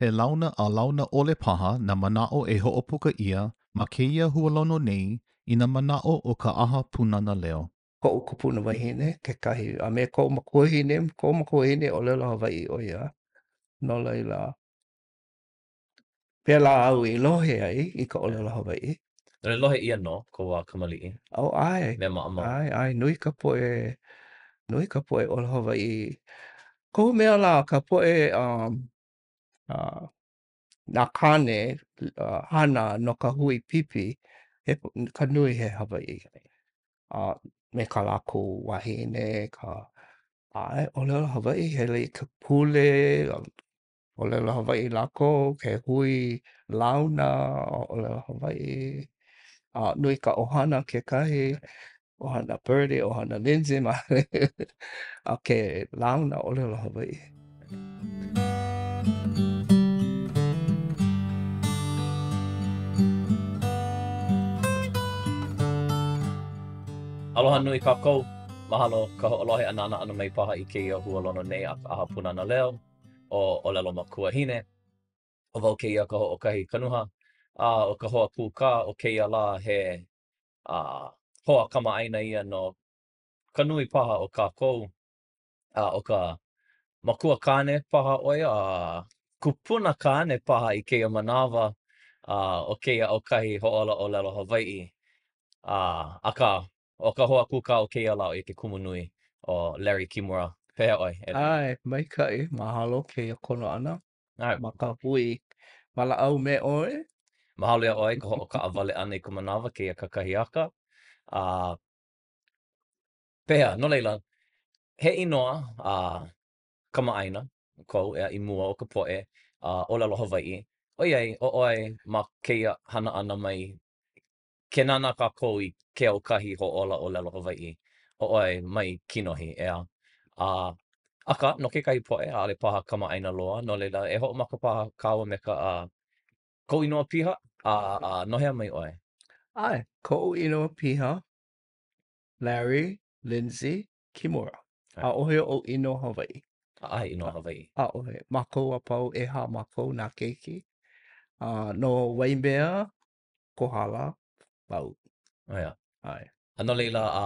He launa a launa ʻole paha nā manaʻo e hoʻopuka ʻia ma kēia hualono nei i nā manaʻo o ka ʻAha Pūnana Leo. Koʻu kupuna wahine kekahi, a me koʻu makuahine, koʻu makuahine ʻōlelo Hawaiʻi ʻo ia. No laila, pēlā au i lohe ai i ka ʻōlelo Hawaiʻi. No lohe ʻia nō kou wā kamaliʻi. Oh, ʻae. Mea maʻamau. ʻAe, ʻae, nui ka poʻe, nui ka poʻe ʻōlelo Hawaiʻi. Kohu mea lā ka poʻe um, uh, nā kāne uh, hana no ka hui pipi, he, ka nui he Hawaiʻi. Uh, me ka lākou wahine, ka ʻae, ʻōlelo Hawaiʻi, hele i ka pule, ʻōlelo Hawaiʻi lākou, ke hui launa, ʻōlelo Hawaiʻi. Uh, nui ka ʻohana kekahi, ʻohana Birdie, ʻohana Lindsay, ma a ke launa ʻōlelo Hawaiʻi. Aloha nui kākou. Mahalo ka hoʻolohe a nānā ʻana mai paha i kēia hualono nei a ka ʻAha Pūnana Leo ʻo ʻŌlelo Makuahine. ʻO wau kēia Kahoʻokahi Kanuha, a ʻo ka hoa kūkā o kēia lā he a hoa kamaʻāina ia no ka nui paha o kākou, a ʻo ka makua kāne paha ʻo ia, a kupuna kāne paha i kēia manawa, a o kēia aukahi hoʻōla ʻōlelo Hawaiʻi. A, akā, ʻo ka hoa kūkā o kēia lā, ʻo ia ke kumu nui ʻo Larry Kimura. Pehea ʻoe, e Larry? ʻAe, maikaʻi. Mahalo kēia kono ʻana. ʻAe. Ma ka hui walaʻau me ʻoe. Mahalo iā ʻoe i ka hoʻokaʻawale ʻana i ka manawa kēia kakahiaka. A pehea, no laila, he inoa a kamaʻāina kou ʻeā i mua o ka poʻe a ʻōlelo Hawaiʻi, ʻoiai ʻo ʻoe ma kēia hana ʻana mai ke nānā kākou i ke aukahi hoʻōla ʻōlelo Hawaiʻi, ʻo ʻoe mai kinohi, ʻeā? A, akā, no kekahi poʻe, ʻaʻole paha kamaʻāina loa, no laila, e hoʻomaka paha kāua me ka, a, kou inoa piha, a, a, no hea mai ʻoe? ʻAe, koʻu inoa piha, Larry Lindsay Kimura. ʻAʻohe oʻu inoa Hawaiʻi. ʻAʻohe inoa Hawaiʻi. ʻAʻohe. Mākou a pau, ʻehā mākou nā keiki. A, no Waimea, Kohala, pau. Oh yeah. ʻAe. A no laila, a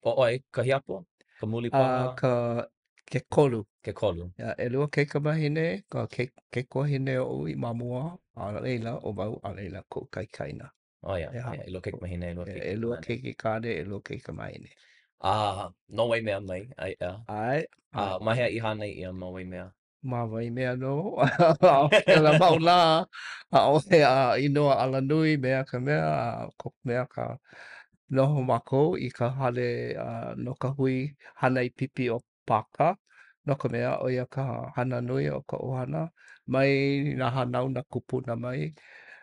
ʻo ʻoe ka hiapo? Ka muli paha? A, ka, ke kolu. Ke kolu. Yeah, ʻelua kaikamahine, ka ke, kaikuahine oʻu i ma mua, a laila, ʻo wau, a laila koʻu kaikaina. Oh yeah, yeah, ʻelua kaikamahine, ʻelua keiki kāne. ʻElua keiki kāne, ʻelua kaikamahine. A no Waimea mai, ʻae, ʻeā? ʻAe. A ma hea i hānai ʻia ma Waimea? Ma Waimea nō. Kēlā mau lā, ʻaʻohe a inoa alanui mea ka mea, a kohu mea ka noho mākou i ka hale no ka hui hānai pipi o Pāka, no ka mea, ʻo ia ka hana nui o ka ʻohana mai nā hanauna kupuna mai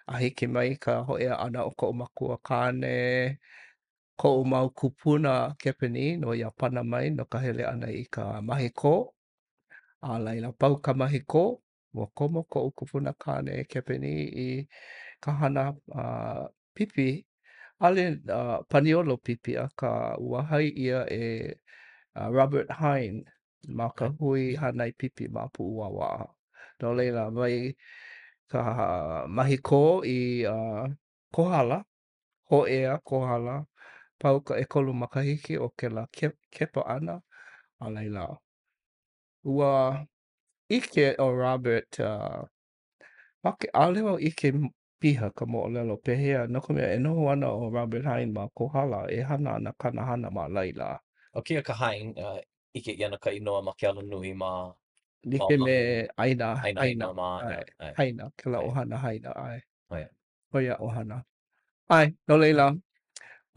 a hiki mai ka hōʻea ʻana o koʻu makua kāne, koʻu mau kūpuna Kepanī no Iāpana mai no ka hele ʻana i ka mahi kō. A laila, pau ka mahi kō, ua komo koʻu kupuna kāne Kepanī i ka hana uh, pipi, ʻaʻole uh, paniolo pipi, akā ua hai ʻia e uh, Robert Hine ma ka hui hānai pipi ma Puʻuwāwā. No laila, mai ka mahi kō i uh, Kohala, hōʻea Kohala, pau ka ʻekolu makahiki o kēlā kepa ʻana, a laila, ua ʻike ʻo Robert, uh, make, ʻaʻole wau ʻike piha ka moʻolelo pehea, no ka mea, e noho ana ʻo Robert Hine ma Kohala, e hana ana kāna hana ma laila. ʻO kēia ka Hine, uh, ʻike ʻia na ka inoa ma ke alanui ma Like me ʻAina, ʻAina, ʻAina, ma, ʻae, Haina, kēlā ʻohana Haina, ʻae. Oh, yeah. ʻO ia ʻohana. ʻAe, no laila,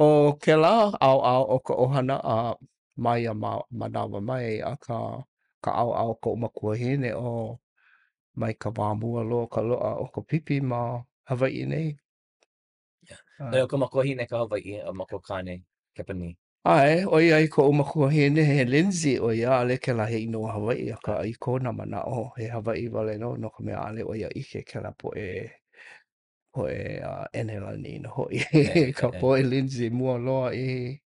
ʻo kēlā ʻaoʻao o ka ʻohana a ma ia manawa mai, akā ka ʻaoʻao o koʻu makuahine, ʻo mai ka wā mua loa ka loaʻa o ka pipi ma Hawaiʻi nei. Yeah. ʻO ka makuahine ka Hawaiʻi, a makua kāne Kepanī. ʻAe, ʻoiai koʻu makuahine he Lindsay ʻo ia, ʻaʻole kēlā he inoa Hawaiʻi, akā i kona manaʻo, he Hawaiʻi wale nō, no ka mea, ʻaʻole ʻo ia ʻike kēlā poʻe, poʻe uh, ʻEnelani nō hoʻi, ka poʻe Lindsay mua loa i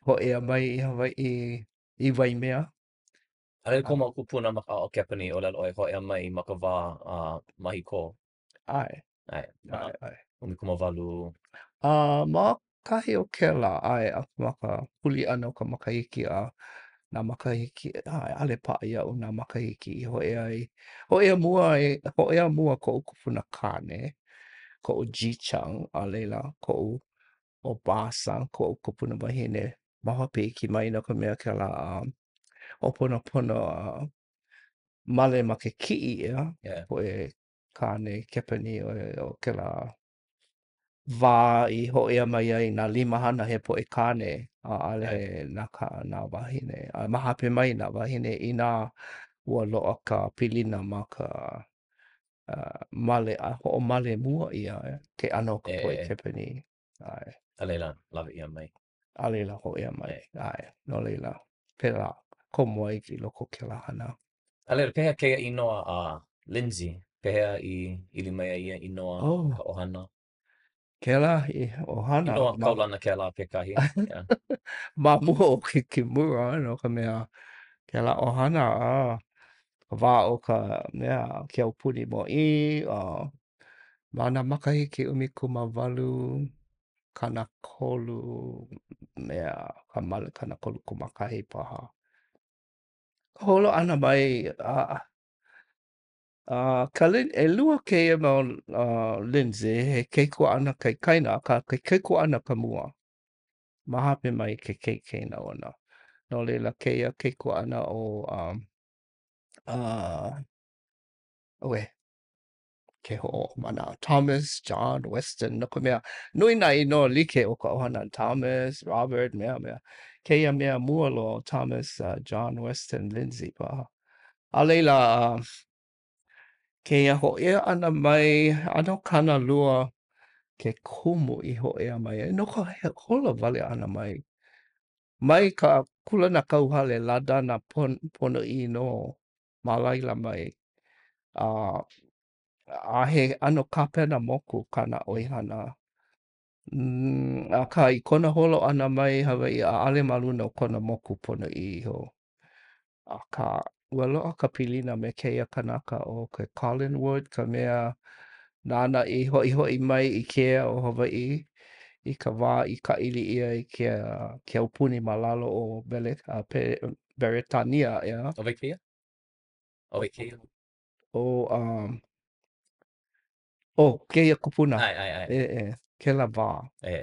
hōʻea mai i Hawaiʻi i Waimea. A laila kou mau kūpuna ma ka ʻaoʻao Kepanī, ʻōlelo ʻoe hōʻea mai ma ka wā a mahikō. ʻAe. ʻAe. ʻAe, ʻae. 18. A ma kahi o kēlā, ʻae, a ma ka huli ʻana o ka makahiki a nā makahiki, ʻae, ʻaʻole paʻa iaʻu nā makahiki i hōʻea ai. Hōʻea mua ai, hōʻea mua koʻu kupuna kāne, koʻu Jichang, a laila koʻu ʻObasan, koʻu kupuna wahine, ma hope iki mai no ka mea kēlā a hoʻoponopono a male ma ke kiʻi ʻeā, Yeah. poʻe kāne Kepanī o, o kēlā wā i hōʻea mai ai nā limahana he poʻe kāne a ʻaʻole yeah. nā, ka, nā wāhine. A ma hope mai nā wāhine inā ua loaʻa ka pilina ma ka uh, male a hoʻomale mua ʻia eh, ke ʻano o ka poʻe Kepanī. ʻAe. A laila, lawe ʻia mai. A laila, hōʻea mai. ʻAe. No laila, pēlā, komo ai i loko o kēlā hana. A laila, pehea kēia inoa a Lindsay? Pehea i ili mai ai ia inoa oh. ka ʻohana? Kēlā i ʻohana. Inoa kaulana kēlā kekahi. Yeah. Ma mua o ke Kimura, no ka mea, kēlā ʻohana, a ka wā o ka mea, ke aupuni mōʻī, a ma nā makahiki 18, 30, mea, ka male 31 paha. Ka holo ʻana mai, a, a, ka, ʻelua kēia mau uh, Lindsay, he keikuaʻana kaikaina, akā ke kaikuaʻana ka mua. Ma hope mai ke keikaina ona. No laila, kēia keikuaʻana o, um, uh, ʻoe, ke hoʻomanaʻo, Thomas John Weston, no ka mea, nui nā inoa like o ka ʻohana, Thomas, Robert, mea, mea. Kēia mea mua loa, Thomas uh, John Weston Lindsay paha. A laila, uh, kēia hōʻea ʻana mai, ʻano kānalua ke kumu i hōʻea mai ai, no ka holo wale ʻana mai. Mai ka kūlanakauhale Ladana pon, ponoʻī nō ma laila mai. A, a he ʻano kāpena moku kāna ʻoihana. Mm, akā, i kona holo ʻana mai Hawaiʻi, ʻaʻole ma luna o kona moku ponoʻī iho. Akā, ua loaʻa ka pilina me kēia kanaka ʻo ke Collingwood, ka mea nāna i hoʻihoʻi mai i ke ea o Hawaiʻi i ka wā i kāʻili ʻia ai ke, ke aupuni ma lalo o Bele, a, Pe, Beretania, ʻeā? ʻO wai kēia? ʻO wai kēia? ʻO, um, ʻo kēia kupuna. ʻAe, ʻae, ʻae. E, e, kēlā wā. E.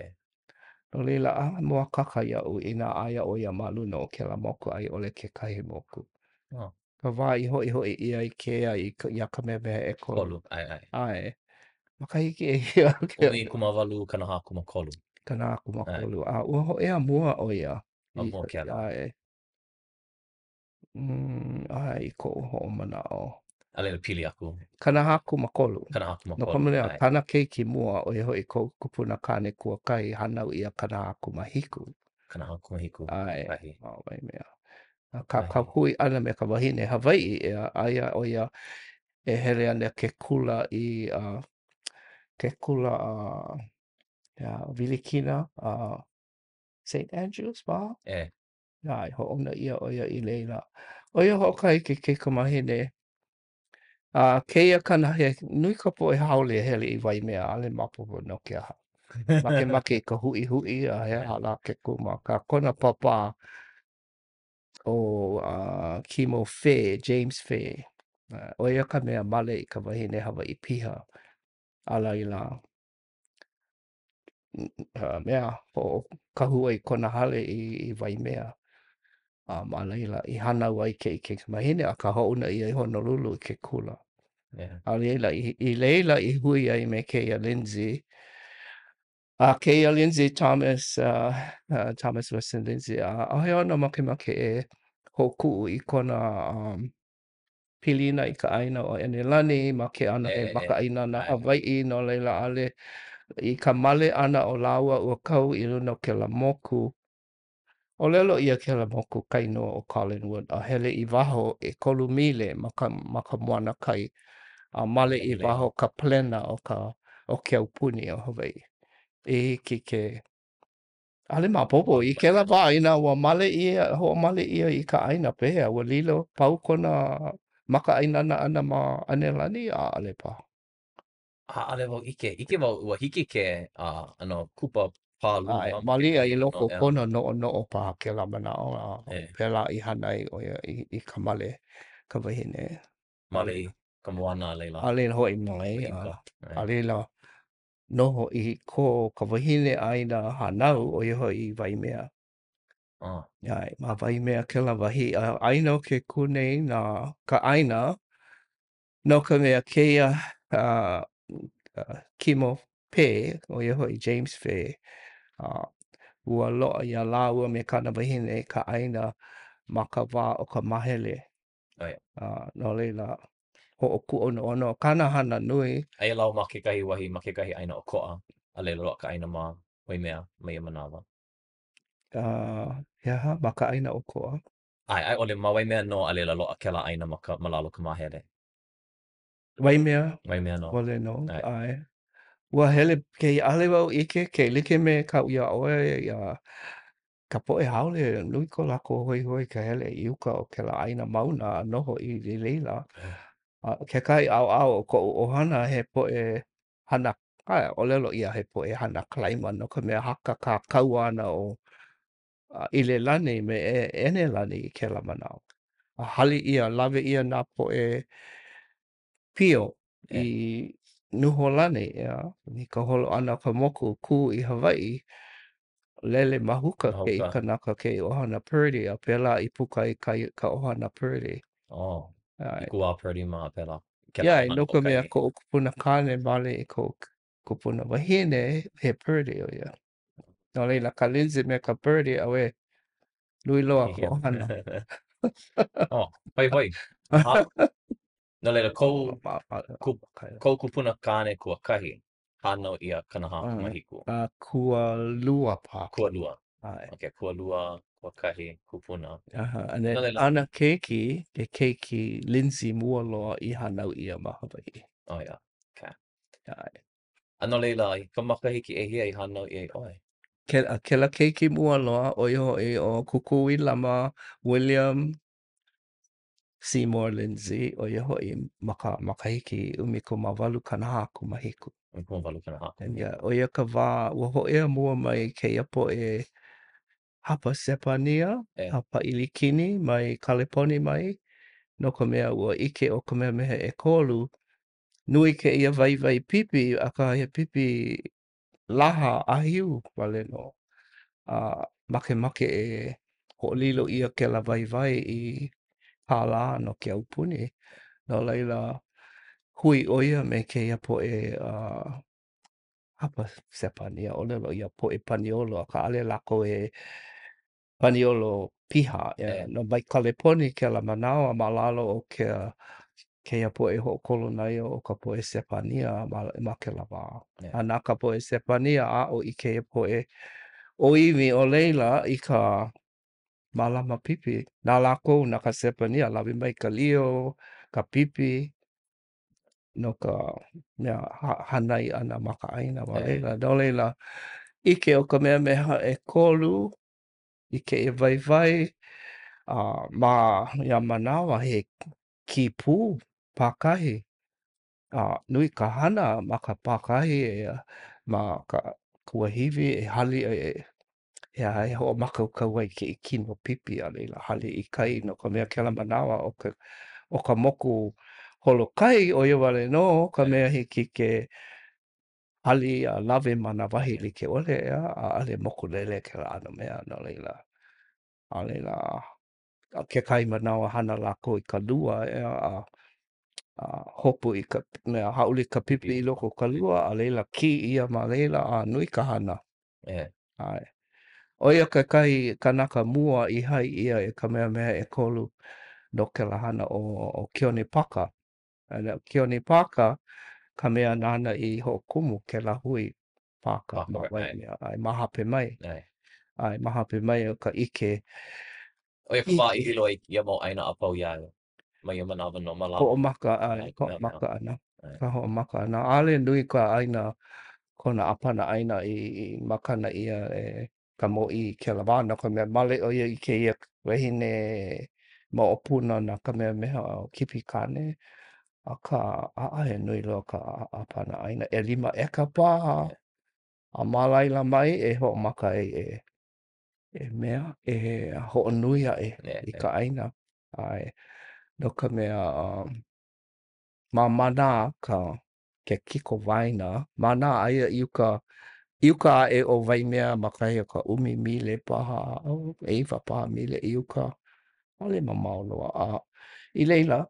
No laila, ʻaʻole mōakāka iaʻu inā aia ʻo ia ma luna o kēlā moku a i ʻole kekahi moku. Oh. Ka wā i hoʻihoʻi ʻia ai ke ea i, iā Kamehameha ʻEkolu. ʻEkolu, ʻae, ʻae. ʻAe. Makahiki ʻehia. 1843. 43. A ua hōʻea mua ʻo ia. Ma mua kēlā. ʻAe. Mm, ʻae, i koʻu hoʻomanaʻo. A laila pili aku. 43. 43. No ka mea, kāna keiki mua, ʻo ia hoʻi koʻu kupuna kāne kuakahi, hānau ʻia 47. 47. ʻAe. Kahi. Ma Waimea. A ka, ka hui ʻana me ka wahine Hawaiʻi, ʻeā, aia ʻo ia e hele ana ke kula i, uh, ke kula a uh, Wilikina, uh, St. Andrews paha? E. ʻAe, hoʻouna ʻia ʻo ia i laila. ʻO ia hoʻokahi ke kaikamahine. A kēia kana, he nui ka poʻe haole e hele i Waimea, ʻaʻole maopopo no ke aha. Makemake i ka huʻihuʻi a he aha lā ke kumu, akā kona pāpā ʻo uh, Kimo Fay, James Fay. ʻO ia ka mea male i ka wahine Hawaiʻi piha. A laila, mea, hoʻokahua i kona hale i, i Waimea. A ma laila i hānau ai kēia kaikamahine, akā hoʻouna ʻia i Honolulu i ke kula. Yeah. A laila, i, i laila i hui ai me kēia Lindsay. A kēia Lindsay Thomas, uh, uh, Thomas Weston Lindsay, a ʻaʻohe ona makemake e hoʻokuʻu i kona um, pilina i ka ʻāina o ʻEnelani ma ke ʻano he makaʻāinana Hawaiʻi, no laila ʻaʻole i ka male ʻana o lāua ua kau i luna o kēlā moku. ʻŌlelo ʻia kēlā moku ka inoa ʻo Collingwood a hele i waho ʻekolu mile ma ka, ma ka moana kai a male i waho ka palena o ka, o ke aupuni o Hawaiʻi. I hiki ke. ʻAʻole maopopo. I kēlā wā, inā ua male ʻia, hoʻomale ʻia i ka ʻāina, pehea, ua lilo, pau kona makaʻāinana ʻana ma ʻAnelani, ʻaʻole paha. ʻAʻole wau ʻike. ʻIke wau ua hiki ke ʻano kupa pālū. ʻAe, malia i loko o kona noʻonoʻo paha kēlā manaʻo, a pēlā i hana ai ʻo ia i, i ka male ka wahine. Male i ka moana a laila. A laila hoʻi mai, a, a laila noho i ko ka wahine ʻāina hānau, ʻo ia hoʻi i Waimea. Oh. ʻAe, ma Waimea kēlā wahi, a aia nō ke kū nei nā ka ʻāina, no ka mea kēia uh, uh, Kimo Pē, ʻo ia hoʻi James Fay, uh, ua loaʻa iā lāua me kāna wahine ka ʻāina ma ka wā o ka mahele. Oh, yeah. Uh, no laila, hoʻokūʻonoʻono kāna hana nui. Aia lāua ma kekahi wahi, ma kekahi ʻāina ʻokoʻa, a laila loaʻa ka ʻāina ma Waimea ma ia manawa. Uh, he aha, ma ka ʻāina ʻokoʻa? ʻAe, a i ʻole, ma Waimea nō a laila loaʻa kēlā ʻāina ma ka, ma lalo o ka māhele. Waimea. Waimea nō. Wale nō, ʻAe. ʻae. Ua hele kēia, ʻaʻole wau ʻike ke like me kaʻu iā ʻoe, iā ka poʻe haole, nui ko lākou hoihoi ka hele i uka o kēlā ʻāina mauna a noho i laila. A kekahi ʻaoʻao o koʻu ʻohana he poʻe hana, ʻae, ʻōlelo ʻia he poʻe hana climber no ka mea hakakā kaua ana ʻo ʻIlelani me ʻEnelani i kēlā manawa. A hali ʻia, lawe ʻia nā poʻe pio i Nūhōlani, ʻeā, i ka holo ʻana o ka moku kū i Hawaiʻi, lele mahuka kēia kanaka, kēia ʻohana Purdy, a pēlā i puka ai ka, ka ʻohana Purdy. Oh, i ka wā Purdy mā pēlā. Yeah, no ka mea, koʻu kupuna kāne male i koʻu kupuna wahine, he Purdy ʻo ia. No laila, ka Lindsay me ka Purdy, auē, nui loa ka ʻohana. Oh, hoihoi. No laila, kou, kou kupuna kāne kuakahi, hānau ʻia 47. A kualua paha. Kualua. ʻAe. Okay, kualua, kuakahi, kupuna. Aha, and then, no laila, āna keiki, ke keiki Lindsay mua loa i hānau ʻia ma Hawaiʻi. Oh, yeah. Okay. ʻAe. A no laila, i ka makahiki ʻehia i hānau ʻia ai ʻoe? Ke, kēlā keiki mua loa, ʻo ia hoʻi ʻo Kūkū Wilama William Seymour Lindsay, ʻo ia hoʻi ma ka makahiki 1847. 1847. Yeah, ʻo ia ka wā ua hōʻea mua mai kēia poʻe hapa Sepania, hapa ʻIlikini mai Kaleponi mai, no ka mea ua ʻike ʻo Kamehameha ʻEkolu, nui kēia waiwai pipi, akā he pipi laha ʻāhiu wale nō. A makemake e hoʻolilo ʻia kēlā waiwai i kālā no ke aupuni. No laila, hui ʻo ia me kēia poʻe uh, hapa Sepania, ʻōlelo ʻia poʻe Paniolo, akā ʻaʻole lākou he Paniolo piha, yeah, no mai Kaleponi kēlā manawa ma lalo o ke, kēia poʻe hoʻokolonaio o ka poʻe Sepania ma, ma kēlā wā. Yeah. A na ka poʻe Sepania aʻo i kēia poʻe ʻōiwi o laila i ka mālama pipi. Na lākou, na ka Sepania, lawe mai ka lio, ka pipi, no ka mea hānai ʻana ma ka ʻāina ma laila. No laila, ʻike ʻo Kamehameha ʻEkolu i kēia waiwai, a ma ia manawa he kīpū pākahi, a nui ka hana ma ka pākahi ma ka kuahiwi e hali e he aha e hoʻomākaukau ai kēia kino pipi a laila hali i kai no ka mea kēlā manawa o ka o ka moku holokai ʻo ia wale nō ka mea hiki ke hali a lawe ma nā wahi like ʻole ʻeā ʻaʻole mokulele kēlā ʻano mea no laila a laila kekahi manawa hana lākou i ka lua ʻeā a a hopu i ka mea hāʻule ka pipi i loko o ka lua a laila kī ʻia ma laila a nui ka hana. ʻE. ʻAe. ʻO ia kekahi kanaka mua i hai ʻia e Kamehameha ʻEkolu no kēlā hana ʻo, ʻo Keone Paka. A Keone Paka ka mea nāna i hoʻokumu kēlā hui pāka ma Waimea. ʻAe, ma hape mai. ʻAe. ʻAe, ma hape mai o ka ʻike. ʻO ia ka wā i lilo ai ia mau ʻāina a pau iā ia ma ia manawa nō ma lalo. Hoʻomaka, ʻae, hoʻomaka ʻana. Ka hoʻomaka ʻana. ʻAʻole nui ka ʻāina, kona ʻāpana ʻāina i, i makana ʻia e. ka mōʻī i kēlā wā, no ka mea, male ʻo ia i kēia wahine moʻopuna na Kamehameha o kipi kāne, akā, ʻaʻohe nui loa ka ʻāpana ʻāina, ʻelima ʻeka paha, a ma laila mai e hoʻomaka ai e e mea e hoʻonui aʻe i ka ʻāina. ʻAe, no ka mea, ma Mānā ka ke kikowaena, Mānā aia i uka, i uka aʻe o Waimea ma kahi o ka ʻumi mile paha, ʻeiwa paha mile i uka, ʻaʻole mamao loa. A i laila,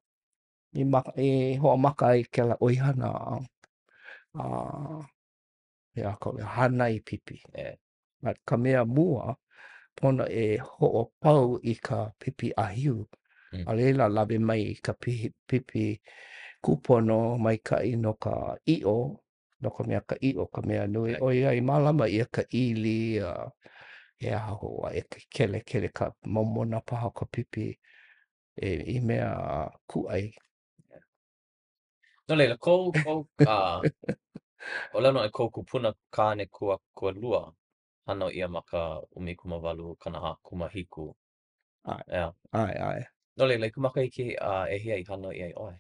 i, ma, i hoʻomaka ai kēlā ʻoihana a, a he aha ka hānai pipi. Yeah. But ka mea mua, pono e hoʻopau i ka pipi ʻāhiu. Mm. A laila lawe mai i ka pipi kūpono maikaʻi no ka ʻiʻo, no ka mea ka ʻiʻo ka mea nui, ʻoiai mālama ʻia ka ʻili a he aha hou aʻe ke kelekele ka momona paha o ka pipi e, i mea kūʻai. No laila, kou, kou, uh, ʻōlelo e kou kupuna kāne kua, kualua, hānau ʻia ma ka 18 47. ʻAe. ʻEā. ʻAe, ʻae. No laila, i ka makahiki uh, ʻehia i hānau ʻia ai ʻoe?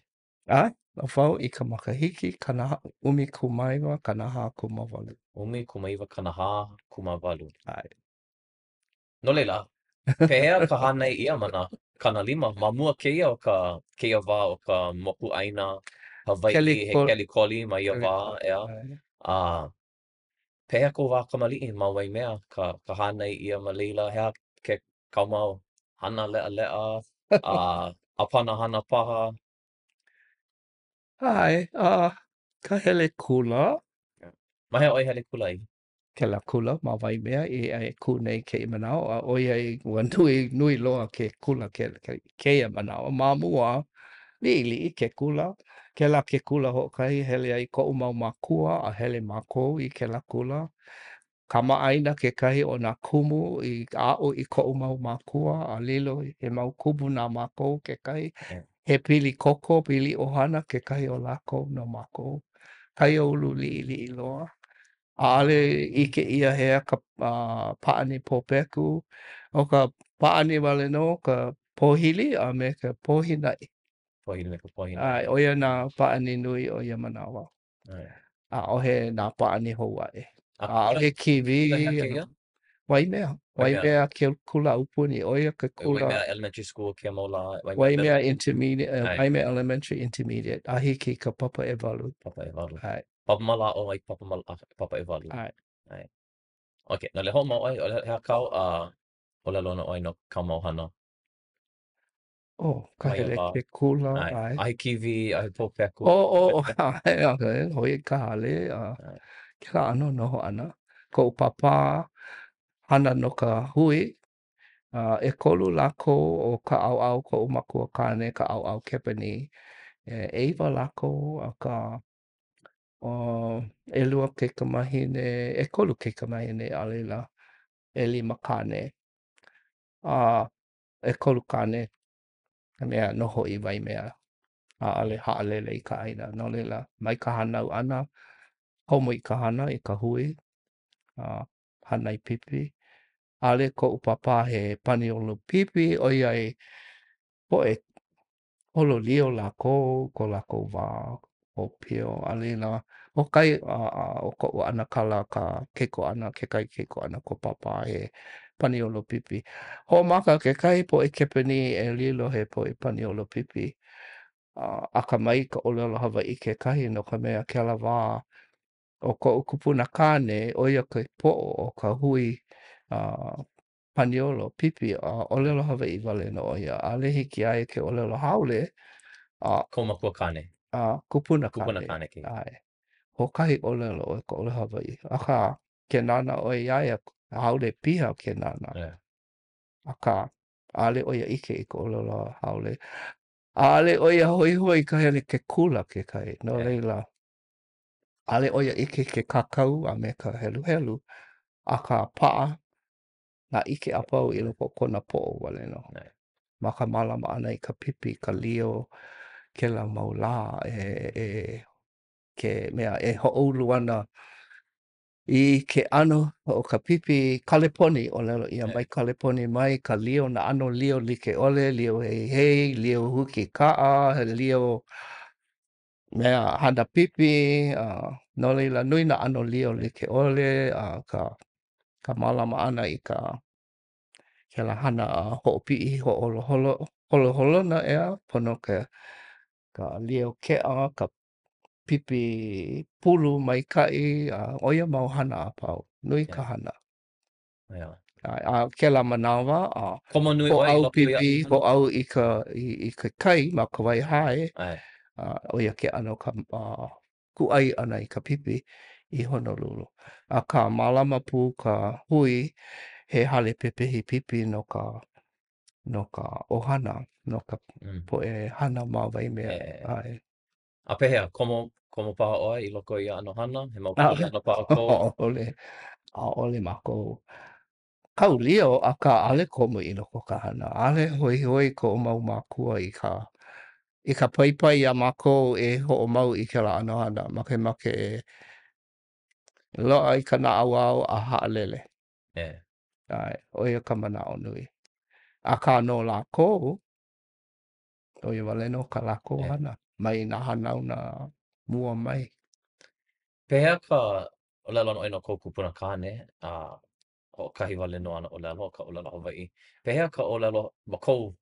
ʻAe, ʻo wau i ka makahiki kanaha, 19 48. 19 48. ʻAe. No laila, pehea ka hānai ʻia ma nā 50? Ma mua kēia o ka, kēia wā o ka mokuʻāina Hawaiʻi, he kelikoli ma ia wā, ʻeā? A pehea kou wā kamaliʻi ma Waimea, ka, ka hānai ʻia ma laila, he aha ke kāu mau hana leʻaleʻa, a ʻāpana hana paha? ʻAe, a ka hele kula. Ma hea ʻoe hele kula ai? Kēlā kula ma Waimea i e kū nei kēia manawa, a ʻoiai ua nui, nui loa ke kula ke, ke, kēia manawa. Ma mua, liʻiliʻi ke kula. Kēlā ke kula hoʻokahi hele ai koʻu mau mākua a hele mākou i kēlā kula. Kamaʻāina kekahi o nā kumu i aʻo i koʻu mau mākua a lilo he mau kumu na mākou kekahi. He pili koko, pili ʻohana kekahi o lākou no mākou. Kaiāulu liʻiliʻi loa. ʻAʻole ʻike ʻia he aha ka pāʻani pōpeku. ʻO ka pāʻani wale nō ka pōhili a me ka pōhīnaʻi. Pōhili me ka pōhīnaʻi. ʻAe, ʻo ia nā pāʻani nui o ia manawa. ʻAe. ʻAʻohe nā pāʻani hou aʻe. ʻAʻohe kīwī. Waimea. Waimea ke kula aupuni. ʻO ia ke kula. Waimea Elementary School kēia mau lā. Waimea Intermediate, Waimea Elementary Intermediate. A hiki i ka papa ʻewalu. Papa ʻewalu. ʻAe. Papa mālaaʻo a i papa mal, papa ʻewalu. ʻAe. ʻAe. Okay, no laila hoʻomau ʻoe, he aha kāu uh, ʻōlelo ana ʻoe no kāu mau hana? Oh, ka hele ke kula, ʻae. ʻae. ʻAʻohe kīwī, ʻaʻohe pōpeku. Oh, oh, oh, ʻae, ʻae, hoʻi i ka hale, a kēlā ʻano noho ʻana. Koʻu pāpā hana no ka hui, a ʻekolu lākou o ka ʻaoʻao koʻu makua kāne, ka ʻaoʻao Kepanī. E, ʻeiwa lākou, akā, ʻo ʻelua kaikamahine, ʻekolu kaikamahine, a laila, ʻelima kāne. A ʻekolu kāne ka mea noho i Waimea, ʻaʻole haʻalele i ka ʻāina. No laila, mai ka hānau ʻana, komo i ka hana, i ka hui, a hānai pipi. ʻAʻole koʻu pāpā he paniolo pipi, ʻoiai poʻe holo lio lākou, ko lākou wā ʻōpio, a laila, hoʻokahi o koʻu ʻanakala ka keikoʻana, kekahi keikoʻana ko pāpā he paniolo pipi. Hoʻomaka kekahi poʻe Kepanī e lilo he poʻe paniolo pipi. Akamai ka ʻōlelo Hawaiʻi kekahi no ka mea kēlā wā ʻo koʻu kupuna kāne, ʻo ia ke poʻo o ka hui paniolo, pipi, a ʻōlelo Hawaiʻi wale nō ʻo ia. ʻAʻole hiki iā ia ke ʻōlelo haole, a. Kou makua kāne. A, kupuna kāne. Kupuna kāne kēia. ʻAe. Hoʻokahi ʻōlelo ʻo ia ka ʻōlelo Hawaiʻi. Akā, ke nānā ʻoe iā ia, haole piha ke nānā. Yeah. Akā, ʻaʻole ʻo ia ʻike i ka ʻōlelo haole. ʻAʻole ʻo ia hoihoi i ka hele ke kula kekahi. No Yeah. laila, ʻaʻole ʻo ia ʻike ke kākau a me ka heluhelu, akā paʻa nā ʻike a pau i loko o kona poʻo wale nō. Ma ka mālama ʻana i ka pipi, ka lio, kēlā mau lā e, e ke mea e hoʻoulu ana. I ke ʻano o ka pipi Kaleponi, ʻōlelo ʻia mai Kaleponi mai ka lio, nā ʻano lio like ʻole, lio heihei, lio huki kaʻa, lio mea hana pipi, a no laila, nui nā ʻano lio like ʻole, a ka ka mālama ʻana i ka kēlā hana a hoʻopiʻi hoʻoholo holoholona, ʻeā, pono ke ka lio keʻa, ka pipi pulu maikaʻi, a ʻo ia mau hana a pau. Nui ka hana. Yeah. A, a kēlā manawa, a Komo nui ʻoe i hōʻau loko ia pipi, hana? hōʻau i ka, i, i ke kai ma Kawaihae, ʻAe. a ʻo ia ke ʻano ka a, kūʻai ʻana i ka pipi i Honolulu. Akā, mālama pū ka hui he hale pepehi pipi no ka no ka ʻohana, no ka mm. poʻe hana ma Waimea. ʻAe. A pehea, komo, komo paha ʻoe i loko i ia ʻano hana? He mau kuleana paha kou? ʻAʻole, ʻaʻole mākou kau lio, akā ʻaʻole komo i loko o ka hana. ʻAʻole hoihoi koʻu mau mākua i ka i ka paipai iā mākou e hoʻomau i kēlā ʻano hana. Makemake e loaʻa i ka naʻauao a haʻalele. E. ʻAe, ʻo ia ka manaʻo nui. Akā no lākou, ʻO ia wale nō kā lākou hana mai nā hanauna mua mai. Pehea ka ʻōlelo ʻana ʻoe no kou kupuna kāne, a hoʻokahi wale nō āna ʻōlelo, ka ʻōlelo Hawaiʻi. Pehea ka ʻōlelo ma kou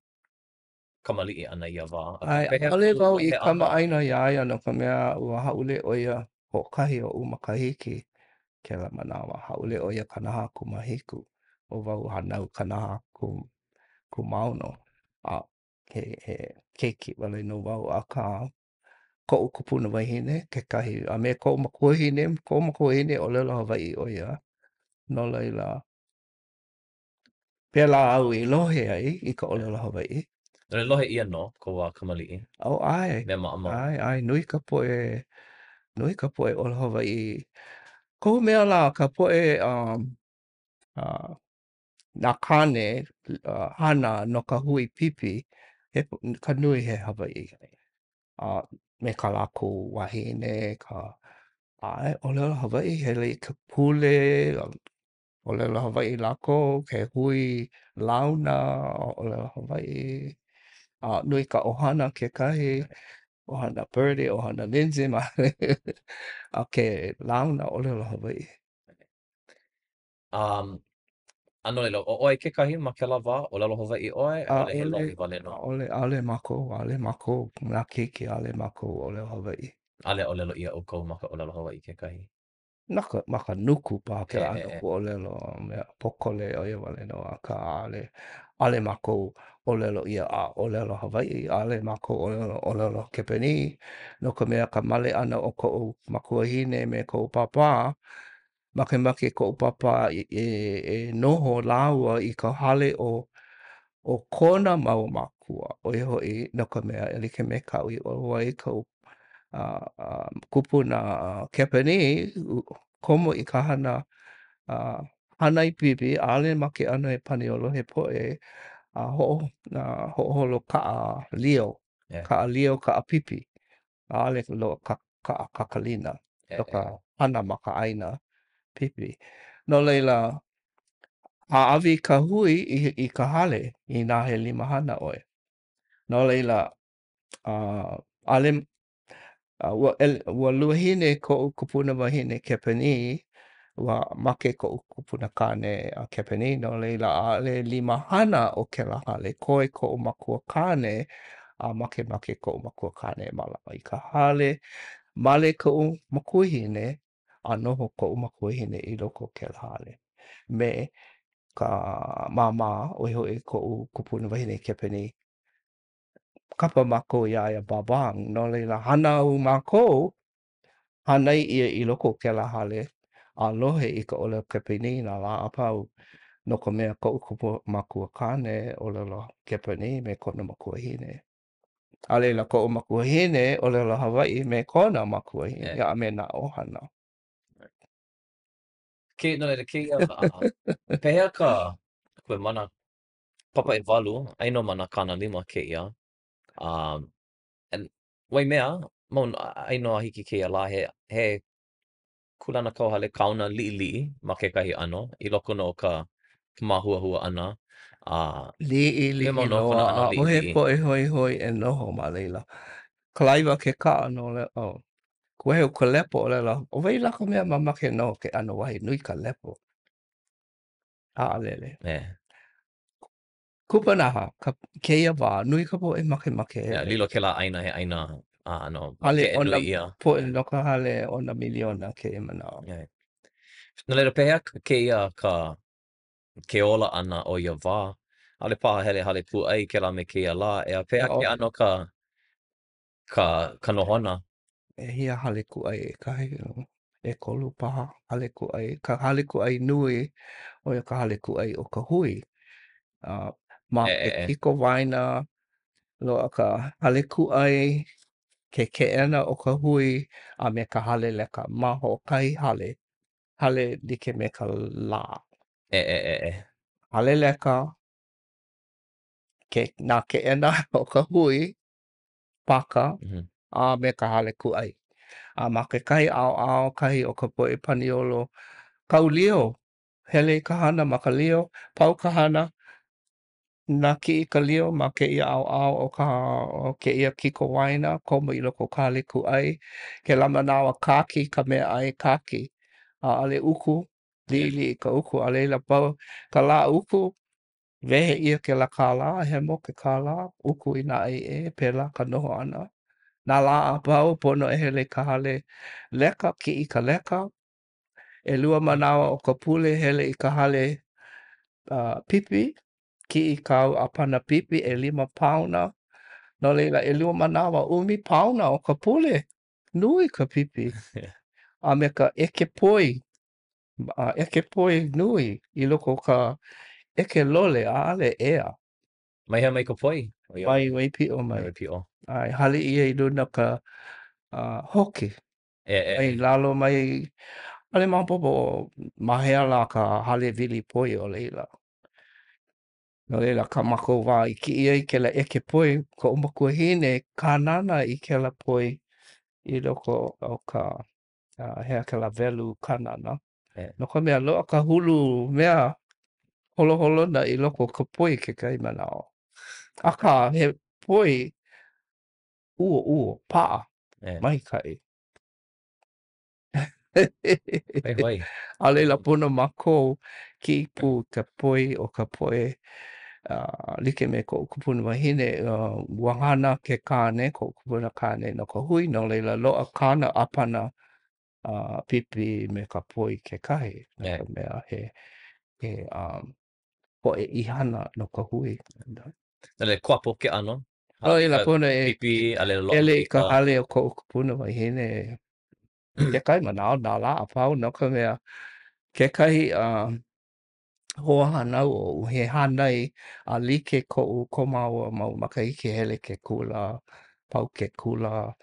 kamaliʻi ʻana ia wā? ʻAe, ʻaʻole wau i kamaʻāina iā ia no ka mea ua hāʻule ʻo ia hoʻokahi oʻu makahiki kēlā manawa. Hāʻule ʻo ia 47, ʻo wau hānau 46. A he, he keiki wale nō wau, akā, koʻu kupuna wahine kekahi, a me koʻu makuahine, koʻu makuahine ʻōlelo Hawaiʻi ʻo ia. No laila, pēlā au i lohe ai i ka ʻōlelo Hawaiʻi. E lohe ʻia nō kou wā kamaliʻi. Oh, ʻae. Mea maʻamau. ʻAe, ʻae, nui ka poʻe, nui ka poʻe ʻōlelo Hawaiʻi. Kohu mea lā ka poʻe um, uh, nā kāne hana no ka hui pipi, he, ka nui he Hawaiʻi. A me kā lākou wāhine, ka, ʻae, ʻōlelo Hawaiʻi, hele i ka pule, ʻōlelo Hawaiʻi lākou, ke hui launa, ʻōlelo Hawaiʻi. A nui ka ʻohana kekahi, ʻohana Birdie, ʻohana Lindsay, a ke launa ʻōlelo Hawaiʻi. Um, a no laila, ʻo ʻoe kekahi ma kēlā wā, ʻōlelo Hawaiʻi ʻoe, a i ʻole he lohe wale nō? ʻAʻole, ʻaʻole mākou, ʻaʻole mākou, nā keiki, ʻaʻole mākou ʻōlelo Hawaiʻi. ʻAʻole ʻōlelo ʻia ʻoukou ma ka ʻōlelo Hawaiʻi kekahi? Na ka, ma ka nuku paha kēlā ʻano ʻōlelo, mea pōkole ʻo ia wale nō, akā ʻaʻole, ʻaʻole mākou ʻōlelo ʻia a ʻōlelo Hawaiʻi, ʻaʻole mākou ʻōlelo ʻōlelo Kepanī, no ka mea ka male ʻana o koʻu makuahine me koʻu pāpā, Makemake koʻu pāpā e, e noho lāua i ka hale o o kona mau mākua, ʻo ia hoʻi, no ka mea, e like me kaʻu i ʻōlelo ai kaʻu uh, uh, kupuna uh, Kepanī, komo i ka hana uh, hānai pipi, ʻaʻole ma ke ʻano he paniolo, he poʻe uh, hoʻo, uh, hoʻoholo kaʻa lio, Yeah. kaʻa lio, kaʻa pipi. ʻAʻole loa ka kaʻa kakalina no ka hana ma ka ʻāina pipi. No laila, hāʻawi ka hui i, i ka hale inā he limahana ʻoe. No laila, uh, ʻaʻole, uh, ua, ua luahine koʻu kupuna wahine Kepanī, ua make koʻu kupuna kāne a Kepanī, no laila, ʻaʻole limahana o kēlā hale, koe koʻu makua kāne, a makemake koʻu makua kāne e mālama i ka hale. Male koʻu makuahine, a noho koʻu makuahine i loko o kēlā hale me ka māmā, ʻo ia hoʻi koʻu kupuna wahine Kepanī. Kapa mākou iā ia Babang, no laila hānau mākou hānai ʻia i loko o kēlā hale a lohe i ka ʻōlelo Kepanī nā lā a pau, no ka mea koʻu makua kāne ʻōlelo Kepanī me kona makuahine. A laila koʻu makuahine ʻōlelo Hawaiʻi me kona makuahine a me nā ʻohana. Ke, no laila, kēia, pehea ka, koe ma nā papa ʻewalu, ai nō ma nā 50 kēia, um, and Waimea, mau, ai nō a hiki kēia lā, he, he. kūlanakauhale kaona liʻiliʻi ma kekahi ʻano i loko nō o ka māhuahua ʻana a Liʻiliʻi mau nō loa, kona ʻano ʻaʻohe liʻiliʻi. poʻe hoihoi e noho ma laila. Kalaiwa ke kaʻa no le, oh, wehe ka lepo o laila, ʻo wai lā ka mea mamake e noho ke ʻano wahi nui ka lepo? Haʻalele. Yeah. Kupanaha ka kēia wā, nui ka poʻe makemake e. Yeah, lilo kēlā ʻāina he ʻāina ʻano hale makeʻe ʻona nui ʻia. Poʻe no ka hale ʻona miliona kēia manawa. Yeah. No laila, pehea kēia ka ke ola ʻana o ia wā? ʻAʻole paha hele hale kūʻai kēlā me kēia lā, ʻeā, pehea ke ʻano ka ka ka nohona? ʻEhia hale kūʻai ʻekahi, ʻekolu paha hale kūʻai. Ka hale kūʻai nui, ʻo ia ka hale kūʻai o ka hui. Uh, ma E, ke e, e. kikowaena, loaʻa ka hale kūʻai, ke keʻena o ka hui, a me ka hale leka ma hoʻokahi hale. Hale like me ka lā. E, e, e, e. Hale leka, ke, nā keʻena o ka hui, pāka, a me ka hale kūʻai. A ma kekahi ʻaoʻao kahi o ka poʻe Paniolo kau lio, hele i ka hana ma ka lio, pau ka hana, nākiʻi ka lio ma kēia ʻaoʻao o ka o kēia kikowaena, komo i loko o ka hale kūʻai. Kēlā manawa kāki ka meaʻai kāki, ʻaʻole uku, liʻiliʻi ka uku, a laila pau ka lā uku, Wehe ʻia kēlā kālā, hemo ke kālā, uku i nā ʻaiʻē, pēlā ka noho ʻana. Nā lā a pau, pono e hele i ka hale leka, kiʻi ka leka. ʻElua manawa o ka pule, hele i ka hale uh, pipi, kiʻi kāu ʻāpana pipi, ʻelima paona. No laila, ʻelua manawa, ʻumi paona o ka pule. Nui ka pipi. A me ka ʻeke poi. A ʻeke poi nui i loko o ka ʻeke lole, ʻaʻole ʻea. Mai hea mai ka poi? Mai Waipiʻo mai. Mai Waipiʻo. ʻAe, hale ʻia i luna ka uh, hoki. E, e. Mai lalo mai, ʻaʻole maopopo ma hea lā ka hale wili poi o laila. No laila, kā mākou wā i kiʻi ai kēlā ʻeke poi, koʻu makuahine kānana i kēlā poi i loko o ka uh, hea kēlā welu kānana. Yeah. No ka mea, loaʻa ka hulu mea holoholona i loko o ka poi kekahi manawa. Akā, he poi ʻuoʻuo, paʻa, Yeah. maikaʻi. Hoihoi. A laila pono mākou kiʻi pū ka poi o ka poʻe uh, like me koʻu kupuna wahine, uh, ua hana ke kāne, koʻu kupuna kāne no ka hui, no laila loaʻa kāna ʻāpana uh, pipi me ka poi kekahi, no Yeah. ka mea he, he um, poʻe i hana no ka hui. No laila, kuapo ke ʻano. No laila pono e pipi, a laila loaʻa hele i ka hale o koʻu kupuna wahine, kekahi manawa nā lā a pau, no ka mea, kekahi uh, hoahānau oʻu, he hānai a like koʻu ko māua mau makahiki hele ke kula, pau ke kula,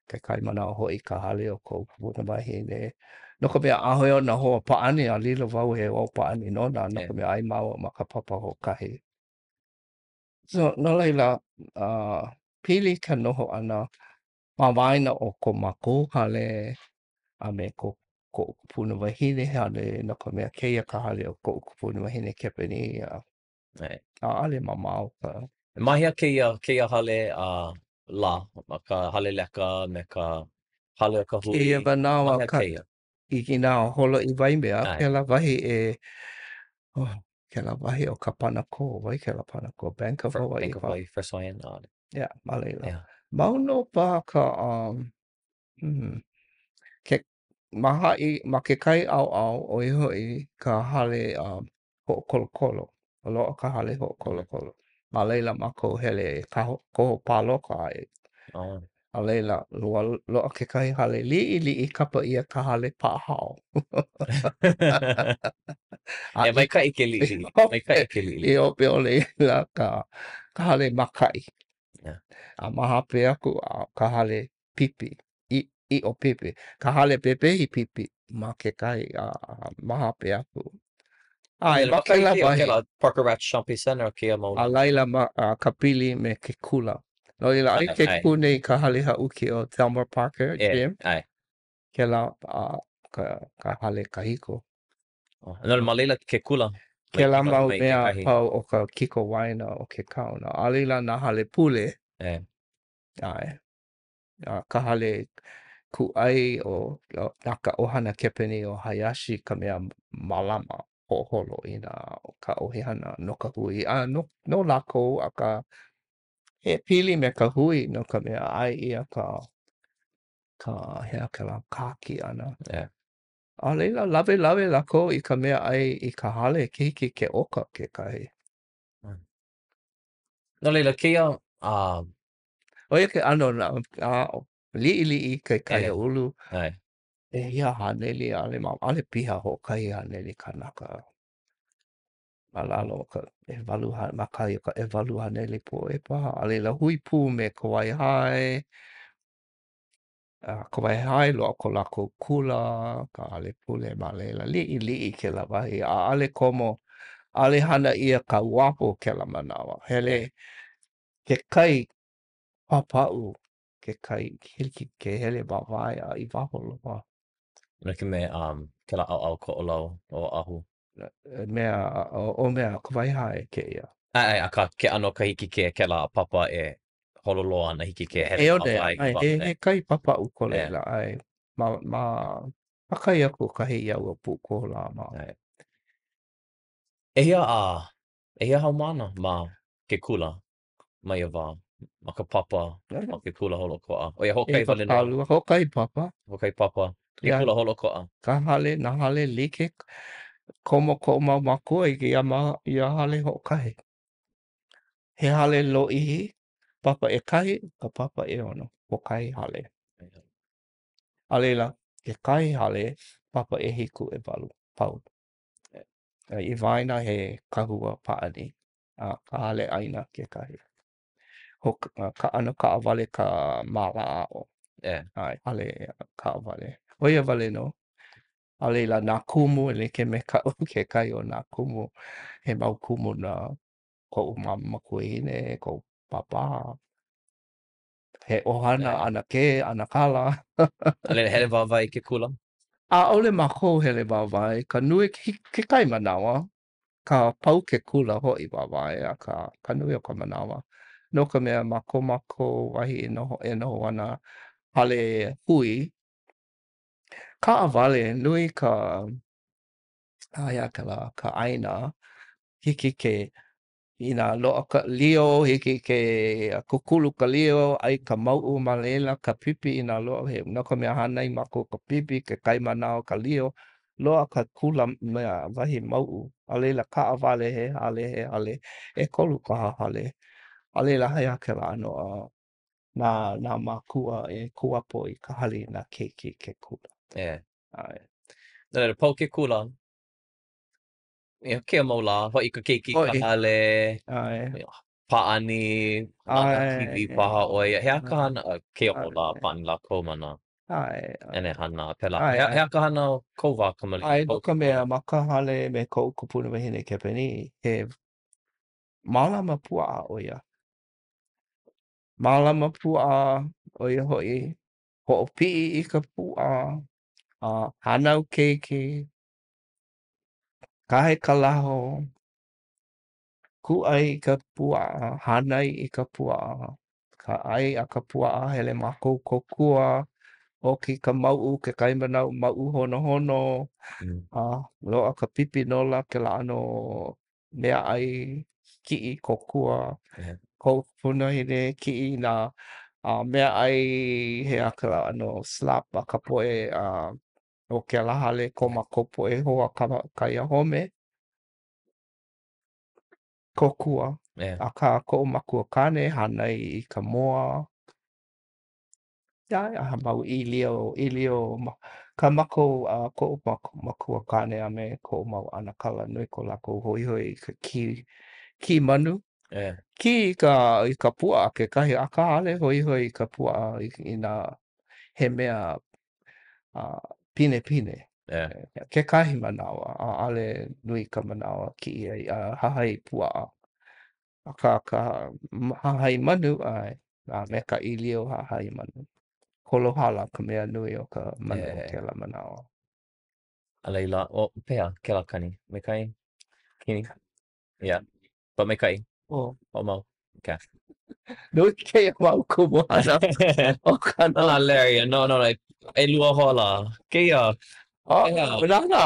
kekahi manawa hoʻi i ka hale o koʻu kupuna wahine. No ka mea, ʻaʻohe ona hoa pāʻani, a lilo wau he hoa pāʻani nona, no ka mea, ʻai māua ma ka papa hoʻokahi. So, no laila, uh, pili ka noho ʻana ma waena o ko mākou hale a me ko koʻu kupuna wahine hale, no ka mea, kēia ka hale o koʻu kupuna wahine Kepanī, a ʻaʻole mamao ka. Ma hea kēia, kēia hale a lā, ma ka hale leka me ka hale o ka hui? Kēia manawa Ma hea ka, kēia? inā holo i Waimea, kēlā wahi e, oh, kēlā wahi o ka panakō, wai kēlā panakō, Bank of Hawaii. Bank of Hawaii, First Hawaiian, ʻaʻole. Yeah, ma laila. Yeah. Mau nō paha ka, um, hmm, ke, ma haʻi, ma kekahi ʻaoʻao, ʻo ia hoʻi ka hale um, hoʻokolokolo, loaʻa ka hale hoʻokolokolo. Ma laila mākou hele e kaho, koho pāloka ai. Oh. A laila, ua loaʻa kekahi hale liʻiliʻi kapa ʻia ka hale paʻahao. A e maikaʻi ke liʻiliʻi. Maikaʻi ke liʻiliʻi. I hope o laila ka, ka hale mākaʻi. Yeah. A ma hope aku a ka hale pipi, i, ʻiʻo pipi, ka hale pepehi pipi ma kekahi a, a ma hope aku. A e ma kēlā wahi. Kēlā Parker Ranch Shopping Center kēia mau. A laila ma a, ka pili me ke kula. No laila, ai ke kū nei ka hale haʻuki o Thelma Parker, yeah, Jim. ʻAe. Kēlā, a. ka, ka hale kahiko. Oh, no, ma laila ke kula. Kēlā mau mea a pau o ka kikowaena o ke kaona. A laila nā hale pule. ʻAe. ʻAe. A ka hale kūʻai o, na ka ʻohana Kepanī o Hayashi ka mea mālama hoʻoholo i nā ka ʻoihana no ka hui a no, no lākou akā he pili me ka hui no ka mea ʻae ʻia ka ka he aha kēlā kāki ʻana. Yeah. A laila, lawelawe lākou i ka meaʻai i ka hale, ke hiki ke ʻoka kekahi. No laila, kēia, uh, ʻO ia ke ʻano na, a, liʻiliʻi ke kaiāulu. ʻAe. ʻEhia haneli, ʻaʻole ma, ʻaʻole piha hoʻokahi haneli kanaka. Ma lalo o ka ʻewalu, ma kahi o ka ʻewalu haneli poʻe paha. A laila, hui pū me Kawaihae, A Kawaihae loaʻa ko lākou kula, ka hale pule ma laila, liʻiliʻi kēlā wahi, a ʻaʻole komo, ʻaʻole hana ʻia ka uapo kēlā manawa. Hele ke kai pāpaʻu, ke kai, hiki ke hele wāwae a i waho loa. Like me um, kēlā ʻaoʻao Koʻolau o Oʻahu. Mea, ʻo mea, Kawaihae kēia. ʻAe, ʻae, akā, ke ʻano ka hiki ke kēlā papa e holo loa ana hiki ke hele He one, ʻae, he, he kai pāpaʻu ko laila, ʻae, ma, ma, ma kai aku o ka heiau o Puʻukoholā mā. ʻAe. ʻEhia a, ʻehia haumāna ma ke kula ma ia wā, ma ka papa, ma ke kula holoʻokoʻa? ʻO ia hoʻokahi wale nō? 20, hoʻokahi papa. Hoʻokahi papa, ke kula holoʻokoʻa. Ka hale, nā hale like, komo koʻu mau mākua i ia, ma, ia hale hoʻokahi. He hale lōʻihi, papa ʻekahi, ka papa ʻeono, hoʻokahi hale. A laila, kekahi hale, papa ʻehiku, ʻewalu, pau. A i waena he kahua pāʻani, a ka hale ʻaina kekahi. Ho, ka ʻano kaʻawale ka māla aʻo. ʻAe. ʻAe, hale kaʻawale. ʻO ia wale nō. A laila, nā kumu e like me kaʻu kekahi o nā kumu, he mau kumu na koʻu makuahine, koʻu pāpā, he ʻohana ʻanakē, ʻanakala. A laila, hele wāwae i ke kula? ʻAʻole mākou hele wāwae, ka nui, kekahi manawa, ka pau ke kula hoʻi wāwae, akā, ka nui o ka manawa, no ka mea, ma ko mākou wahi e noho, e noho ana, hale hui, Kaʻawale, nui ka, he aha kēlā, ka ʻāina, hiki ke, inā loaʻa ka lio, hiki ke kūkulu ka lio, ʻai ka mauʻu ma laila, ka pipi inā loaʻa, he, no ka mea hānai mākou ka pipi, kekahi manawa ka lio, loaʻa ka kula mea, wahi mauʻu, a laila kaʻawale he hale, he hale, ʻekolu paha hale, a laila he aha kēlā ʻano nā, nā mākua e kuapo i ka hale i nā keiki i ke kula. ʻAe. ʻAe. No laila, pau ke kula. Ia, kēia mau lā, hoʻi ka keiki i ka hale. ʻAe. Pāʻani, nānā TV paha ʻoe. He aha ka hana, kēia mau lā, pāʻani lākou ma nā ʻAe. ʻenehana pēlā. He aha ka hana o kou wā kamaliʻi? ʻAe, no ka mea, ma ka hale me koʻu kupunawahine Kepanī, he mālama puaʻa ʻo ia. Mālama puaʻa, ʻo ia hoʻi, hoʻopiʻi i ka puaʻa, a hānau keiki, kahe ka laho, kūʻai i ka puaʻa, hānai i ka puaʻa, ka ʻai a ka puaʻa, hele mākou kōkua, ʻoki ka mauʻu, kekahi manawa mauʻu honohono, a loaʻa ka pipinola, kēlā ʻano meaʻai kiʻi kōkua, koʻu kupunahine kiʻi i nā meaʻai he aha kēlā ʻano slop a ka poʻe o kēlā hale ko mākou poʻe hoa kaiahome kōkua. Akā koʻu makuakāne hānai i ka moa. ʻAe, a mau ʻīlio, ʻīlio, kā mākou, a koʻu makuakāne a me koʻu mau ʻanakala, nui ko lākou hoihoi i ka kī, kī manu. ʻAe. Kī i ka, i ka puaʻa kekahi, akā ʻaʻole hoihoi i ka puaʻa inā he mea pinepine. ʻAe. Kekahi manawa, ʻaʻole nui ka manawa kiʻi ai a hahai puaʻa. Akā ka hahai manu, ʻae, a me ka ʻīlio hahai manu. Kolohala ka mea nui o ka manu o kēlā manawa. A laila, ʻo, pehea kēlā kani? Maikaʻi? Kini? Yeah. But maikaʻi. Oh. Hoʻomau. Okay. Nui kēia mau kumuhana o ka No, no, Larry, no, no, no, ʻelua hola. Kēia. Oh, nānā,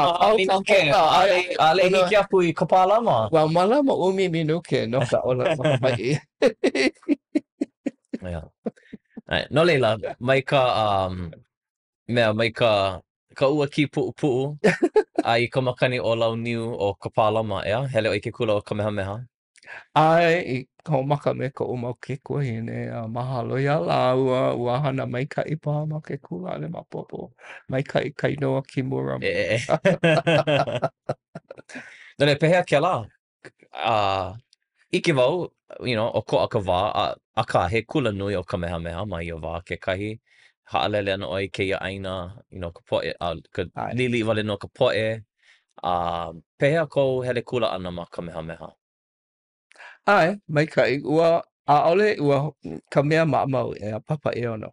pau ka hola. ʻAʻole hiki aku i Kapālama. Ua mālama ʻumi minuke no ka ʻōlelo Hawaiʻi. Yeah. No laila, mai ka um, mea, mai ka, ka ua Kīpuʻupuʻu a i ka makani ʻŌlauniu o Kapālama, ʻeā? Hele ʻoe i ke kula o Kamehameha. ʻAe, i hoʻomaka me koʻu mau kaikuahine, a mahalo iā lāua, ua hana maikaʻi paha ma ke kula, ʻaʻole maopopo. Maikaʻi Kainoa Kimura. E, e, e. No laila, pehea kēlā? Uh, ʻike wau, you know, ʻokoʻa ka wā, a, akā, he kula nui ʻo Kamehameha ma ia wā kekahi. Haʻalele ana ʻoe i kēia ʻāina, you know, ka poʻe, a ka liʻiliʻi wale nō ka poʻe. A pehea kou hele kula ʻana ma Kamehameha? ʻAe, maikaʻi. Ua, ʻaʻole, ua, ka mea maʻamau, e papa ʻeono,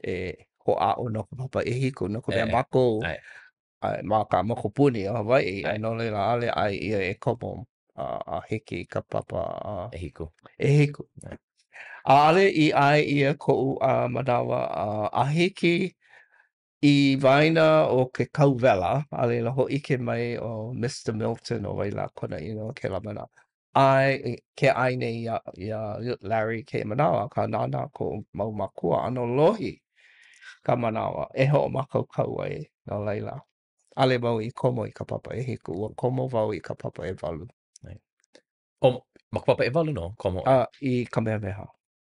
e hoʻāʻo no ka papa ʻehiku, no ka mea mākou, ʻae, ma ka mokupuni o Hawaiʻi, a no laila ʻaʻole ʻae ʻia e komo a hiki i ka papa ʻehiku. ʻEhiku. ʻAʻole i ʻae ʻia koʻu manawa a hiki i waena o ke kau wela, a laila hōʻike mai ʻo Mister Milton ʻo wai lā kona inoa kēlā manawa. ʻAe, ke ʻae nei iā, iā Larry kēia manawa, akā nānā koʻu mau mākua ʻano lohi ka manawa e hoʻomākaukau ai, no laila, ʻaʻole wau i komo i ka papa ʻehiku, ua komo wau i ka papa ʻewalu. ʻO, ma ka papa ʻewalu nō, komo ʻoe? A, i Kamehameha.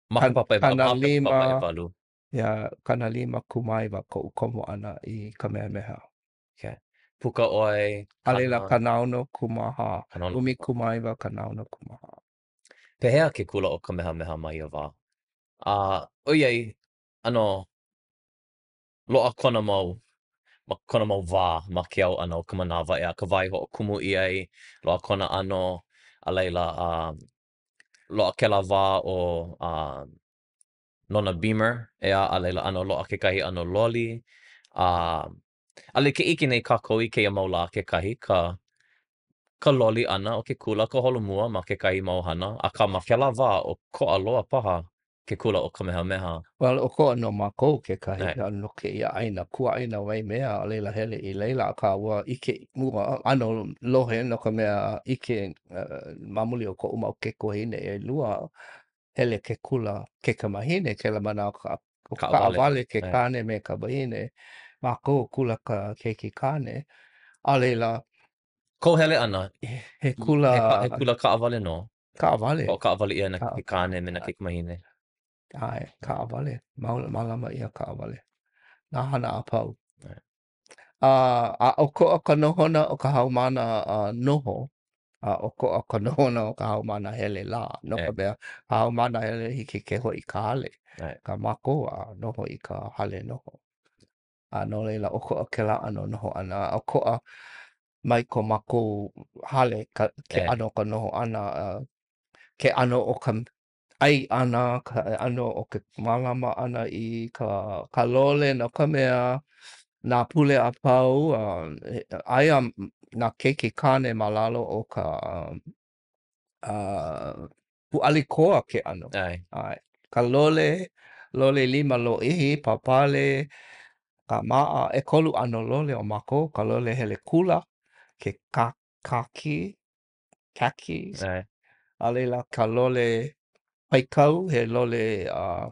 Ma ka papa ʻewalu, 50 papa ʻewalu. Ia, 50 kūmāiwa koʻu komo ʻana i Kamehameha. Okay. Puka ʻoe, A laila, 60 kūmāhā. 19, 64. Pehea ke kula ʻo Kamehameha ma ia wā? A ʻoiai, ʻano loaʻa kona mau, ma kona mau wā ma ke au ʻana o ka manawa, ʻeā, ka wā i hoʻokumu ʻia ai, loaʻa kona ʻano, a laila, a loaʻa kēlā wā o, a Nona Beamer, ʻeā, a laila ʻano loaʻa kekahi ʻano loli, a a ke ʻike nei kākou i kēia mau lā kekahi, ka ka loli ʻana o ke kula, ka holomua ma kekahi mau hana, akā ma kēlā wā, ʻokoʻa loa paha ke kula ʻo Kamehameha. Well, ʻokoʻa nō mākou kekahi, a no kēia ʻāina, kuaʻāina Waimea, a laila hele i laila, akā ua ʻike mua, ʻano lohe no ka mea ʻike ma muli o koʻu mau kaikuahine ʻelua, hele ke kula kaikamahine kēlā manawa ka kaʻawale ke kāne me ka wahine mākou kula ka keiki kāne a laila Kou hele ʻana he kula he kula kaʻawale nō kaʻawale hoʻokaʻawale ʻia nā keiki kāne me nā kaikamahine ʻae kaʻawale mālama ʻia kaʻawale nā hana a pau A, a ʻokoʻa ka nohona o ka haumāna a noho, a ʻokoʻa ka nohona o ka haumāna hele lā, no ka mea, ka haumāna hele hiki ke hoʻi i ka hale, akā mākou a noho i ka hale noho. A no laila, ʻokoʻa kēlā ʻano noho ʻana, a ʻokoʻa mai ko mākou hale ka, ke ʻano o ka noho ʻana, ke ʻano o ka ʻai ʻana, ka ʻano o ke mālama ʻana i ka, ka lole, no ka mea, nā pule a pau, aia nā keiki kāne ma lalo o ka uh, pūʻali koa ke ʻano. ʻAe. ʻAe. Ka lole, lole lima lōʻihi, pāpale, kāmaʻa, ʻekolu ʻano lole o mākou, ka lole hele kula, ke kākī, khakis. ʻAe. A laila ka lole paikau, he lole uh,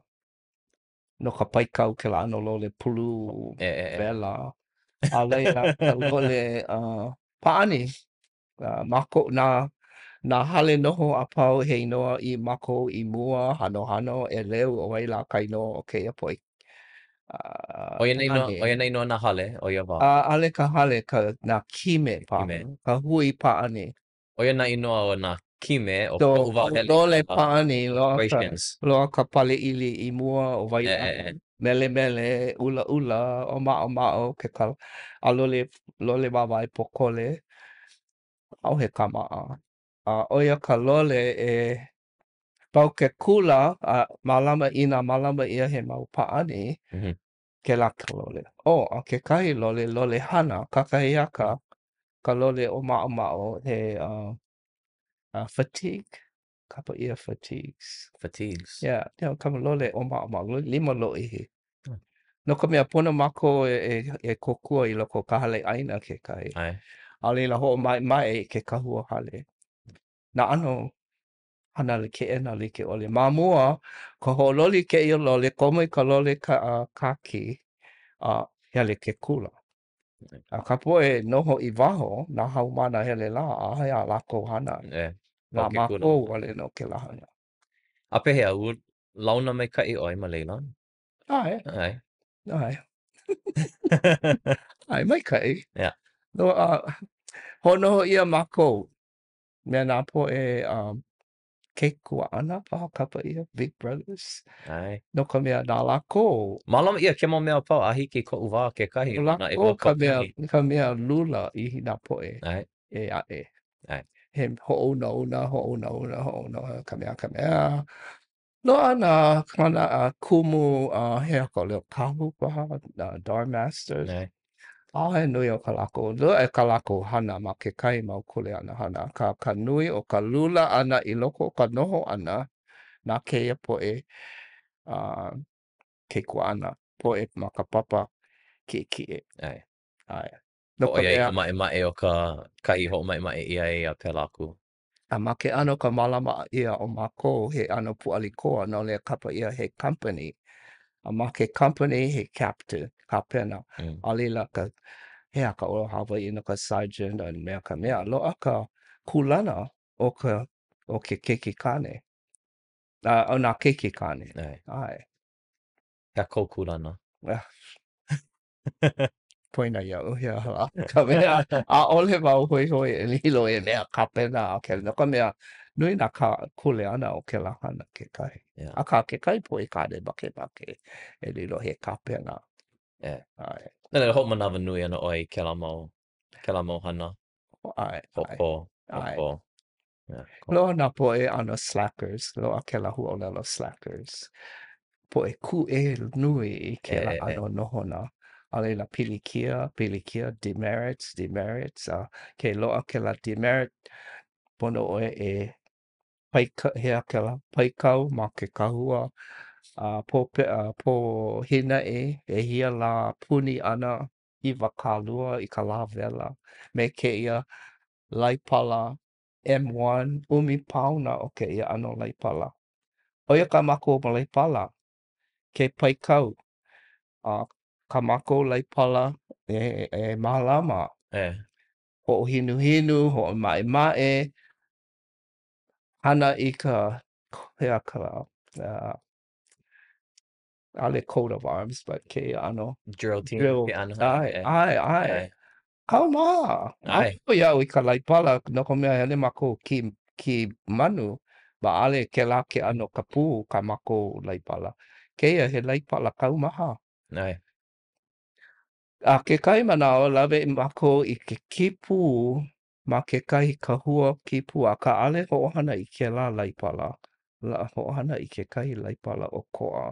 no ka paikau kēlā ʻano lole pulu e, e, e. wela. A laila ka lole uh, pāʻani. Uh, mākou, nā, nā hale noho a pau he inoa i mākou i mua, hanohano, ʻeleu, ʻo wai lā ka inoa o kēia poʻe ʻO ia nā inoa, ʻo ia nā inoa nā hale o ia wā? ʻAʻole ka hale, ka, nā kime paha, ka hui pāʻani. ʻO ia nā inoa o nā kime o koʻu wā hele i Lole pāʻani, loaʻa ka, loaʻa ka pale ʻili i mua o wai melemele, ʻulaʻula, ʻōmaʻomaʻo, ke kala, a lole, lole wāwae pōkole, ʻaʻohe kāmaʻa. A ʻo ia ka lole e Pau ke kula a mālama inā mālama ʻia he mau pāʻani, mm -hmm. Kēlā ka lole. Oh, a kekahi lole, lole hana, kakahiaka, ka lole ʻōmaʻomaʻo, he uh, uh, fatigue, kapa ʻia fatigues. Fatigues. Yeah, you know, ka lole ʻōmaʻomaʻo, lima lōʻihi. Hmm. No ka mea, pono mākou e, e, e kōkua i loko o ka hale ʻaina kekahi. ʻAe. A laila hoʻomaʻemaʻe i ke kahua hale. Nā ʻano hana keʻena like ʻole. Ma mua, ka hoʻololi kēia lole, komo i ka lole ka, uh, kāki, a hele ke kula. A ka poʻe noho i waho, nā haumāna hele lā, ʻaʻohe a lākou hana. E, Na mākou wale nō kēlā hana. A pehea, ua launa maikaʻi ʻoe ma laila? ʻAe. ʻAe. ʻAe. ʻAe, maikaʻi. Yeah. No, uh, hoʻonoho ʻia mākou me nā poʻe um, kaikuaʻana paha kapa ʻia, Big Brothers. ʻAe. No ka mea, na lākou. Mālama ʻia kēia mau mea a pau a hiki i koʻu wā kekahi. No lākou ka mea, ka mea lula i nā poʻe ʻAe. ʻē aʻe. ʻAe. He hoʻounauna, hoʻounauna, hoʻounauna, ka mea, ka mea. Loaʻa nā kāna kumu a he aha ka ʻōlelo kahu paha, nā dorm masters. ʻAe. ʻAʻohe nui o ka lākou, loaʻa ka lākou hana ma kekahi mau kuleana hana, akā ka nui o ka lula ʻana i loko o ka noho ʻana na kēia poʻe uh, kaikuaʻana, poʻe ma ka papa kiʻekiʻe. ʻAe. ʻAe. No ka mea. ʻOiai ka maʻemaʻe o ka kahi i hoʻomaʻemaʻe ʻia ai a pēlā aku. A ma ke ʻano ka mālama ʻia o mākou he ʻano pūʻali koa, no laila kapa ʻia he company. A ma ke company he captain, kapena. Mm. A laila ka, he aha ka ʻōlelo Hawaiʻi no ka sergeant a mea ka mea. Loaʻa ka kūlana o ka, o ke keiki kāne. A, o nā keiki kāne. ʻAe. ʻAe. He aha kou kūlana? Poina iaʻu, he aha lā ka mea, ʻaʻole wau hoihoi e lilo i mea kapena a kēlā, no ka mea, nui nā ka kuleana o kēlā hana kekahi. Yeah. Akā, kekahi poʻe kāne makemake e lilo he kapena. Yeah. ʻAe. No laila, hoʻomanawanui ana ʻoe i kēlā mau, kēlā mau hana. ʻAe, ʻae. Hoʻokō, ʻAe. hoʻokō. Loaʻa nā poʻe ʻano slackers, loaʻa kēlā huaʻōlelo slackers. Poʻe kūʻē nui i kēlā ʻano nohona. A laila pilikia, pilikia, demerits, demerits, a ke loaʻa kēlā demerit, pono ʻoe e paika, he aha kēlā, paikau ma ke kahua, a pō, pō hīnaʻi, ʻehia lā puni ʻana, 20 i ka lā wela, me kēia laipala M1, ʻumi paona o kēia ʻano laipala. ʻO ia kā mākou laipala, ke paikau, a kā mākou laipala e, e mālama. E. Hoʻohinuhinu, hoʻomaʻemaʻe, hana i ka, he aha ka, uh, ʻaʻole coat of arms, but kēia ʻano. Drill team. Drill. Ke ʻano. ʻAe, ʻae, ʻae. Kaumaha! ʻAe. Maopopo iaʻu i ka laipala, no ka mea, hele mākou kī, kī manu, ma ʻaʻole kēlā ke ʻano ka pū kā mākou laipala. Kēia he laipala kaumaha. ʻAe. A kekahi manawa, lawe mākou i ke kī pū ma kekahi kahua kī pū, akā ʻaʻole hoʻohana i kēlā laipala, la, hoʻohana i kekahi laipala ʻokoʻa.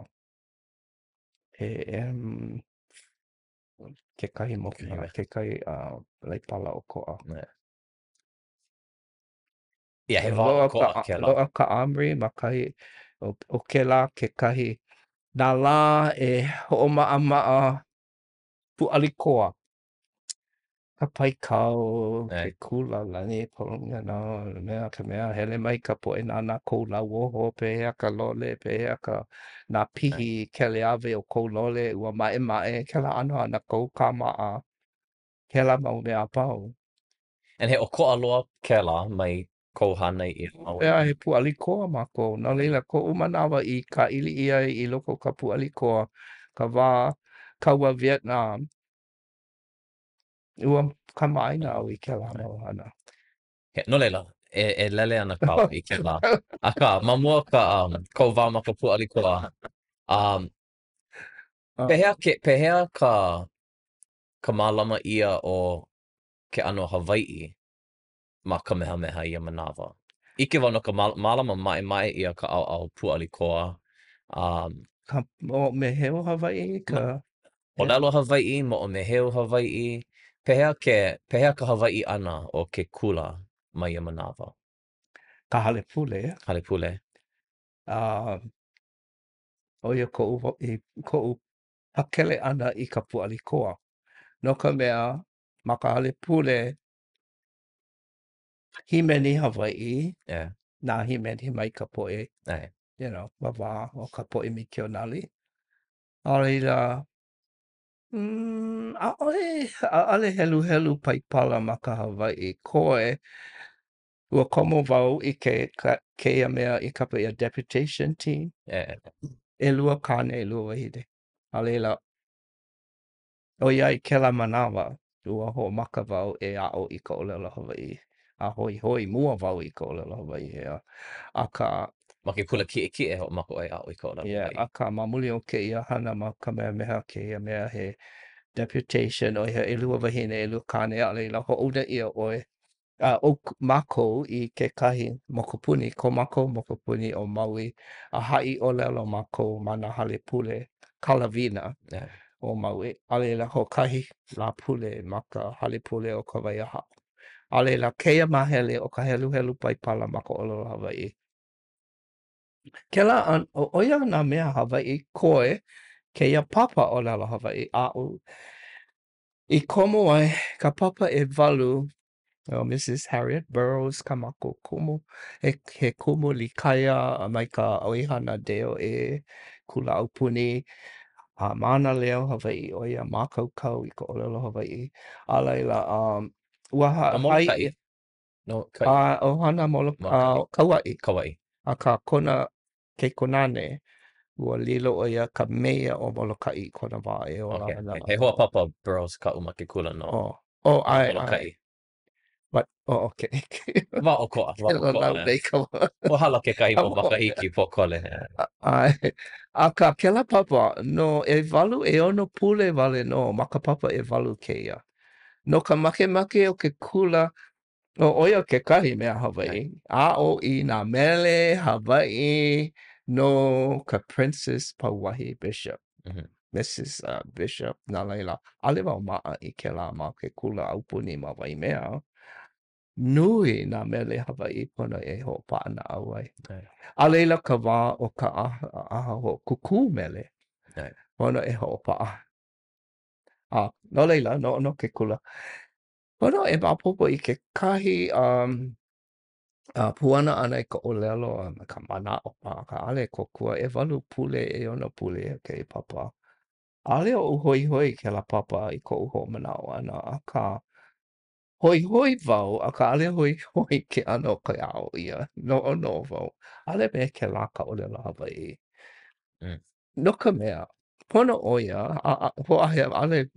He, um, Kekahi mokuna, kekahi uh, laipala ʻokoʻa. Yeah. Yeah, he wā ʻokoʻa kēlā. Loaʻa ka armory ma kahi, o, o kēlā kekahi, nā lā e hoʻomaʻamaʻa pūʻali koa. Ka paikau, ke kula lani, you know, mea, ka mea, hele mai ka poʻe nānā kou lauoho, pehea ka lole, pehea ka, nā pihi keleawe o kou lole, ua maʻemaʻe, kēlā ʻano hana kou kāmaʻa, kēlā mau mea a pau. And he ʻokoʻa loa kēlā mai kou hānai ʻia. ʻEā, he pūʻali koa mākou. No laila, koʻu manawa i kāʻili ʻia ai i loko o ka pūʻali koa, ka wā kaua Vietnam, Ua kamaʻāina au i kēlā mau hana. No laila, e, e lele ana kāua i kēlā. Akā, ma mua o ka, um, kou wā ma ka pūʻali koa, um, pehea, ke, pehea ka, ka mālama ʻia o ke ʻano Hawaiʻi ma Kamehameha ia manawa? ʻIke wau no ka mālama maʻemaʻe ʻia ka ʻaoʻao pūʻali koa. Um, ka moʻomeheu Hawaiʻi, ka... ʻōlelo Hawaiʻi, moʻomeheu Hawaiʻi, pehea ke, pehea ka Hawaiʻi ʻana o ke kula ma ia manawa? Ka hale pule. Hale pule. A ʻo ia koʻu, koʻu pakele ʻana i ka pūʻali koa. No ka mea, ma ka hale pule, hīmeni Hawaiʻi, yeah. nā hīmeni mai ka poʻe, yeah. you know, ma wā o ka poʻe mikionali. A laila, mm, ʻaʻole, ʻaʻole heluhelu Paipala ma ka Hawaiʻi. Koe, ua komo wau i ke, ka, kēia mea i kapa ʻia deputation team. Yeah. ʻElua kāne, ʻelua wahine. A laila, ʻoiai kēlā manawa, ua hoʻomaka wau e aʻo i ka ʻōlelo Hawaiʻi, a hoihoi mua wau i ka ʻōlelo Hawaiʻi, ʻeā. Akā. Ma ke kula kiʻekiʻe hoʻomaka ʻoe e aʻo i ka ʻōlelo Yeah, Hawaiʻi. akā, ma muli o kēia hana ma Kamehameha kēia mea he deputation, ʻo ia ʻelua wahine, ʻelua kāne, a laila hoʻouna ʻia ʻoe a ʻo mākou i kekahi mokupuni, ko mākou mokupuni ʻo Maui, a haʻi ʻōlelo mākou ma nā hale pule Kalawina o Maui. A laila, hoʻokahi Lāpule ma ka hale pule o Kawaiahaʻo. A laila, kēia māhele o ka heluhelu Paipala ma ka ʻōlelo Hawaiʻi. Kēlā, ʻo ia nā mea Hawaiʻi koe kēia papa ʻōlelo Hawaiʻi aʻu i komo ai ka papa ʻewalu ʻo Mrs. Harriet Burrows kā mākou kumu, he, he kumu likaia mai ka ʻoihana DOE kula aupuni, a mānaleo Hawaiʻi ʻo ia, mākaukau i ka ʻōlelo Hawaiʻi. A laila, um, ua ha, No Molokaʻi? No, ka... A, ʻohana Molo, uh, Kauaʻi. Kauaʻi. Akā, kona keikonane, ua lilo ʻo ia ka meia o Molokaʻi i kona wā e ola okay, ana. Okay. He hoa papa Burrows kaʻu ma ke kula no oh. Oh, ʻae, Molokaʻi. But, oh, okay. Wā ʻokoʻa, wā ʻokoʻa. Ua hala kekahi mau makahiki pōkole. ʻAe. Akā, kēlā papa, no ʻewalu, ʻeono pule wale nō ma ka papa ʻewalu kēia. No ka makemake o ke kula ʻO ʻo ia kekahi mea Hawaiʻi, aʻo i nā mele Hawaiʻi no ka Princess Pauahi Bishop, Mrs. Bishop, no laila, ʻaʻole wau maʻa i kēlā ma ke kula aupuni ma Waimea. Nui nā mele Hawaiʻi pono e hoʻopaʻanaʻau ai. A laila ka wā o ka ʻaha hoʻokūkū mele, pono e hoʻopaʻa. A no laila, noʻonoʻo ke kula, Pono e maopopo i kekahi um, uh, puana ʻana i ka ʻōlelo a me ka manaʻo paha, ʻaʻole e kōkua, ʻewalu pule, ʻeono pule o kēia papa. ʻAʻole oʻu hoihoi i kēlā papa i koʻu hoʻomanaʻo ʻana, akā, hoihoi wau, akā ʻaʻole hoihoi ke ʻano o ke aʻo ʻia. Noʻonoʻo wau, ʻaʻole me kēlā ka ʻōlelo Hawaiʻi. Mm. No ka mea, pono ʻo ia, a, a, hoʻāhea, ʻaʻole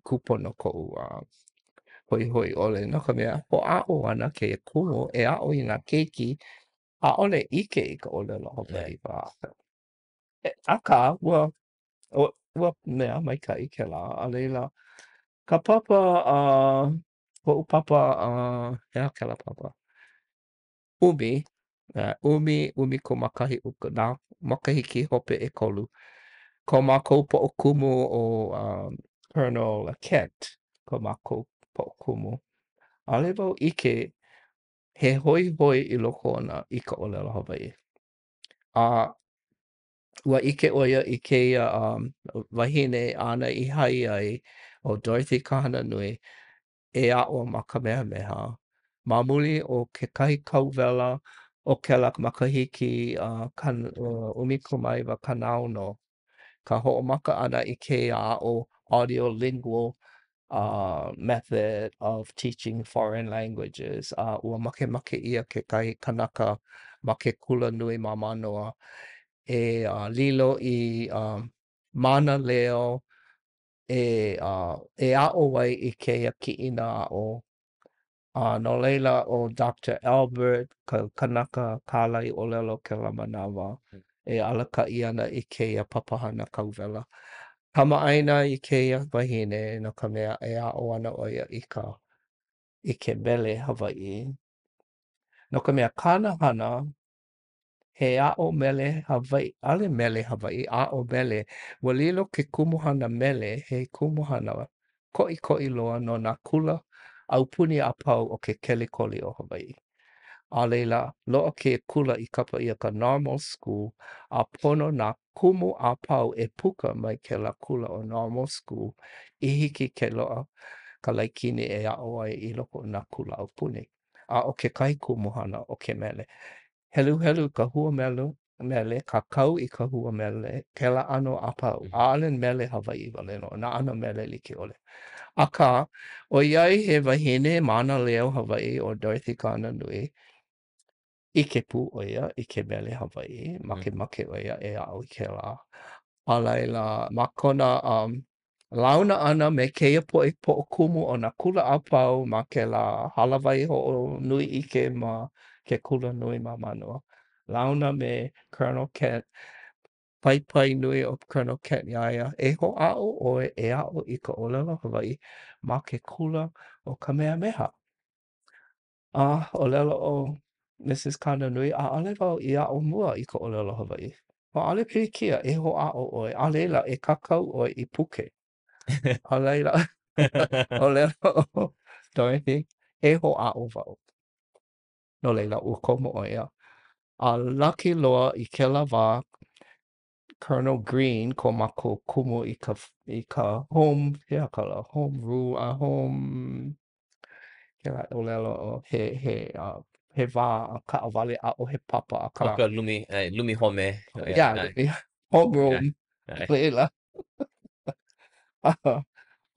kūpono koʻu uh, hoihoi ʻole, no ka mea, hoʻāʻo ana kēia kumu e aʻo i nā keiki, ʻaʻole ʻike i ka ʻōlelo Hawaiʻi. E, akā, ua, ua mea maikaʻi kēlā, a laila, ka papa, uh, koʻu papa, uh, he aha kēlā papa? ʻUmi, ʻumi, ʻumikūmākahi, nā makahiki hope ʻekolu. Ko mākou poʻokumu ʻo um, Colonel Kent, ko mākou poʻokumu. ʻAʻole wau ʻike he hoihoi i loko ona i ka ʻōlelo Hawaiʻi. A ua ʻike ʻo ia i kēia um, wahine āna i hai ai, ʻo Dorothy Kahananui, e aʻo ma Kamehameha. Ma muli o kekahi kauwela o kēlā makahiki 1960, ka hoʻomaka ʻana i kēia aʻo audiolingual method of teaching foreign languages, a ua makemake ʻia kekahi kanaka ma ke kula nui ma Mānoa e lilo i mānaleo e, e aʻo ai i kēia kiʻina aʻo. A no laila, ʻo Doctor Albert, ka kanaka kālai ʻōlelo kēlā manawa, e alakaʻi ana i kēia papahana kauwela. Kamaʻāina i kēia wahine no ka mea e aʻo ana ʻo ia i ka i ke mele Hawaiʻi. No ka mea, kāna hana, He aʻo mele Hawaiʻi, ʻaʻole mele Hawaiʻi, aʻo mele. Ua lilo ke kumuhana mele he kumuhana koʻikoʻi loa no nā kula aupuni a pau o ke Kelikoli o Hawaiʻi. A laila, loaʻa kēia kula i kapa ʻia ka Normal School, a pono nā kumu a pau e puka mai kēlā kula ʻo Normal School i hiki ke loaʻa ka laikini e aʻo ai i loko o nā kula aupuni. A ʻo kekahi kumuhana ʻo ke mele. Heluhelu i ka hua mele, mele, kākau i ka hua mele, kēlā ʻano a pau. ʻAʻole mele Hawaiʻi wale nō, nā ʻano mele like ʻole. Akā, ʻoiai he wahine mānaleo Hawaiʻi ʻo Dorothy Kahananui, ʻike pū ʻo ia i ke mele Hawaiʻi, makemake ʻo ia e aʻo i kēlā. A laila, ma kona um, launa ʻana me kēia poʻe poʻokumu o nā kula a pau ma kēlā hālāwai hoʻonui ʻike ma ke kula nui ma Mānoa, launa me Colonel Kent, paipai nui ʻo Colonel Kent iā ia, e hoʻāʻo ʻoe e aʻo i ka ʻōlelo Hawaiʻi ma ke kula ʻo Kamehameha. A ʻōlelo ʻo Mrs. Kahananui, ʻaʻole wau i aʻo mua i ka ʻōlelo Hawaiʻi. ʻAʻole pilikia, e hoʻāʻo ʻoe, a laila, e kākau ʻoe i puke. A laila, ʻōlelo ʻo Dorothy, e hoʻāʻo wau. No laila, ua komo ʻo ia. A laki loa i kēlā wā, Colonel Green, ko mākou kumu i ka, i ka home, he aha ka lā, home rule, a home, kēlā ʻōlelo, he, he, uh, he wā kaʻawale ʻaʻohe papa akā. ʻO ka lumi, lumi home. Yeah, lumi, home room. Yeah. Laila.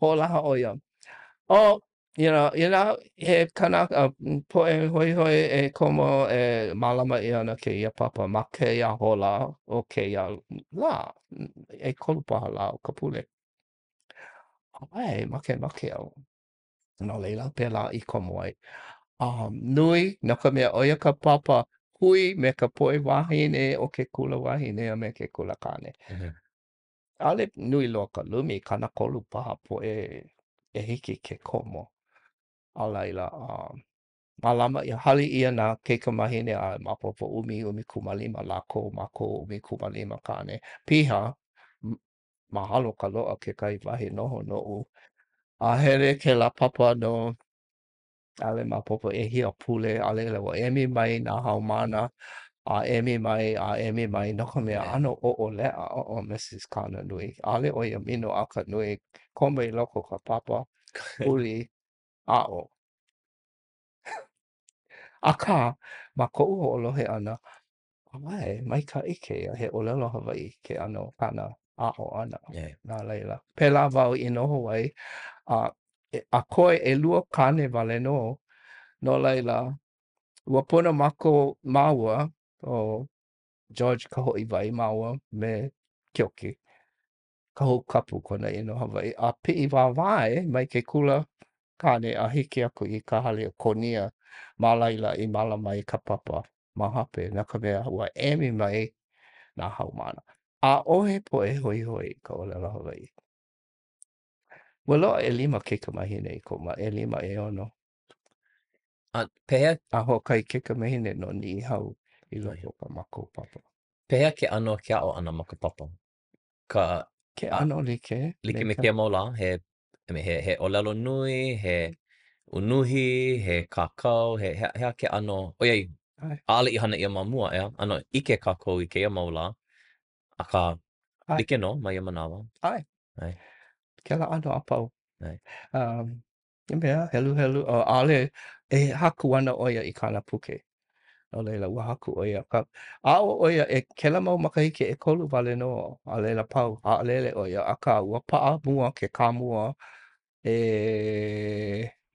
Hoʻolaha ʻo ia. Oh, you know, you know, he kanaka, poʻe hoihoi e komo e mālama ʻia ana kēia papa ma kēia hola o kēia lā, ʻekolu paha lā o ka pule. ʻAe, makemake au. No laila, pēlā i komo ai. Um, nui, no ka mea, ʻo ia ka papa hui me ka poʻe wāhine o ke kula wāhine a me ke kula kāne. Mm -hmm. ʻAʻole nui loa ka lumi, 30 paha poʻe e hiki ke komo. A laila, mālama ʻia, hali ʻia nā keikamāhine a maopopo ʻumi, 15 lākou, mākou 15 kāne. Piha, mahalo ka loaʻa kekahi wahi noho noʻu. A hele kēlā papa no ʻaʻole maopopo ʻehia pule, a laila ua emi mai nā haumāna, a emi mai, a emi mai, no ka mea, ʻano ʻoʻoleʻa ʻo Mrs. Kahananui. ʻAʻole ʻo ia minoʻaka nui, komo i loko o ka papa, huli, aʻo. Akā, ma koʻu hoʻolohe ʻana, ʻae, maikaʻi kēia, he ʻōlelo Hawaiʻi ke ʻano o kāna aʻo ʻana. No laila, pēlā wau i noho ai, a, a koe ʻelua kāne wale nō, no laila, ua pono mākou, māua, ʻo George Kahoʻiwai māua me Keoki, Kahoukapu kona inoa Hawaiʻi, a piʻi wāwae mai ke kula kāne a hiki aku i ka hale o Konia ma laila i mālama ai ka papa ma hope, no ka mea, ua emi mai nā haumāna. ʻAʻohe poʻe hoihoi i ka ʻōlelo Hawaiʻi. Ua loaʻa ʻelima keikamāhine i koʻu ma, ʻelima, ʻeono. A pehea? A hoʻokahi keikamāhine no Niʻihau i loko o kā mākou papa. Pehea ke ʻano o ke aʻo ʻana ma ka papa? Ka Ke ʻano like. Like me kēia mau lā, he, I mean, he, he ʻōlelo nui, he unuhi, he kākau, he, he aha ke ʻano, ʻoiai, ʻaʻole i hana ʻia ma mua, ʻeā? ʻAno ʻike kākou i kēia mau lā, akā, like nō ma ia manawa. ʻAe. ʻAe. Kēlā ʻano a pau. ʻAe. Um, I mea, heluhelu, ʻo, ʻaʻole, e haku ana ʻo ia i kāna puke. No laila, ua haku ʻo ia. Ka, aʻo ʻo ia e kēlā mau makahiki ʻekolu wale nō, a laila pau, haʻalele ʻo ia, akā, ua paʻa mua ke kāmua e,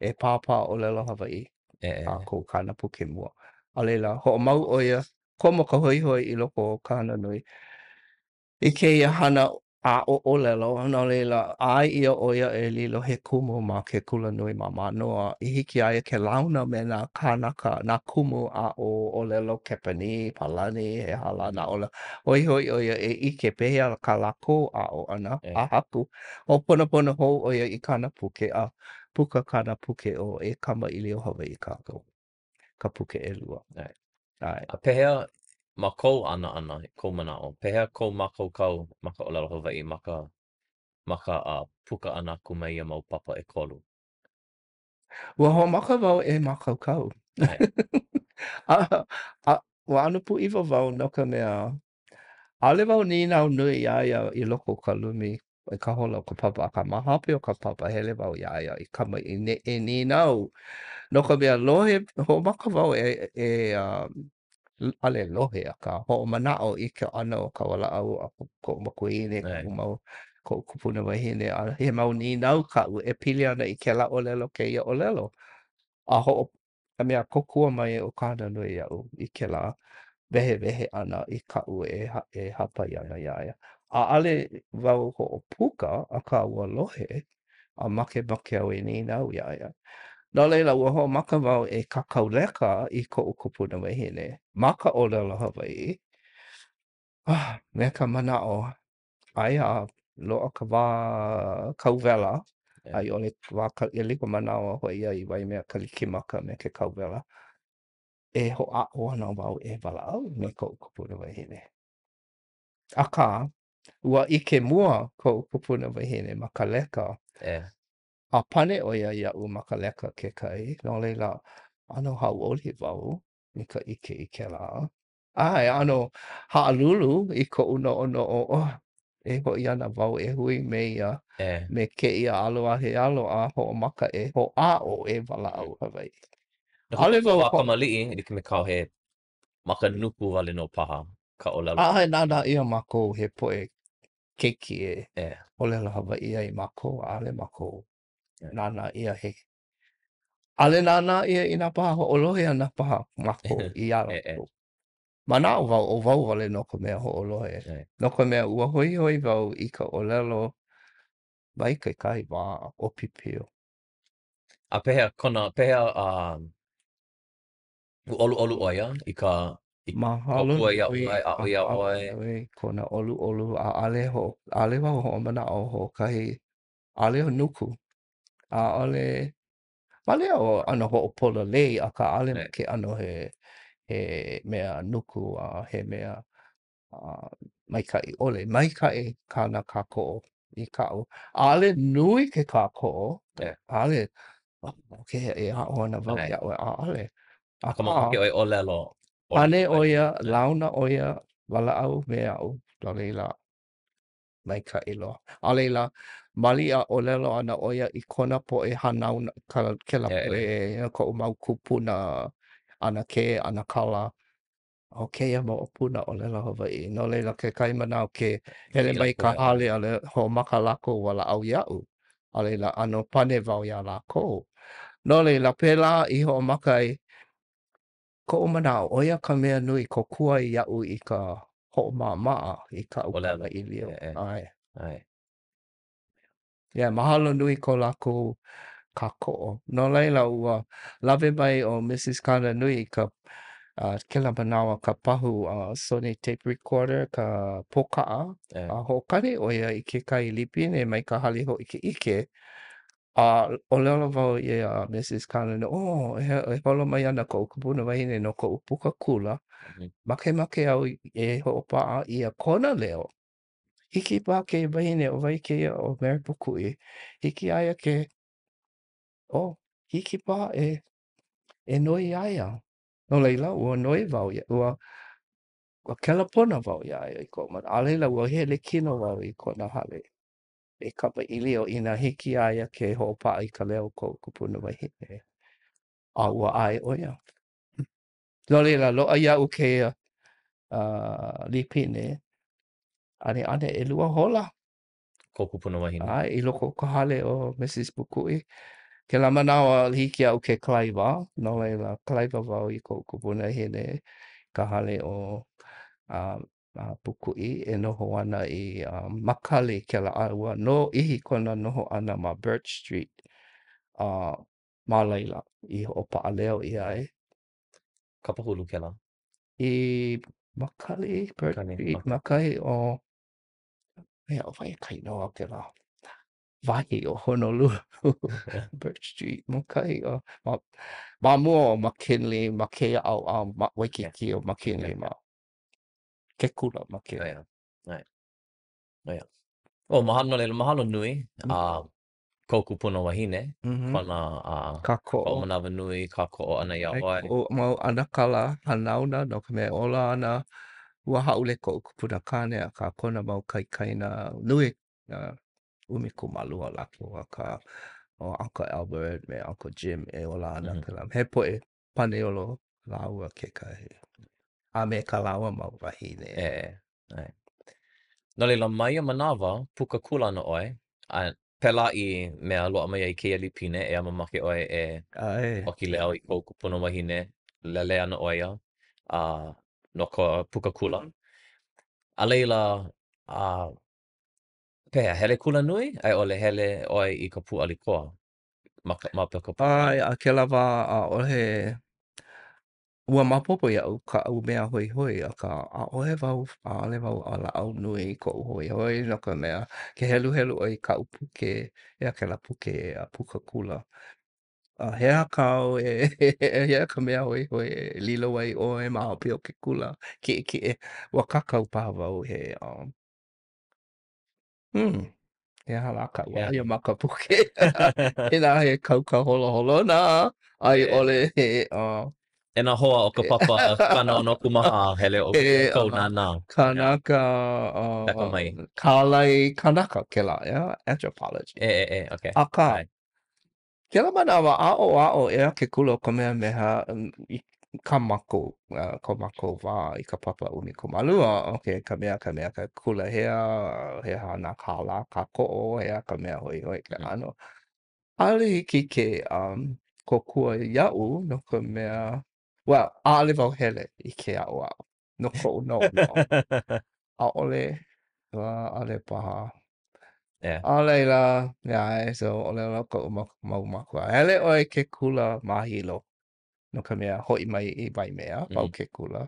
e pāpā ʻōlelo Hawaiʻi kākou kāna puke mua. A laila, hoʻomau ʻo ia, komo ka hoihoi i loko o Kahananui. I kēia hana aʻo ʻōlelo, no laila, ʻae ʻia ʻo ia e lilo he kumu ma ke kulanui ma Mānoa, i hiki iā ia ke launa me nā kānaka, nā kumu aʻo ʻōlelo Kepanī, Palani, he aha lā nā ʻōlelo. Hoihoi ʻo ia e ʻike pehea kā lākou aʻo ʻana, a haku. Hoʻoponopono hou ʻo ia i kāna puke, a puka kāna puke ʻo E Kamaʻilio Hawaiʻi Kākou, ka puke ʻelua. ʻAe. A pehea? Ma kou ana ʻana, kou manaʻo, pehea kou mākaukau ma ka ʻōlelo Hawaiʻi ma ka ma ka uh, puka ʻana aku mai ia mau papa ʻekolu? Ua hoʻomaka wau e mākaukau. A, a, ua ʻano pūʻiwa wau no ka mea, ʻaʻole wau nīnau nui iā ia i loko o ka lumi i ka hola o ka papa, akā ma hope o ka papa, hele wau iā ia i kama i ne, e nīnau. No ka mea, lohe, hoʻomaka wau e, e um, ʻaʻole lohe, akā hoʻomanaʻo i ke ʻano o ka walaʻau a koʻu makuahine, koʻu mau, koʻu kupuna wahine, a he mau nīnau kaʻu e pili ana i kēlā ʻōlelo kēia ʻōlelo. A hoʻo, ka mea kōkua mai ʻo Kahananui iaʻu i kēlā wehewehe ʻana i kaʻu e, e hāpai ana iā ia. ʻAʻole wau hoʻopuka, akā ua lohe, a makemake au e nīnau iā ia. No laila, ua hoʻomaka wau e kākau leka i koʻu kupuna wahine ma ka ʻōlelo Hawaiʻi, ah, me ka manaʻo, aia a loaʻa ka wā kauwela, a i ʻole wā ka, e like manawa hoʻi ia i Waimea Kalikimaka me ke kauwela, e hoʻāʻo ana wau e walaʻau me koʻu kupuna wahine. Akā, ua ʻike mua koʻu kupuna wahine ma ka leka. ʻE. A pane ʻo ia iaʻu ma ka leka kekahi, no laila, ʻano hauʻoli wau i ka ʻike i kēlā. A e ʻano haʻalulu i koʻu noʻonoʻo, oh, e hoʻi ana wau e hui me ia, ʻE. me kēia alo a he alo a hoʻomaka e hoʻāʻo e walaʻau Hawaiʻi. ʻAʻole wau wā kamaliʻi, like me kāu he ma ka nuku wale nō paha ka ʻōlelo. ʻAʻole nānā ʻia mākou he poʻe keiki e ʻōlelo Hawaiʻi ai mākou, ʻaʻole mākou nānā ʻia he ʻaʻole nānā ʻia inā paha hoʻolohe ana paha mākou iā lākou. Manaʻo wau, ʻo wau wale nō ka mea hoʻolohe, no ka mea, ua hoihoi wau i ka ʻōlelo mai kekahi wā ʻōpiopio. A pehea kona, pehea uh, Ua ʻoluʻolu ʻo ia i ka i Mahalo kōkua iā nui, ʻoe, aʻo iā mahalo ʻoe. nui kona ʻoluʻolu, ʻaʻole ho, ʻaʻole wau hoʻomanaʻo hoʻokahi, ʻaʻole o nuku, ʻaʻole, maliʻa o ʻano hoʻopololei, akā ʻaʻole ma ke ʻano he, he mea nuku a he mea uh, maikaʻi ʻole. Maikaʻi kāna kākoʻo i kaʻu. ʻAʻole nui ke kākoʻo, ʻaʻole, oh, okay, e aʻo ana wau iā ʻoe, ʻaʻole. Akā, makemake ʻoe ʻōlelo. Pane ʻo ia, launa ʻo ia, walaʻau me aʻu, no laila, maikaʻi loa. A laila, maliʻa ʻōlelo ana ʻo ia i kona poʻe hanauna, ka, kēlā poʻe, koʻu mau kūpuna, ʻanakē, ʻanakala, ʻo kēia moʻopuna ʻōlelo Hawaiʻi. No laila, kekahi manawa ke hele mai ka hale a hoʻomaka lākou walaʻau iaʻu. A laila, ʻano pane wau iā lākou. No laila, pēlā i hoʻomaka ai koʻu manaʻo, ʻo ia ka mea nui kōkua iaʻu i ka hoʻomaʻamaʻa i kaʻu kamaʻilio. ʻAe. ʻAe. Yeah, mahalo nui ko lākou kākoʻo. No laila, ua lawe mai ʻo Mrs. Kahananui i ka uh, kēlā manawa ka pahu uh, Sony tape recorder, ka pōkaʻa, Yeah. a hoʻokani ʻo ia i kekahi lipine mai ka hale hōʻikeʻike. A ʻōlelo wau iā Mrs. Kahananui, oh, e, e holo mai ana koʻu kupuna wahine no koʻu puka kula. Mm -hmm. Makemake au e hoʻopaʻa ʻia kona leo Hiki paha kēia wahine, ʻo wai kēia ʻo Mary Pukuʻi, hiki iā ia ke, oh, hiki paha e, e noi iā ia. No laila, ua noi wau, ua, ua kelepona wau iā ia i koʻu manaʻo. A laila, ua hele kino wau i kona hale e kamaʻilio inā hiki iā ia ke hoʻopaʻa i ka leo o koʻu kupuna wahine. A ua ʻae ʻo ia. No laila, loaʻa iaʻu kēia uh, lipine, ʻaneʻane ʻelua hola. Kou kupuna wahine. ʻAe, i loko o ka hale o Mrs. Pukuʻi. Kēlā manawa, hiki iaʻu ke kalaiwa, no laila, kalaiwa wau i koʻu kupunahine i ka hale o uh, uh, Pukuʻi e noho ana i uh, Makale kēlā, a ua lōʻihi kona noho ʻana ma Birch Street. Uh, ma laila i hoʻopaʻa leo ʻia ai. Kapahulu kēlā. I Makale, Birch Street, ma kahi o, ʻo wai ka inoa o kēlā wahi o Honolulu, Birch Street, ma kahi o, ma, ma mua o McKinley, ma kēia ʻaoʻao, ma Waikiki o McKinley ma. Ke kula ma ke. ʻAe. ʻAe. ʻAe. Oh, mahalo no laila, mahalo nui a kou kupuna wahine, kona kākoʻo. Hoʻomanawanui, kākoʻo ʻana iā ʻoe. Koʻu mau ʻanakala hanauna no ka mea e ola ana, ua hāʻule koʻu kupuna kāne akā kona mau kaikaina nui 12 lākou akā ʻo Uncle Albert me Uncle Jim e ola ana kēlā. He poʻe Paniolo lāua kekahi a me kā lāua mau wāhine. ʻE, ʻae. No laila, ma ia manawa, puka kula ana ʻoe, a pēlā i mea loaʻa mai ai kēia lipine, ʻeā mamake ʻoe e ʻAe. ʻoki leo i kou kupuna wahine, lele ana ʻo ia, a no ka puka kula. A laila, a pehea, hele kula nui a i ʻole hele ʻoe i ka pūʻali koa ma ka ma ka ʻAe, a kēlā wā, ʻaʻohe Ua maopopo iaʻu kaʻu mea hoihoi, akā, ʻaʻohe wau, ʻaʻole wau walaʻau nui i koʻu hoihoi, no ka mea, ke heluhelu ʻoe i kaʻu puke, ʻeā kēlā puke a puka kula. A he aha kāu e, he aha ka mea hoihoi e lilo ai ʻoe ma hope o ke kula kiʻekiʻe? Ua kākau paha wau he, um, Hmm. He aha lā kaʻu aia ma ka puke. Inā he kauka holoholona, a i ʻole he uh, E nā hoa o ka papa 64, hele ʻoukou nānā. Kanaka, uh, kālai kanaka kēlā, ʻeā, anthropology. E, e, e, okay. Akā, Kēlā manawa, aʻoaʻo ʻeā ke kula o Kamehameha i kā mākou, ko mākou wā i ka papa 12, okay, ka mea, ka mea, ka kula hea, he aha nā kālā kākoʻo, he aha ka mea hoihoi ke ʻano. ʻAʻole hiki ke um, kōkua iaʻu no ka mea, well, ʻaʻole wau hele i ke aʻoaʻo no koʻu noʻonoʻo. ʻAʻole, ʻaʻole paha. Yeah. A laila, yeah, so ʻōlelo koʻu mau mākua, hele ʻoe ke kula ma Hilo, no ka mea, hoʻi mai i Waimea, pau mm. ke kula.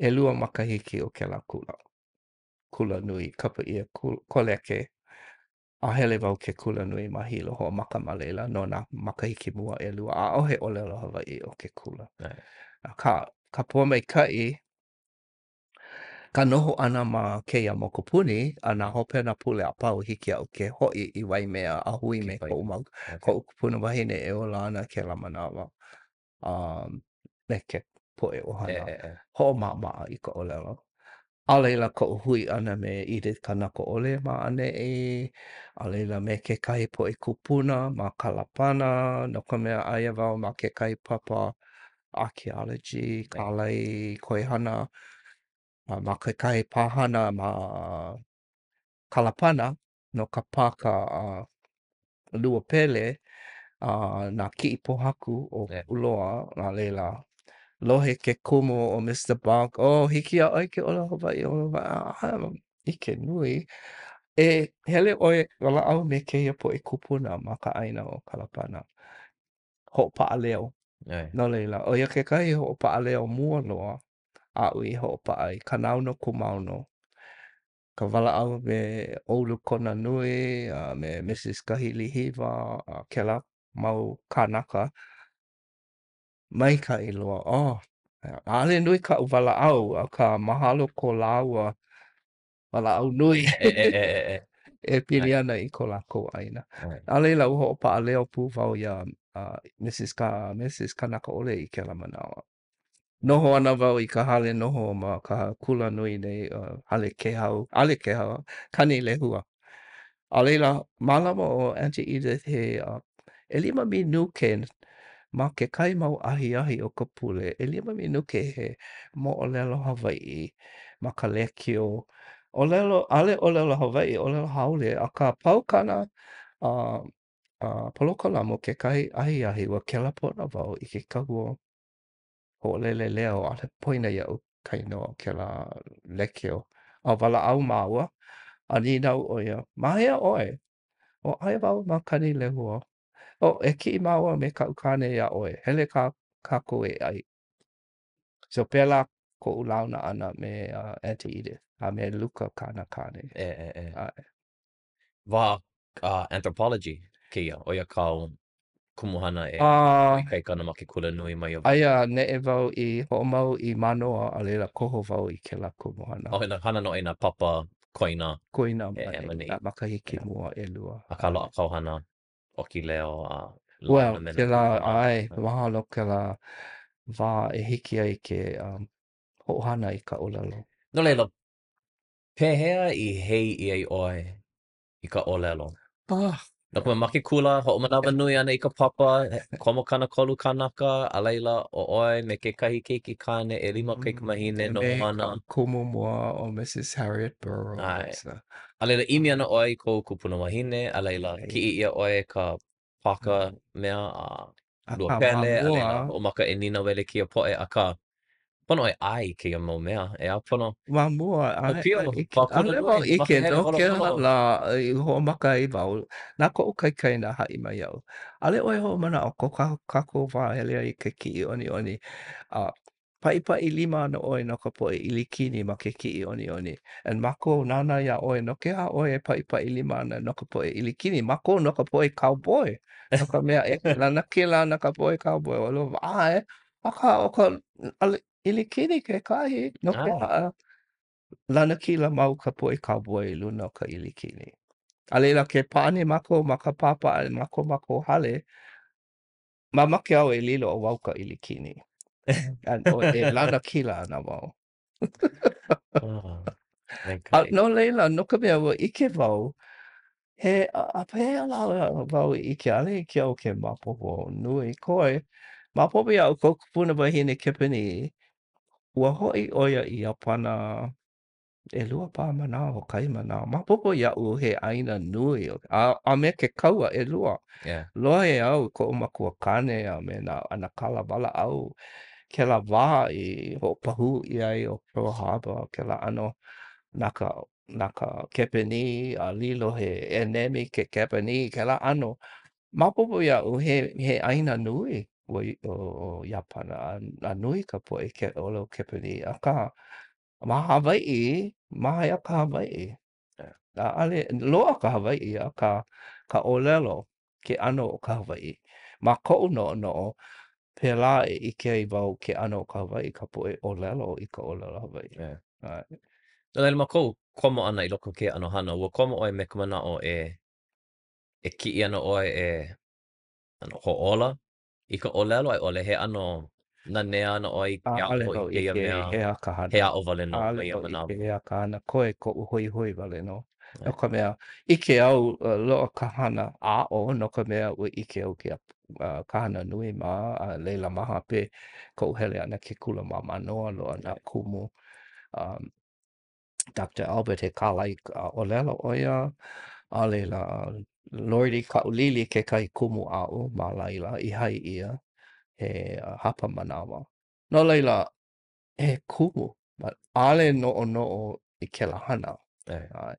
ʻElua makahiki o kēlā kula. Kula nui, kapa ʻia koleke. A hele wau ke kula nui ma Hilo, hoʻomaka ma laila no nā makahiki mua ʻelua. ʻAʻohe ʻōlelo Hawaiʻi o ke kula. Akā, ka pōmaikaʻi, ka noho ʻana ma kēia mokupuni, a nā hopena pule a pau, hiki iaʻu ke hoʻi i Waimea a hui me koʻu mau, koʻu kupuna wahine e ola ana kēlā manawa, a me ke poʻe ʻohana hoʻomaʻamaʻa i ka ʻōlelo. A laila koʻu hui ʻana me Edith Kanakaʻole ma ʻaneʻi, a laila me kekahi poʻe kūpuna ma Kalapana, no ka mea aia wau ma kekahi papa archaeology, kālai koehana, a ma kekahi pāhana ma Kalapana no ka pāka uh, lua pele a nā kiʻi pōhaku o Puʻuloa, a laila, lohe ke kumu ʻo Mister Bonk, oh, hiki iā ʻoe ke ʻōlelo Hawaiʻi, ʻōlelo Hawaiʻi, ʻike nui. E hele ʻoe walaʻau me kēia poʻe kūpuna ma ka ʻāina o Kalapana. Hoʻopaʻa leo. No laila, ʻo ia kekahi hoʻopaʻa leo mua loa aʻu i hoʻopaʻa ai, 69. Ka walaʻau me ʻo Ulu Konanui a me Mrs. Kahilihiwa a kēlā mau kānaka maikaʻi loa. Oh, ʻaʻole nui kaʻu walaʻau, akā mahalo ko lāua walaʻau nui e pili ana i ko lākou ʻāina. A laila, ua hoʻopaʻa leo pū wau iā uh, Mrs. Ka, Mrs. Kanakaʻole i kēlā manawa. Noho ana wau i ka hale noho ma ka kula nui nei, uh, hale Kēhau, ʻale Kēhau, Kanilehua. A laila, mālama ʻo Aunty Edith he uh, ʻelima minuke ma kekahi mau ahiahi o ka pule, ʻelima minuke he moʻolelo Hawaiʻi ma ka lēkiō. ʻŌlelo, ʻaʻole ʻōlelo Hawaiʻi, ʻōlelo haole, akā pau kāna uh, uh, polokalamu kekahi ahiahi, ua kelepona wau i ke kahua hoʻolele leo, ʻaʻole poina iaʻu ka inoa o kēlā lēkiō. A walaʻau māua, a nīnau ʻo ia, ma hea ʻoe? O aia wau ma Kanilehua. O, e kiʻi māua me kaʻu kāne iā ʻoe. Hele kā kākou e ʻai. So, pēlā koʻu launa ʻana me uh, Aunty Edith a me Luka kāna kāne. E, e, e. ʻAe. Wā uh, anthropology kēia, ʻo ia kāu. kumuhana e hoʻoikaika ana ma ke kulanui ma ia wā? Aia neʻe wau i hoʻomau i Mānoa a laila koho wau i kēlā kumuhana. Oh, hana nō i nā papa koina. Koina ma nā makahiki mua ʻelua. Akā loaʻa kāu hana ʻoki leo a Well, kēlā, ʻae, mahalo kēlā wā e hiki ai ke hoʻohana i ka ʻōlelo. No laila, pehea i hei ʻia ai ʻoe i ka ʻōlelo? Ah. No ka mea, ma ke kula, hoʻomanawanui ana i ka papa, komo 30 kānaka, a laila, ʻo ʻoe me kekahi keiki kāne, ʻelima kaikamahine noho ana. Me kaʻu kumu mua ʻo Mrs. Harriet Burrows. ʻAe. A laila, ʻimi ana ʻoe i kou kupuna wahine, a laila, kiʻi ʻia ʻoe e ka pāka mea a lua pele, a laila, hoʻomaka e nīnauele kēia poʻe, akā, pono e ʻae i kēia mau mea, ʻeā, pono. Ma mua, ʻaʻole wau ʻike no kēlā lā i hoʻomaka ai wau, na koʻu kaikaina haʻi mai iaʻu, ʻaʻole ʻoe hoʻomanaʻo ko kākou wā hele ai i ke kiʻiʻoniʻoni, a Paʻipaʻi lima ana ʻoe no ka poʻe ʻIlikini ma ke kiʻiʻoniʻoni. And mākou nānā iā ʻoe, no ke aha ʻoe e paʻipaʻi lima ana no ka poʻe ʻIlikini? Mākou no ka poʻe cowboy. No ka mea, e lanakila ana ka poʻe cowboy. ʻŌlelo, ʻae, akā ʻo ka ʻIlikini kekahi, no ke aha lanakila mau ka poʻe cowboy i luna o ka ʻIlikini. A laila, ke pāʻani mākou ma ka pā pāʻani ma ko mākou hale, Mamake au e lilo ʻo wau ka ʻIlikini. E lanakila ana wau. Oh, A no laila, no ka mea, ua ʻike wau, he, a pehea lā wau i ʻike, ʻaʻole hiki iaʻu ke maopopo nui, koe, maopopo iaʻu koʻu kupuna wahine Kepanī, ua hoʻi ʻo ia i Iāpana ʻelua paha manawa, hoʻokahi manawa. Maopopo iaʻu he ʻāina nui, a, a me ke kaua ʻelua. Yeah. Lohe au i koʻu makuakāne a me nā ʻanakala walaʻau kēlā wā i hoʻopahū ʻia ai ʻo Pearl Harbor, kēlā ʻano na ka, na ka Kepanī a lilo he ʻenemi ke Kepanī, kēlā ʻano. Maopopo iaʻu he, he ʻāina nui ua ʻo, ʻo Iāpana a, a nui ka poʻe ke ʻōlelo Kepanī, akā, Ma Hawaiʻi, maea ka Hawaiʻi. ʻAʻole, loaʻa ka Hawaiʻi, akā ka ʻōlelo, ke ʻano o ka Hawaiʻi. Ma koʻu noʻonoʻo, pēlā e ʻike ai wau ke ʻano o ka Hawaiʻi, ka poʻe ʻōlelo i ka ʻōlelo Hawaiʻi. Yeah. No laila, ma kou komo ʻana i loko o kēia ʻano hana, ua komo ʻoe me ka manaʻo e e kiʻi ana ʻoe e ʻano hoʻōla i ka ʻōlelo a i ʻole he ʻano nanea ana ʻoe i ke ʻAʻole aʻo wau i kēia ʻike mea, he aha ka hana. he aʻo wale nō ma ʻAʻole ia wau manawa. ʻike he aha ka hana, koe koʻu hoihoi wale nō. No ka mea, ʻike au loaʻa ka hana aʻo no ka mea ua ʻike au ke Kahananui mā, a laila ma hope koʻu hele ʻana ke kula ma Mānoa loaʻa nā kumu. Um, Doctor Albert he kālai ʻōlelo ʻo ia, a laila Lordy Kaʻulili kekahi kumu aʻu ma laila i hai ʻia he hapa manawa. No laila, he kumu, ʻaʻole noʻonoʻo i kēlā hana. ʻAe.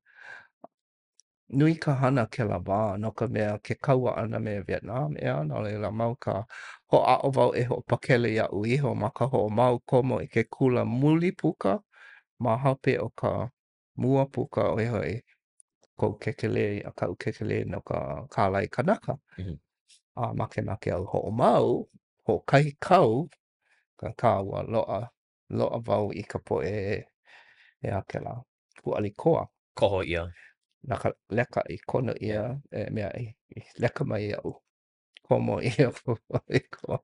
Nui ka hana kēlā wā, no ka mea, ke kaua ʻana me Vietnam, ʻeā, no laila mau ka hoʻāʻo wau e hoʻopakele iaʻu iho ma ka hoʻomau komo i ke kula muli puka ma hope o ka mua puka, ʻo ia hoʻi kou kekelē, kaʻu kekelē no ka kālai kanaka. A makemake au hoʻomau, hoʻokahi kau, akā ua loaʻa, loaʻa wau i ka poʻe, he aha kēlā, pūʻali koa. Koho ʻia. Na ka leka i kono ʻia, e mea i, i leka mai iaʻu. Komo ʻia pūʻali koa.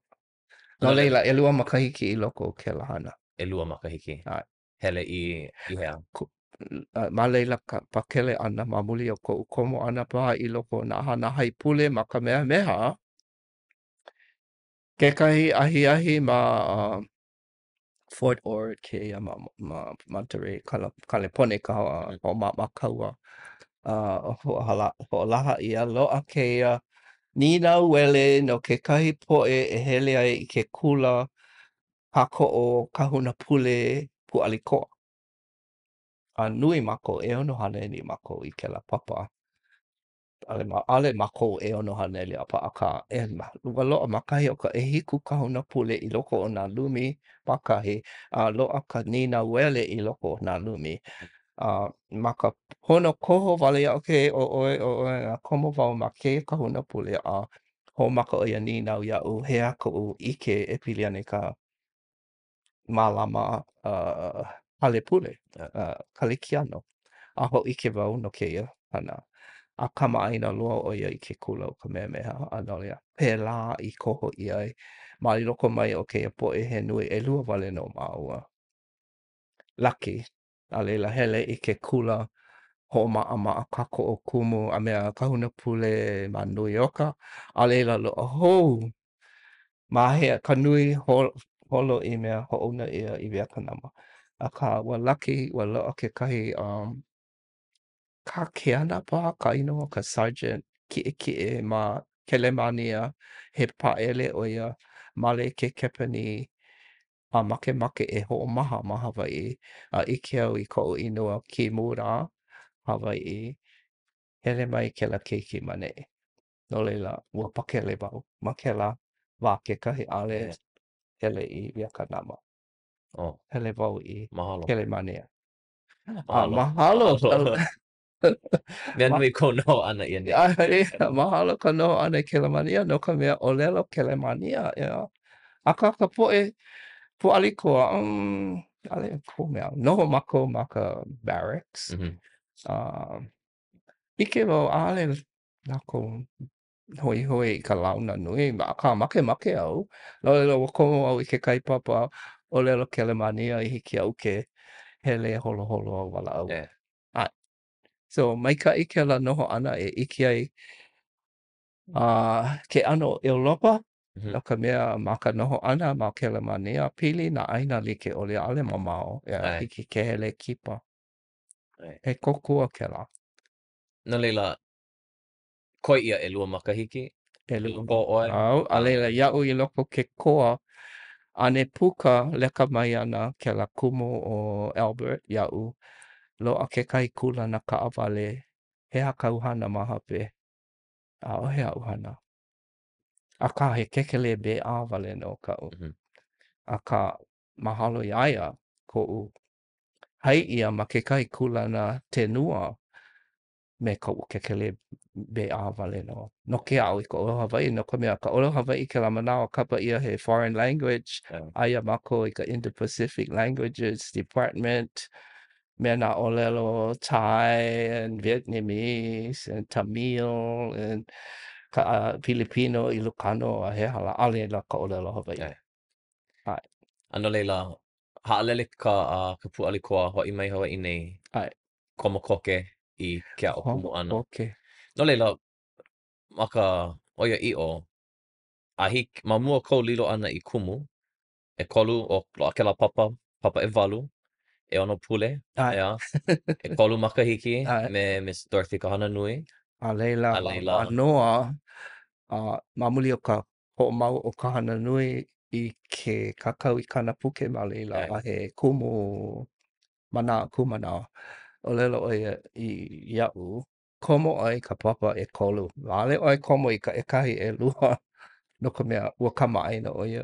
No laila, ʻelua makahiki i loko o kēlā hana. ʻElua makahiki. ʻAe. Hele i, i hea? Ma laila ka pakele ʻana ma muli o koʻu komo ʻana paha i loko o nā hana haipule ma Kamehameha. Kekahi ahiahi ma uh, Fort Ord kēia ma, ma Monterey, Kaleponi ka hoʻomāmā kaua. Uh, hoʻolaha ʻia loaʻa kēia nīnauele no kekahi poʻe e hele ai i ke kula kākoʻo kahuna pule pūʻali koa. A nui mākou, ʻeono haneli mākou i kēlā papa. ʻAʻole ma, ʻaʻole mākou ʻeono haneli a paʻa akā, e, ua loaʻa ma kahi o ka ʻehiku kahuna pule i loko o nā lumi ma kahi, a loaʻa ka nīnauele i loko o nā lumi. A ma ka pono koho wale iaʻu, okay, ʻo ʻoe, ʻo ʻoe, a komo wau ma kēia kahuna pule a. Hoʻomaka ʻo ia nīnau iaʻu, he aha koʻu ʻike e pili ana i ka mālama uh, hale pule, uh, Kalikiano. A hōʻike wau no kēia hana. A kamaʻāina loa ʻo ia i ke kula o Kamehameha, a no laila, pēlā i koho ʻia ai. Ma i loko mai o kēia poʻe he nui, ʻelua wale nō māua. Laki, a laila hele i ke kula hoʻomaʻamaʻa kākoʻo kumu a me kahuna pule ma Nūioka, a laila loaʻa hou ma hea ka nui holo i mea hoʻouna ʻia i Viatanama. Akā, ua laki, ua loaʻa kekahi um, kākeana paha ka inoa, ka sergeant kiʻekiʻe ma Kelemānia, he Pāʻele ʻo ia, male ke Kepanī, a makemake e hoʻomaha ma Hawaiʻi, a ʻike au i koʻu inoa Kimura Hawaiʻi, hele mai kēlā keiki ma neʻi. No laila, ua pakele wau ma kēlā wā kekahi, ʻaʻole hele i Viakanama. Oh. Hele wau i Mahalo. Kelemānia. Mahalo. A mahalo. Mahalo. Mea nui kou noho ʻana i ʻaneʻi. Mahalo ka noho ʻana i Kelemānia no ka mea ʻōlelo Kelemānia, ʻeā. Akā ka poʻe pūʻali koa, um, ʻaʻole kou mea. Noho mākou ma ka barracks. Mm -hmm. Uh, ʻike wau, ʻaʻole lākou hoihoi i ka launa nui, akā makemake au. No laila, ua komo au i kekahi papa ʻōlelo Kelemānia i hiki iaʻu ke hele holoholo a walaʻau. Yeah. ʻAe. So, maikaʻi kēlā noho ʻana e ʻike ai uh, ke ʻano ʻEulopa, mm -hmm. no ka mea ma ka noho ʻana ma Kelemānia, pili nā ʻāina like ʻole, ʻaʻole mamao, ʻeā, hiki ke hele kipa. ʻAe. He kōkua kēlā. No laila, koi ʻia ʻelua makahiki? ʻElua koa ʻoe? Au, a laila, iaʻu i loko ke koa, ʻane puka leka mai ana kēlā kumu ʻo Albert iaʻu, loaʻa kekahi kūlana kaʻawale, he aha kāu hana ma hope? ʻAʻohe aʻu hana. Akā, he kēkelē BA wale nō kaʻu. Mm -hmm. Akā, mahalo iā ia koʻu hai ʻia ma kekahi kūlana tenua me koʻu kēkelē BA wale nō. Noke aʻo i ka ʻōlelo Hawaiʻi, no ka mea, ka ʻōlelo Hawaiʻi kēlā manawa kapa ʻia he foreign language, aia mākou i ka Indo-Pacific Languages Department, me nā ʻōlelo Thai and Vietnamese and Tamil and ka uh, Pilipino, Ilocano, a he aha lā, ʻaʻole lā ka ʻōlelo Hawaiʻi. ʻAe. A no laila, haʻalele ka, uh, ka pūʻali koa, hoʻi mai Hawaiʻi nei. ʻAe. Komo koke i ke aʻo kumu ʻana. Koke. No laila, ma ka ʻoiaʻiʻo, a hiki, ma mua o kou lilo ʻana i kumu, ʻekolu, o loaʻa kēlā papa, papa ʻewalu, ʻeono pule, ʻeā, ʻekolu makahiki me Miss Dorothy Kahananui. A laila, A laila. Mānoa, a ma muli o ka hoʻomau ʻo Kahananui i ke kākau i kāna puke ma laila, a he kumu mana kūmanaʻo. ʻŌlelo ʻo ia i iaʻu, komo ʻoe i ka papa ʻekolu. ʻAʻole ʻoe komo i ka ʻekahi, ʻelua, no ka mea, ua kamaʻāina ʻo ia.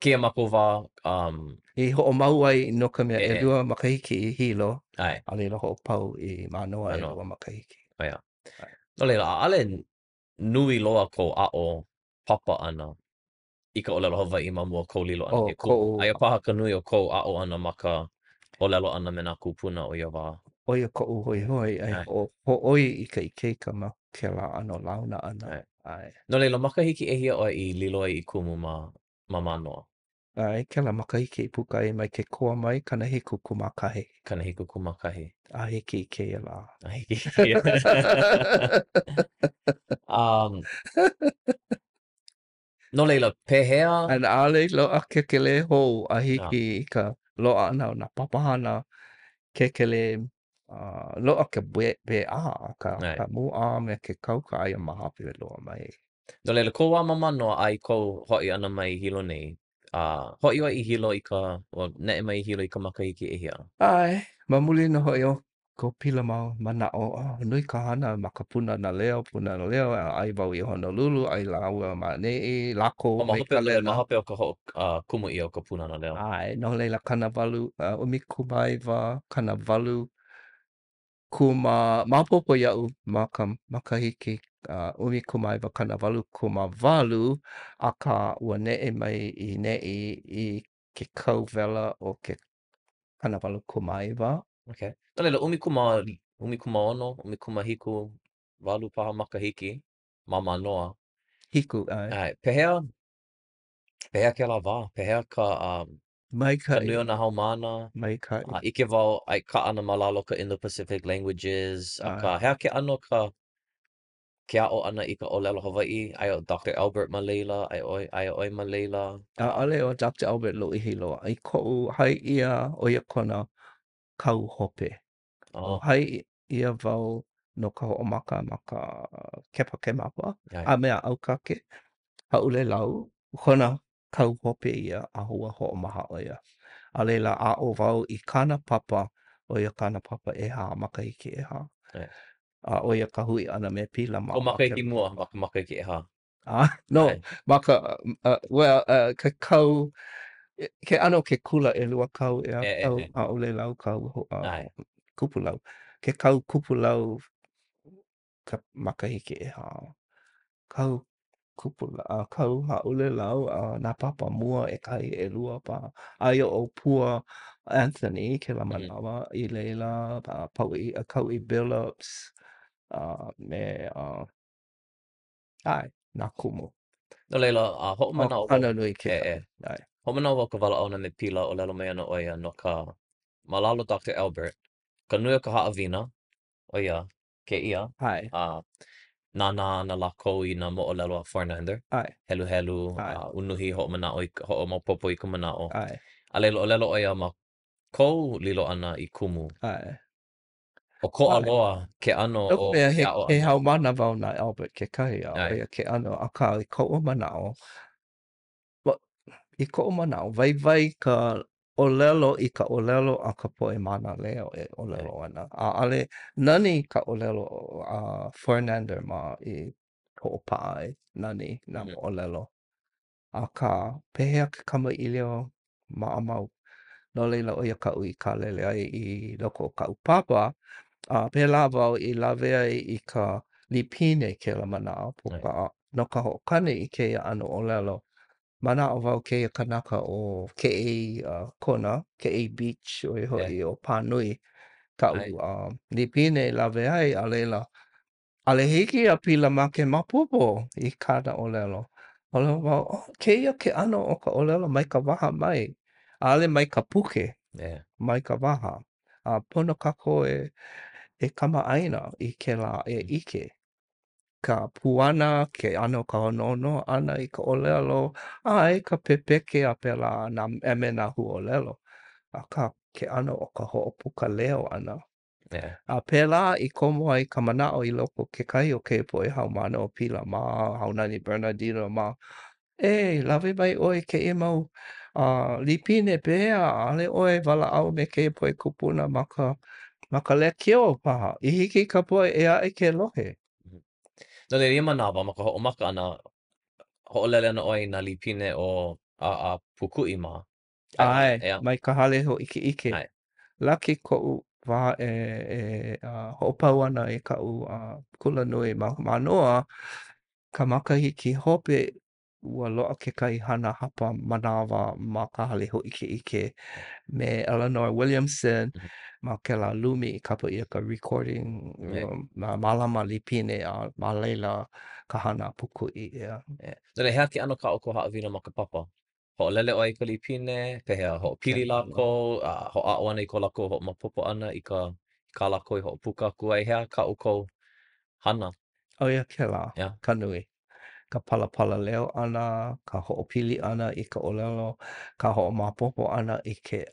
Kēia mākou wā, um... I hoʻomau ai no ka mea, ʻelua makahiki i Hilo, ʻAe. a laila hoʻopau i Mānoa ʻelua makahiki. ʻO ia. No laila, ʻaʻole nui loa kou aʻo papa ʻana i ka ʻōlelo Hawaiʻi ma mua o kou lilo ʻana he kumu. Aia paha ka nui o kou aʻo ʻana ma ka ʻōlelo ʻana me nā kūpuna o ia wā. ʻO ia koʻu hoihoi e hōʻoi i ka ikaika ma kēlā ʻano launa ʻana. ʻAe. No laila, makahiki ʻehia ʻoe i lilo ai i kumu ma ma Mānoa? ʻAe, kēlā makahiki i puka ai mai ke koa mai, 70 kūmākahi. 70 kūmākahi. A hiki i kēia lā. A hiki i kēia lā. Um, no laila, pehea? And ʻaʻole loaʻa kēkelē hou a hiki i ka loaʻa ʻana o nā papahana kēkelē uh, loaʻa ka BA, ka, ka MA me ke kauka aia ma hope loa mai. No laila, kou wā ma Mānoa a i kou hoʻi ʻana mai i Hilo nei, a hoʻi ʻoe i Hilo i ka, ua neʻe mai i Hilo i ka makahiki ʻehia? ʻAe, ma muli nō hoʻi o ko Pila mau manaʻo, oh, nui ka hana ma ka Pūnana Leo, Pūnana Leo, a ʻai wau i Honolulu, ʻai lāua ma ʻaneʻi, lākou ma me hope, Kalena. ma hope o ka hoʻokumu ʻia o ka Pūnana Leo. ʻAe, no laila, kanawalu, 19, kanawalu. kūmā, maopopo iaʻu ma ka makahiki 1988, akā ua neʻe mai i neʻi i ke kau wela o ke 89. Okay. No laila, ʻumikūmā, 16, 17, walu paha makahiki ma Mānoa. Hiku, ʻae. ʻAe. Pehea, pehea kēlā wā? Pehea ka, um, Maikaʻi. Ka nui o nā haumāna. Maikaʻi. A ʻike wau, ai kaʻana ma lalo ka Indo-Pacific Languages, akā, he aha ke ʻano ka ke aʻo ʻana i ka ʻōlelo Hawaiʻi? Aia ʻo Doctor Albert ma laila, ai ʻoe, aia ʻoe ma laila? ʻAʻole ʻo Doctor Albert lōʻihi loa. I koʻu hai ʻia, ʻo ia kona kau hope. Oh. Hai ʻia wau no ka hoʻomaka ma ka Kepakemapa, a mea ʻAukake, Hāʻulelau, kona kau hope ia a ua hoʻomaha ʻo ia. A laila, aʻo wau i kāna papa, ʻo ia kāna papa ʻehā, makahiki ʻehā. A ʻo ia ka hui ʻana me Pila ma. Kou makahiki mua ma ka makahiki ʻehā. Ah, no, ma ka, uh, well, uh, ke kau, ke ʻano ke kula ʻelua kau, ʻeā, kau, hāʻulelau, kau, uh, kupulau. Ke kau kupulau ka makahiki ʻehā. Kau kupula, uh, kau hāʻulelau, uh, nā papa mua ʻekahi, ʻelua paha. Aia ʻo Pua Anthony kēlā manawa i laila, uh, Pauʻi, uh, Kauʻi Billups, uh, me, uh, ʻae, nā kumu. No laila, a hoʻomanaʻo wau. Hana nui kekahi. ʻAe. Hoʻomanaʻo wau ka walaʻau ʻana me Pila, ʻōlelo mai ana ʻo ia no ka, ma lalo Doctor Albert, ka nui o ka haʻawina, ʻo ia kēia. ʻAe. A nānā ana lākou i nā moʻolelo a Fornander. ʻAe. Heluhelu, ʻAe. a unuhi, hoʻomanaʻo i, hoʻomaopopo i ka manaʻo. ʻAe. A laila, ʻōlelo ʻo ia ma kou lilo ʻana i kumu. ʻAe. ʻOkoʻa loa ke ʻano o mea, ke aʻo he haumāna wau na Albert kekahi, a ʻo ia ke ʻano, akā i koʻu manaʻo, i koʻu manaʻo, waiwai ka ʻōlelo i ka ʻōlelo a ka poʻe mānaleo e ʻōlelo ana. ʻAʻole nani ka ʻōlelo a Fornander mā i hoʻopaʻa ai, nani nā moʻolelo. Akā, pehea ke kamaʻilio maʻamau? No laila, ʻo ia kaʻu i kālele ai i loko o kaʻu papa, a pēlā wau i lawe ai i ka lipine kēlā manaʻo, puka, no ka hoʻokani i kēia ʻano ʻōlelo. Manaʻo wau kēia kanaka ʻo Keʻei Kona, Keʻei Beach, ʻo ia hoʻi ʻo Pānui, kaʻu lipine i lawe ai, a laila, ʻAʻole hiki iā Pila mā ke maopopo i kāna ʻōlelo. ʻŌlelo wau, oh, kēia ke ʻano o ka ʻōlelo mai ka waha mai, ʻaʻole mai ka puke, yeah. mai ka waha. A pono kākou e, e kamaʻāina i kēlā e mm. ʻike. Ka puana, ke ʻano ka noʻonoʻo ʻana i ka ʻōlelo, ʻae ka pepeke a pēlā nā, a me nā huaʻōlelo. Akā, ke ʻano o ka hoʻopuka leo ʻana, Yeah. A pēlā i komo ai ka manaʻo i loko o kekahi o kēia poʻe haumāna o Pila mā, Haunani Bernardino mā, E, lawe mai ʻoe i kēia mau uh, lipine, pehea, ʻaʻole ʻoe walaʻau me kēia poʻe kūpuna ma ka, ma ka lēkiō paha, i hiki i ka poʻe ʻē aʻe ke lohe. Mm-hmm. No laila, ia manawa, ma ka hoʻomaka ʻana, hoʻolele ana ʻoe i nā lipine o a, a Pūkuʻi mā. ʻAe, mai ka hale hōʻikeʻike. ʻAe. Laki koʻu wā e, e uh, hoʻopau ana i kaʻu uh, kulanui ma Mānoa, ka makahiki hope, ua loaʻa kekahi hana hapa manawa ma ka hale hōʻikeʻike me Eleanor Williamson mm -hmm. ma kēlā lumi i kapa ʻia ka recording room, yeah. mālama lipine a ma laila ka hana Pūkuʻi, yeah. Yeah. No laila, he aha ke ʻano kā ʻoukou haʻawina ma ka papa? Hoʻolele ʻoe i ka lipine, pehea, hoʻopili lākou, a hoʻāʻo ana i ko lākou hoʻomaopopo ʻana i ka i kā lākou i hoʻopuka aku ai. He aha kā ʻoukou hana? ʻO ia kēlā yeah. ka nui. Ka palapala leo ʻana, ka hoʻopili ʻana i ka ʻōlelo, ka hoʻomaopopo ʻana i ke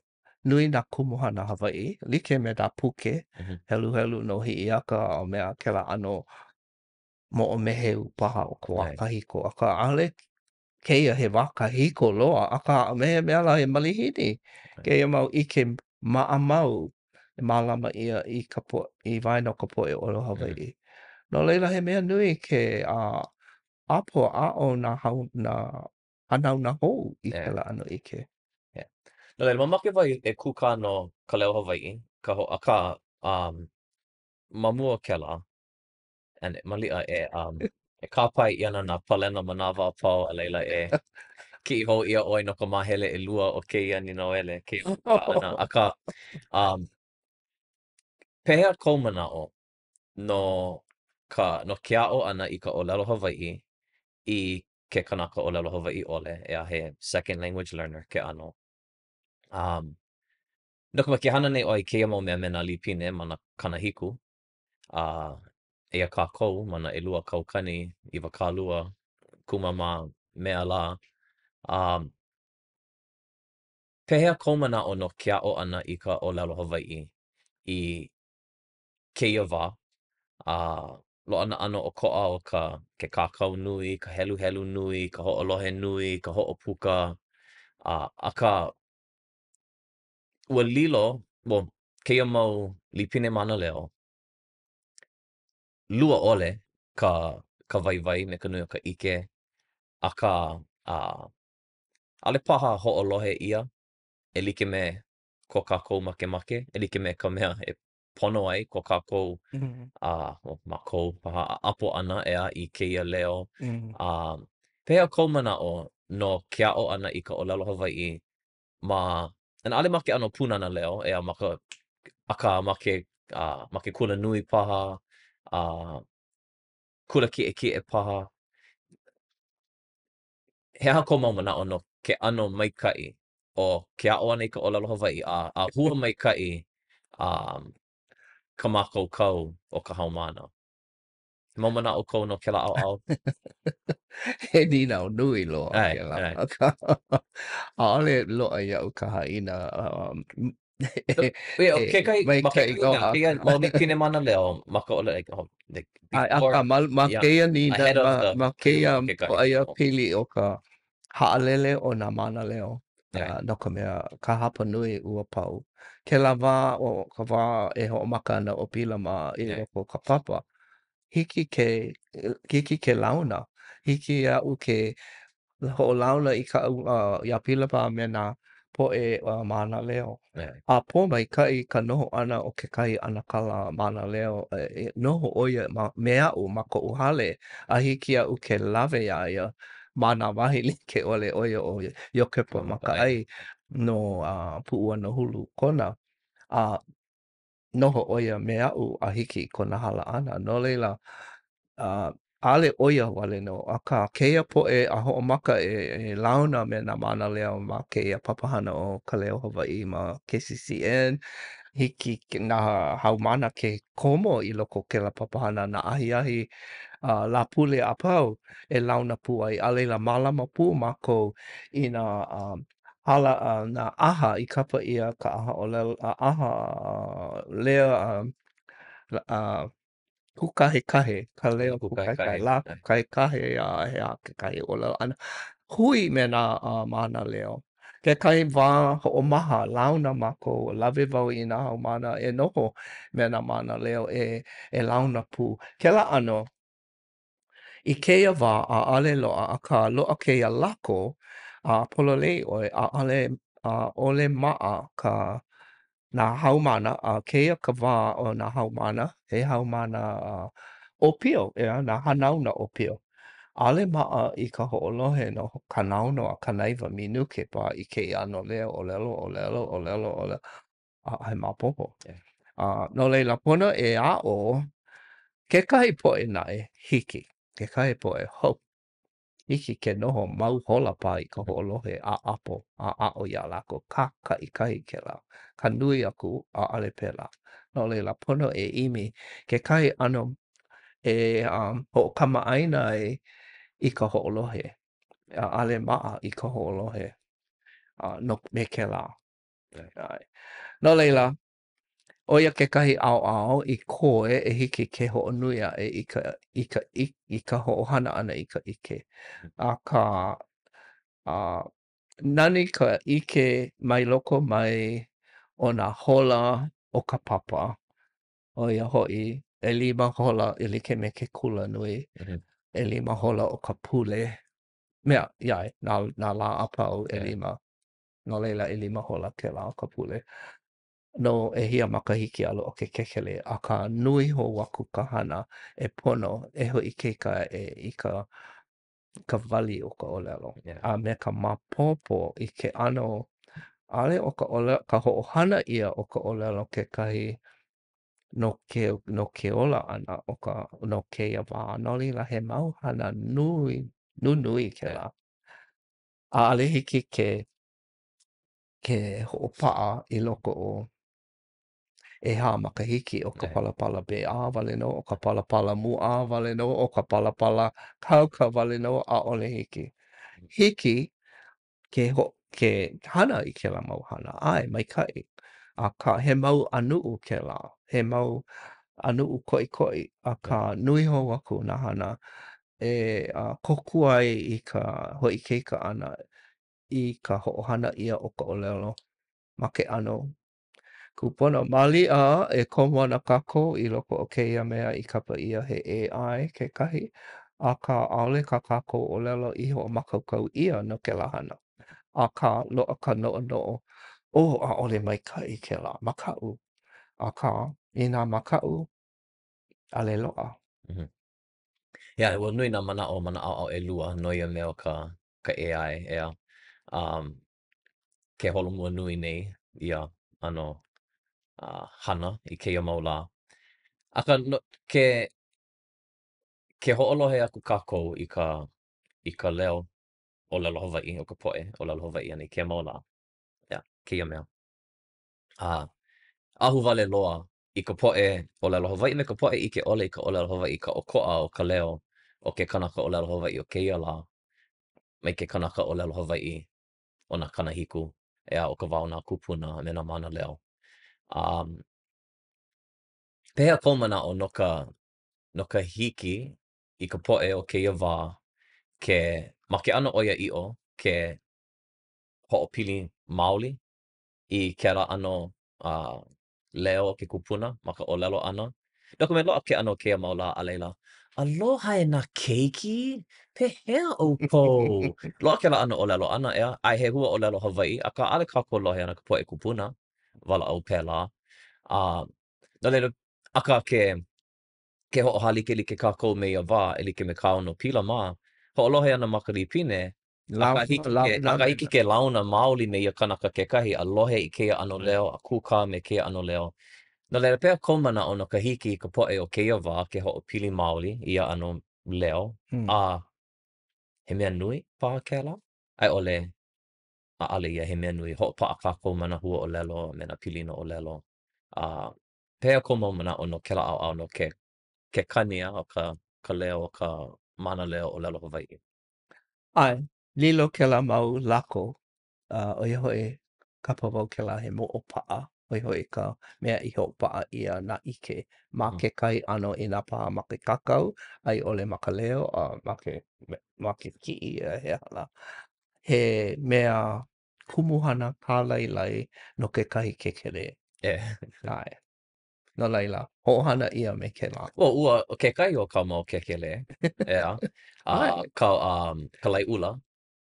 nui nā kumuhana Hawaiʻi, like me nā puke, mm -hmm. heluhelu no Hiʻiaka a mea kēlā ʻano moʻomeheu paha o ka wā kahiko, akā ʻaʻole kēia he wā kahiko loa, akā me he mea lā he malihini kēia mau ʻike maʻamau e mālama ʻia i ka po i waena o ka poʻe ʻōlelo Hawaiʻi. No laila, he mea nui ke ʻapo aʻo nā hau nā hanauna hou i kēlā ʻano ʻike. Yeah. No laila, mamake wau e kūkā no ka leo Hawaiʻi, ka ho akā, um. ma mua o kēlā, and maliʻa e, um, e kāpae ʻia ana nā palena ma nā wā a pau, a laila e kiʻi hou ʻia ʻoe no ka māhele ʻelua o kēia nīnauele, kēia ʻana. Akā, um, pehea kou manaʻo no ka, no ke aʻo ʻana i ka ʻōlelo Hawaiʻi i ke kanaka ʻōlelo Hawaiʻi ʻole, ʻeā, he second language learner ke ʻano. Um, no ka mea, ke hana nei ʻoe i kēia mau mea me nā lipine ma nā 70, a eia kākou ma nā 2020 kumamā mea lā. Um, pehea kou manaʻo no ke aʻo ʻana i ka ʻōlelo Hawaiʻi i kēia wā, a loaʻa nā ʻano ʻokoʻa o ka ke kākau nui, ka heluhelu nui, ka hoʻolohe nui, ka hoʻopuka, a akā, ua lilo, well, kēia mau lipine mānaleo, lua ʻole ka ka waiwai me ka nui o ka ʻike, akā, a ʻaʻole paha hoʻolohe ʻia e like me ko kākou makemake, e like me ka mea e pono ai ko kākou, a mākou paha ʻaʻapo ʻana, ʻeā, i kēia leo. A pehea kou manaʻo no ke aʻo ʻana i ka ʻōlelo Hawaiʻi ma, and ʻaʻole ma ke ʻano Pūnana Leo, ʻeā, ma ka, akā ma ke, ma ke kula nui paha, a kula kiʻekiʻe paha. He aha kou mau manaʻo no ke ʻano maikaʻi o ke aʻo ʻana i ka ʻōlelo Hawaiʻi a, a hua maikaʻi um, ka mākaukau o ka haumāna? He mau manaʻo kou no kēlā ʻaoʻao? He nīnau nui loa kēlā. ʻAʻole loaʻa iaʻu ka haʻina um, Kekahi, ma kekahi mea, kēia mau lipine mānaleo ma ka ʻōlelo, like, oh, like, before, akā, ma, ma kēia nīnau, ma, ma kēia pōʻaiapili o ka haʻalele o nā mānaleo, uh, no ka mea, ka hapa nui ua pau. Kēlā wā, o ka wā e hoʻomaka ana ʻo Pila mā i loko o ka papa, hiki ke, hiki ke launa, hiki iaʻu ke hoʻolauna i kaʻu, uh, iā Pila mā me nā poʻe uh, mānaleo. A pōmaikaʻi ka noho ʻana o kekahi ʻanakala mānaleo, e, e noho ʻo ia ma, me aʻu ma koʻu hale, a hiki iaʻu ke lawe iā ia ma nā wahi like ʻole, ʻo ia ʻo Iokepa Makaʻai no uh, Puʻuanahulu Kona. A noho ʻo ia me aʻu a hiki i kona hala ʻana. No laila, uh, ʻaʻole ʻo ia wale nō, akā, kēia poʻe a hoʻomaka e, e launa me nā mānaleo ma kēia papahana o Ka Leo Hawaiʻi ma KCCN, hiki nā haumāna ke komo i loko o kēlā papahana nā ahiahi uh, Lāpule a pau e launa pū ai. A laila, mālama pū mākou i nā um, hala, uh, nā ʻaha i kapa ʻia ka ʻaha ʻōlelo, ʻaha leo, uh, uh, kūkahekahe, ka leo kūkahekahe, lā kūkahekahe, a he aha kekahi ʻōlelo ʻana. Hui me nā uh, mānaleo. Kekahi wā hoʻomaha, launa mākou, lawe wau i nā haumāna e noho me nā mānaleo e, e launa pū. Kēlā ʻano, I kēia wā, ʻaʻole loaʻa, akā, loaʻa kēia lako, a pololei ʻoe, ʻaʻole, ʻaʻole maʻa ka, nā haumāna, a kēia ka wā o nā haumāna, he haumāna ʻōpio, ʻeā, nā hanauna ʻōpio. ʻAʻole maʻa i ka hoʻolohe no 60 a 90 minuke paha i kēia ʻano leo, ʻōlelo, ʻōlelo, ʻōlelo, ʻōlelo. ʻaʻohe maopopo. A no laila, pono e aʻo kekahi poʻe naʻe, hiki, kekahi poʻe, ho, hiki ke noho mau hola paha i ka hoʻolohe a ʻapo a aʻo iā lākou. Kākaʻikahi kēlā. Ka nui aku, ʻaʻole pēlā. No laila, pono e ʻimi kekahi ʻano e um, hoʻokamaʻāina ai i ka hoʻolohe. ʻAʻole maʻa i ka hoʻolohe uh, no, me kēlā. No laila, ʻo ia kekahi ʻaoʻao i koe e hiki ke hoʻonui aʻe i ka, i ka, i, i ka hoʻohana ʻana i ka ʻike. Akā, a, nani ka ʻike mai loko mai o nā hola o ka papa, ʻo ia hoʻi, ʻelima hola e like me ke kula nui, ʻelima hola o ka pule, mea, iā, nā, nā lā a pau, ʻelima. No laila, ʻelima hola kēlā o ka pule. No ʻehia makahiki a loaʻa ke kēkelē, akā nui hou aku ka hana e pono e hoʻoikaika aʻe i ka ka wali o ka ʻōlelo a me ka maopopo i ke ʻano ʻaʻole ʻo ka ʻōlelo ka hoʻohana ʻia o ka ʻōlelo kekahi no ke no ke ola ʻana o ka no kēia wā. No laila, he mau hana nui, nunui kēlā. ʻAʻole hiki ke ke hoʻopaʻa i loko o ʻehā makahiki o ka palapala BA wale nō, ʻo ka palapala MA wale nō, ʻo ka palapala kauka wale nō, ʻaʻole hiki. Hiki ke ho ke hana i kēlā mau hana, ʻae, maikaʻi. Akā, he mau ʻanuʻu kēlā, he mau ʻanuʻu koʻikoʻi, akā, nui hou aku nā hana e kōkua ai i ka hoʻoikaika ʻana i ka hoʻohana ʻia o ka ʻōlelo ma ke ʻano kūpono. Maliʻa e komo ana kākou i loko o kēia mea i kapa ʻia he AI kekahi, akā ʻaʻole kā kākou ʻōlelo i hoʻomākaukau ʻia no kēlā hana. Akā, loaʻa ka noʻonoʻo, oh, ʻaʻole maikaʻi kēlā, makaʻu. Akā, inā makaʻu, ʻaʻole loaʻa. Mm -hmm. Yeah, ua nui nā manaʻo ma nā ʻaoʻao ʻelua no ia mea o ka ka AI, ʻeā. Um, ke holomua nui nei ia ʻano uh, hana i kēia mau lā. Akā, no, ke, ke hoʻolohe aku kākou i ka, i ka leo ʻōlelo Hawaiʻi, o ka poʻe ʻōlelo Hawaiʻi ana i kēia mau lā, ʻeā, kēia mea. A ahuwale loa i ka poʻe ʻōlelo Hawaiʻi me ka poʻe ʻike ʻole i ka ʻōlelo Hawaiʻi ka ʻokoʻa o ka leo o ke kanaka ʻōlelo Hawaiʻi o kēia lā mai ke kanaka ʻōlelo Hawaiʻi o nā kanahiku, ʻeā, o ka wā o nā kūpuna a me nā mānaleo. Um, pehea kou manaʻo no ka, no ka hiki i ka poʻe o kēia wā ke, ma ke ʻano ʻoiaʻiʻo, ke hoʻopili maoli i kēlā ʻano uh, leo o ke kupuna ma ka ʻōlelo ʻana. No ka mea, loaʻa ke ʻano o kēia mau lā, a laila, Aloha e nā keiki, pehea ʻoukou? Loaʻa kēlā ʻano ʻōlelo ʻana, ʻeā, ʻae he hua ʻōlelo Hawaiʻi, akā ʻaʻole kākou lohe ana ka poʻe kupuna, walaʻau pēlā. A, no laila, akā ke, ke hoʻohālikelike kākou me ia wā, e like me Kāono Pila mā, hoʻolohe ana ma ka lipine, Akā hiki ke, akā hiki ke launa maoli me ia kanaka kekahi a lohe i kēia ʻano leo a kūkā me kēia ʻano leo. No laila, pehea kou manaʻo no ka hiki i ka poʻe o kēia wā ke hoʻopili maoli i ia ʻano leo, a he mea nui paha kēlā? A i ʻole, ʻaʻole ia he mea nui, hoʻopaʻa kākou ma nā hua ʻōlelo a me nā pilina ʻōlelo. A pehea kou mau manaʻo no kēlā ʻaoʻao no ke ke kani a o ka ka leo o ka mānaleo ʻōlelo Hawaiʻi? ʻAe, lilo kēlā mau lako, a ʻo ia hoʻi, kapa wau kēlā he moʻopaʻa, ʻo ia hoʻi ka mea i hoʻopaʻa ʻia nā ʻike ma kekahi ʻano inā paha ma ke kākau a i ʻole ma ka leo a ma ke ma ke kiʻi a he aha lā. He mea kumuhana kālailai no kekahi kēkelē. ʻAe. No laila, hoʻohana ʻia me kēlā. Well, ua, ʻo kekahi o kāu mau kēkelē, ʻeā, a ka, um, ka laeʻula,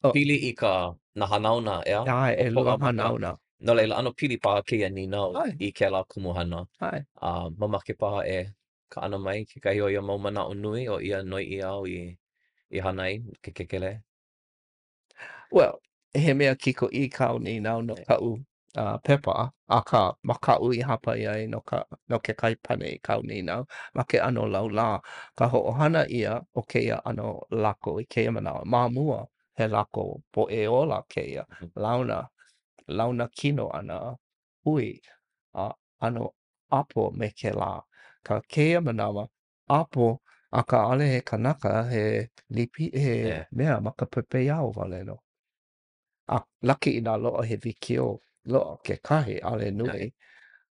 oh. pili i ka, nā hanauna, ʻeā? ʻAe, ʻelua hanauna. No laila, ʻano pili paha kēia nīnau ʻAe. i kēlā kumuhana. ʻAe. A mamake paha e kaʻana mai kekahi o ia mau manaʻo nui o ia noiʻi āu i, i hana ai ke kēkelē. Well, he mea kikoʻī kāu nīnau no kaʻu uh, pepa, akā, ma kaʻu i hāpai ai no, ka, no kekahi pane i kāu nīnau, ma ke ʻano laulā, ka hoʻohana ʻia o kēia ʻano lako i kēia manawa. Ma mua, he lako poʻe ola kēia, launa, launa kino ʻana, hui, a ʻano ʻapo me kēlā. Ka kēia manawa, ʻapo, akā ʻaʻole he kanaka, he lipi, he mea ma ka pepeiao wale nō. A laki inā loaʻa he wikiō, loaʻa kekahi, ʻaʻole nui.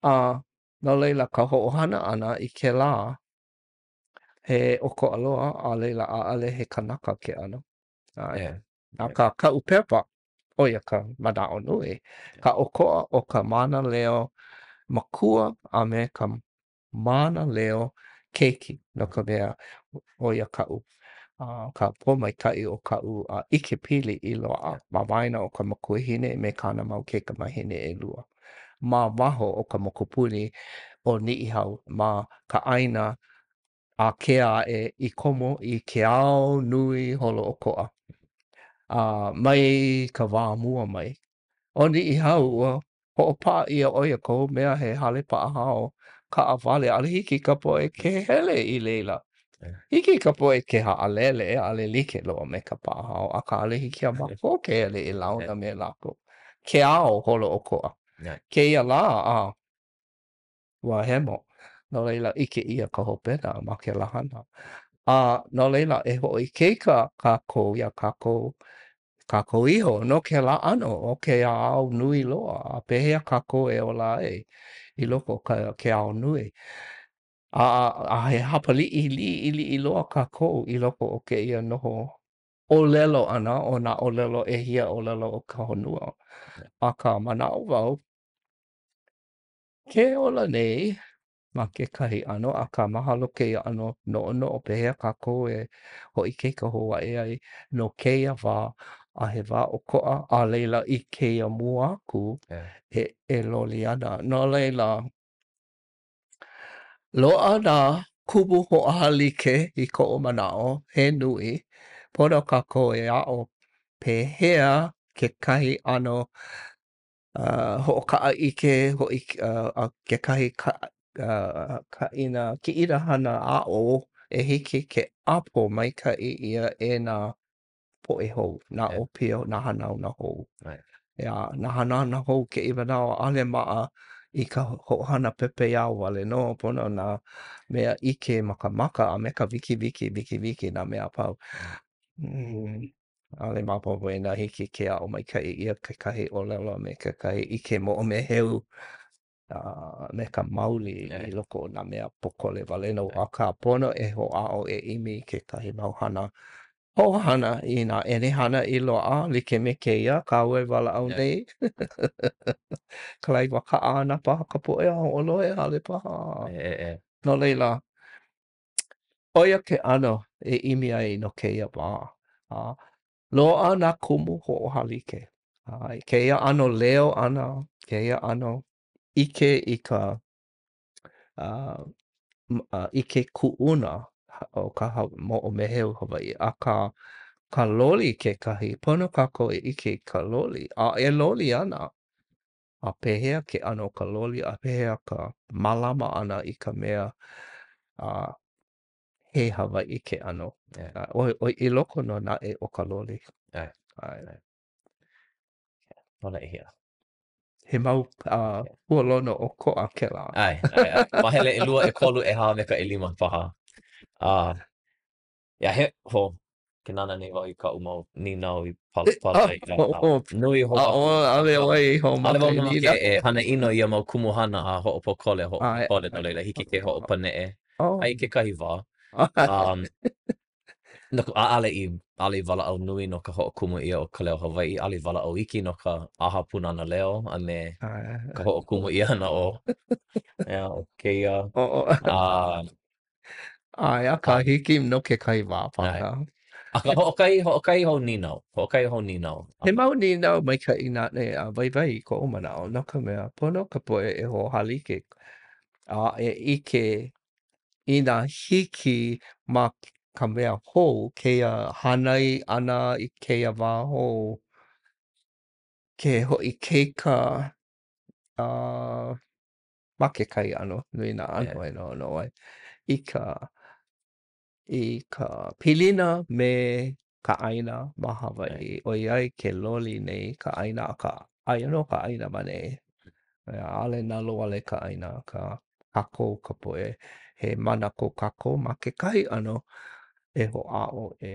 A no laila ka hoʻohana ʻana i kēlā, he ʻokoʻa loa, a laila ʻaʻole he kanaka ke ʻano. ʻAe. Akā kaʻu pepa, ʻo ia ka manaʻo nui, ka ʻokoʻa o ka mānaleo makua a me ka mānaleo keiki, no ka mea, ʻo ia kaʻu, ka pōmaikaʻi o kaʻu ʻikepili i loaʻa ma waena o ka makuahine me kāna mau keikamāhine ʻelua. ma waho o ka mokupuni ʻo Niʻihau ma ka ʻāina ākea aʻe i komo i ke ao nui holoʻokoʻa. A mai ka wā mua mai, ʻo Niʻihau, ua hoʻopaʻa ʻia ʻo ia kohu mea he hale paʻahao kaʻawale, ʻaʻole hiki i ka poʻe ke hele i laila. Hiki i ka poʻe ke haʻalele, ʻaʻole like loa me ka paʻahao, akā ʻaʻole hiki iā mākou ke hele e launa me lākou. Ke ao holoʻokoʻa. Kēia lā, a ua hemo. No laila, ʻike ʻia ka hopena ma kēlā hana. A no laila, e hoʻoikaika kākou iā kākou, kākou iho no kēlā ʻano o ke ao nui loa, a pehea kākou e ola ai i loko o ka, ke ao nui. A, a he hapa liʻi, liʻiliʻi loa kākou i loko o kēia noho ʻōlelo ʻana o nā ʻōlelo ʻehia ʻōlelo o ka honua. Akā, manaʻo wau, Ke ola nei ma kekahi ʻano, akā mahalo kēia ʻano noʻonoʻo pehea kākou e hoʻoikaika hou aʻe ai no kēia wā a he wā ʻokoʻa, a laila i kēia mua aku e, e loli ana. No laila, loaʻa nā kumu hoʻohālike i koʻu manaʻo he nui, pono kākou e aʻo pehea kekahi ʻano hoʻokaʻaʻike hoʻi kekahi kaʻina kiʻina hana aʻo e hiki ke ʻapo maikaʻi ʻia e nā poʻe hou, nā ʻōpio, nā hanauna hou. ʻEā, nā hanauna hou kēia manawa, ʻaʻole maʻa i ka hoʻohana pepeiao wale nō, pono nā mea ʻike ma ka maka a me ka wikiwiki, wikiwiki nā mea a pau. ʻAʻole maopopo inā hiki ke aʻo maikaʻi ʻia kekahi ʻōlelo a me kekahi ʻike moʻomeheu a me ka mauli i loko o nā mea pōkole wale nō. Akā, pono e hoʻāʻo e ʻimi i kekahi mau hana hoʻohana i nā ʻenehana i loaʻa like me kēia kāu e walaʻau nei. Kalaiwa kaʻa ana paha ka poʻe a hoʻolohe, ʻaʻole paha. No laila, ʻO ia ke ʻano e ʻimi ai no kēia wā. A loaʻa nā kumu hoʻohālike. A i kēia ʻano leo ʻana, kēia ʻano ʻike i ka ʻike kuʻuna o ka moʻomeheu Hawaiʻi. Akā, ka loli kekahi, pono kākou e ʻike i ka loli, a e loli ana. A pehea ke ʻano o ka loli, a pehea ka mālama ʻana i ka mea a he Hawaiʻi ke ʻano. Yeah. ʻoi, ʻoi, i loko nō naʻe o ka loli. ʻAe. ʻAe. No ia. He mau uh, hualono ʻokoʻa kēlā. ʻAe, ʻae, ʻae. Mahele ʻelua, ʻekolu, ʻehā me ka ʻelima paha. Uh, Yeah, he, ho, ke nānā nei wau i kaʻu mau nīnau i palapala ai. Nui hou aku. ʻAʻole ʻoe i hoʻomaka i nīnau. E hana ʻino ia mau kumuhana a hoʻopōkole, hoʻopōkole, no laila, hiki ke hoʻopaneʻe a i kekahi wā. Um, no, ʻaʻole i, ʻaʻole i walaʻau nui no ka hoʻokumu ʻia o ka leo Hawaiʻi, ʻaʻole i walaʻau iki no ka ʻAha Pūnana Leo a me ka hoʻokumu ʻia ʻana o, yeah, o kēia. Uh, ʻAe, akā hiki no kekahi wā paha. Akā, hoʻokahi, hoʻokahi hou nīnau, hoʻokahi hou nīnau. He mau nīnau maikaʻi naʻe a waiwai i koʻu manaʻo, no ka mea, pono ka poʻe e hoʻohālike a e ʻike inā hiki ma ka mea hou kēia hānai ʻana i kēia wā hou ke hoʻoikaika a ma kekahi ʻano, nui nā ʻano e noʻonoʻo ai, i ka, i ka pilina me ka ʻāina ma Hawaiʻi, ʻoiai ke loli nei ka ʻāina, akā, aia nō ka ʻāina ma nei. ʻAʻole nalowale ka ʻāina, akā, kākou ka poʻe, he mana ko kākou ma kekahi ʻano e hoʻāʻo e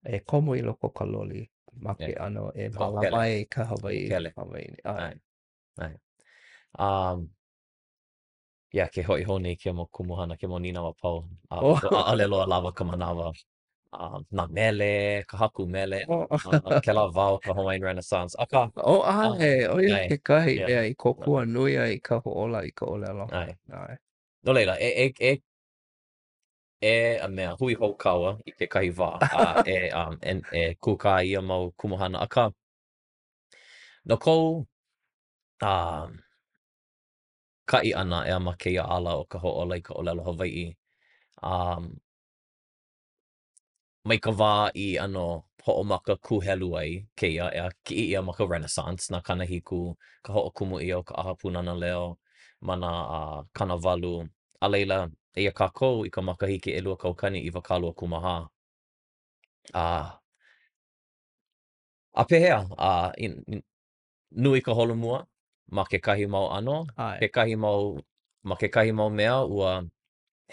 e komo i loko o ka loli ma ke ʻano e mālama ai i ka Hawaiʻi. Hawaiʻi. ʻAe. ʻAe. Um, yeah, ke hoʻi hou nei kēia mau kumuhana, kēia mau nīnau a pau. A oh. ʻaʻole loa lawa ka manawa. Um, nā mele, ka haku mele, oh. uh, kēlā wā o ka Hawaiian Renaissance. Akā. Oh, ʻae, ʻo ia kekahi yeah. mea i kōkua nui ai i ka hoʻōla i ka ʻōlelo. ʻAe. ʻAe. No laila, e, e, e, e a mea, hui hou kāua i kekahi wā, a e, um, e, e kūkā ia mau kumuhana. Akā, no kou, um, kaʻi ʻana ʻeā ma kēia ala o ka hoʻōla i ka ʻōlelo Hawaiʻi. A mai ka wā i ʻano hoʻomaka kūhelu ai kēia, ʻeā, kiʻi ʻia ma ka Renaissance, nā 70, ka hoʻokumu ʻia o ka ʻAha Pūnana Leo ma nā 80, a laila, eia kākou i ka makahiki 2024. A, a pehea? A, nui ka holomua ma kekahi mau ʻano, kekahi mau, ma kekahi mau mea ua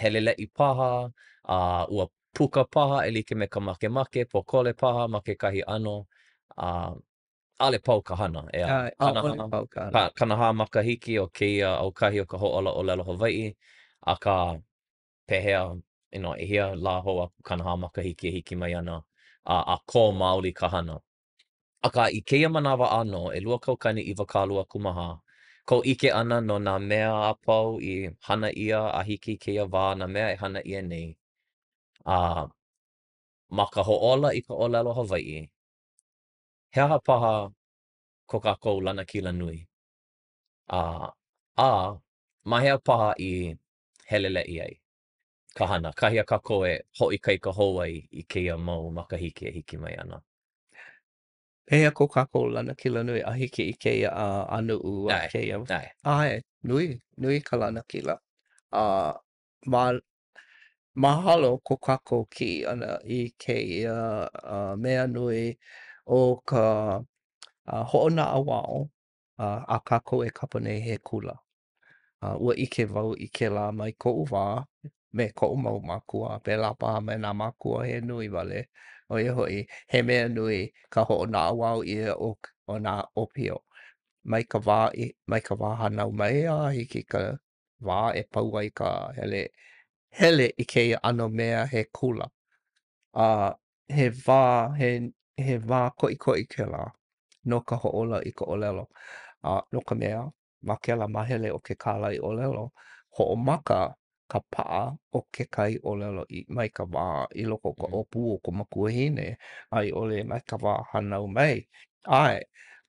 heleleʻi paha, a ua puka paha e like me ka makemake, pōkole paha ma kekahi ʻano, a ʻaʻole pau ka hana, ʻeā. ʻAʻole pau ka hana. 40 makahiki o kēia aukahi o ka hoʻōla ʻōlelo Hawaiʻi, akā, pehea, you know, ʻehia lā hou aku 40 makahiki e hiki mai ana, a, a kō maoli ka hana. Akā, i kēia manawa ʻānō, 2024, kou ʻike ʻana no nā mea a pau i hana ʻia a hiki i kēia wā, nā mea e hana ʻia nei, a ma ka hoʻōla i ka ʻōlelo Hawaiʻi, he aha paha ko kākou lanakila nui? A, a ma hea paha i heleleʻi ai ka hana, kahi a kākou e hoʻoikaika hou ai i kēia mau makahiki e hiki mai ana? Pehea ko kākou lanakila nui a hiki i kēia ʻanuʻu a kēia? ʻAe. ʻAe, nui, nui ka lanakila. A ma, mahalo ko kākou kiʻi ʻana i kēia mea nui ʻo ka hoʻonaʻauao a kākou e kapa nei he kula. A ua ʻike wau i kēlā mai koʻu wā me koʻu mau mākua, pēlā paha me nā mākua he nui wale, ʻo ia hoʻi, he mea nui ka hoʻonaʻauao ʻia o, o nā ʻōpio. Mai ka wā i, mai ka wā hānau mai a hiki i ka wā e pau ai ka hele, hele i kēia ʻano mea he kula. A he wā, he, he wā koʻikoʻi kēlā no ka hoʻōla i ka ʻōlelo. A no ka mea, ma kēlā māhele o ke kālaiʻōlelo, hoʻomaka ka paʻa o kekahi ʻōlelo i, mai ka wā i loko o ka ʻōpū o ka makuahine a i ʻole mai ka wā hānau mai. ʻAe,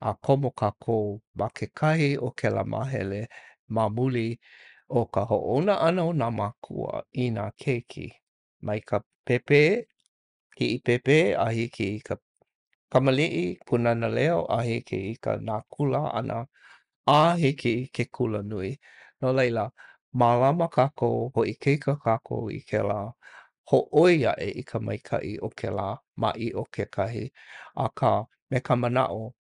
a komo kākou ma kekahi o kēlā māhele ma muli o ka hoʻouna ʻana o nā mākua i nā keiki mai ka pēpē, kiʻi pēpē a hiki i ka kamaliʻi, Pūnana Leo, a hiki i ka nā kula ʻana, a hiki i ke kula nui. No laila, mālama kākou, hoʻoikaika kākou i kēlā, hōʻoi aʻe i ka maikaʻi o kēlā maʻiʻo kekahi, akā, me ka manaʻo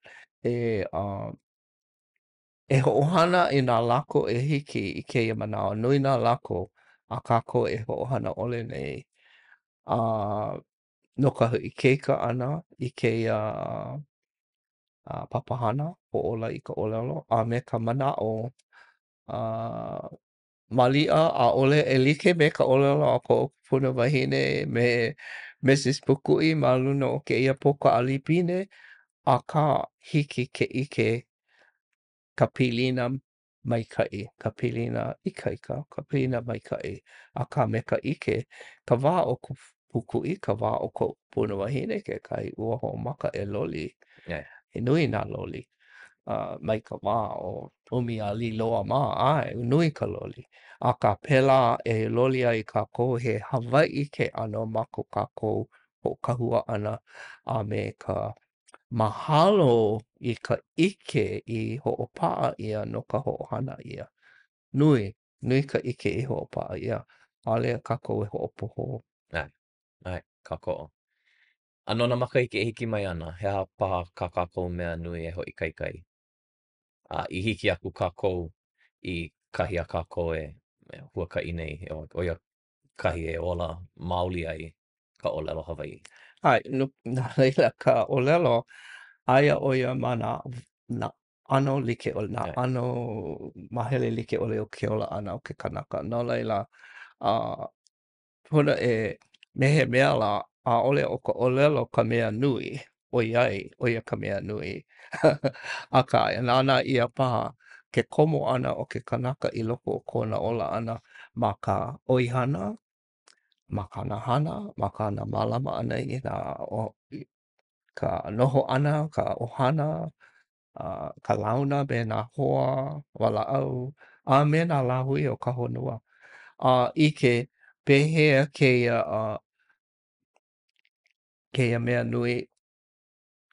e, uh, e hoʻohana i nā lako e hiki i kēia manawa, nui nā lako a kākou e hoʻohana ʻole nei. A no ka hoʻoikaika ʻana i kēia papahana hoʻōla i ka ʻōlelo a me ka manaʻo uh, maliʻa ʻaʻole e like me ka ʻōlelo a koʻu kupuna wahine me Mrs. Pukuʻi ma luna o kēia pōkā ʻAlipine, akā hiki ke ʻike ka pilina maikaʻi, ka pilina ikaika, ka pilina maikaʻi, akā me ka ʻike, ka wā o Pūkuʻi, ka wā o koʻu kupuna wahine kekahi, ua hoʻomaka e loli. He nui nā loli. Uh, mai ka wā o ʻUmi a Līloa mā, ʻae, nui ka loli. Akā pēlā e loli ai kākou he Hawaiʻi ke ʻano ma ko kākou hoʻokahua ʻana a me ka Mahalo i ka ʻike i hoʻopaʻa ʻia no ka hoʻohana ʻia. Nui, nui ka ʻike i hoʻopaʻa ʻia. ʻAʻole kākou e hoʻopohō. ʻAe, ʻae, kākoʻo. A no nā makahiki e hiki mai ana, he aha paha kā kākou mea nui e hoʻoikaika ai? A i hiki aku kākou i kahi a kākou e huakaʻi nei, ʻo ia kahi e ola maoli ai ka ʻōlelo Hawaiʻi. ʻAe, no, no laila ka ʻōlelo, aia ʻo ia ma nā, nā ʻano like ʻole, nā ʻano māhele like ʻole o ke ola ʻana o ke kanaka. No laila, uh, pono e me he mea lā, ʻaʻole ʻo ka ʻōlelo ka mea nui, ʻoiai, ʻo ia ka mea nui. Akā, e nānā ʻia paha ke komo ʻana o ke kanaka i loko o kona ola ʻana ma ka ʻoihana, ma kāna hana, ma kāna mālama ʻana i nā ka noho ʻana, ka ʻohana, uh, ka launa me nā hoa walaʻau. A me nā lāhui o ka honua. A ʻike pehea kēia uh, kēia mea nui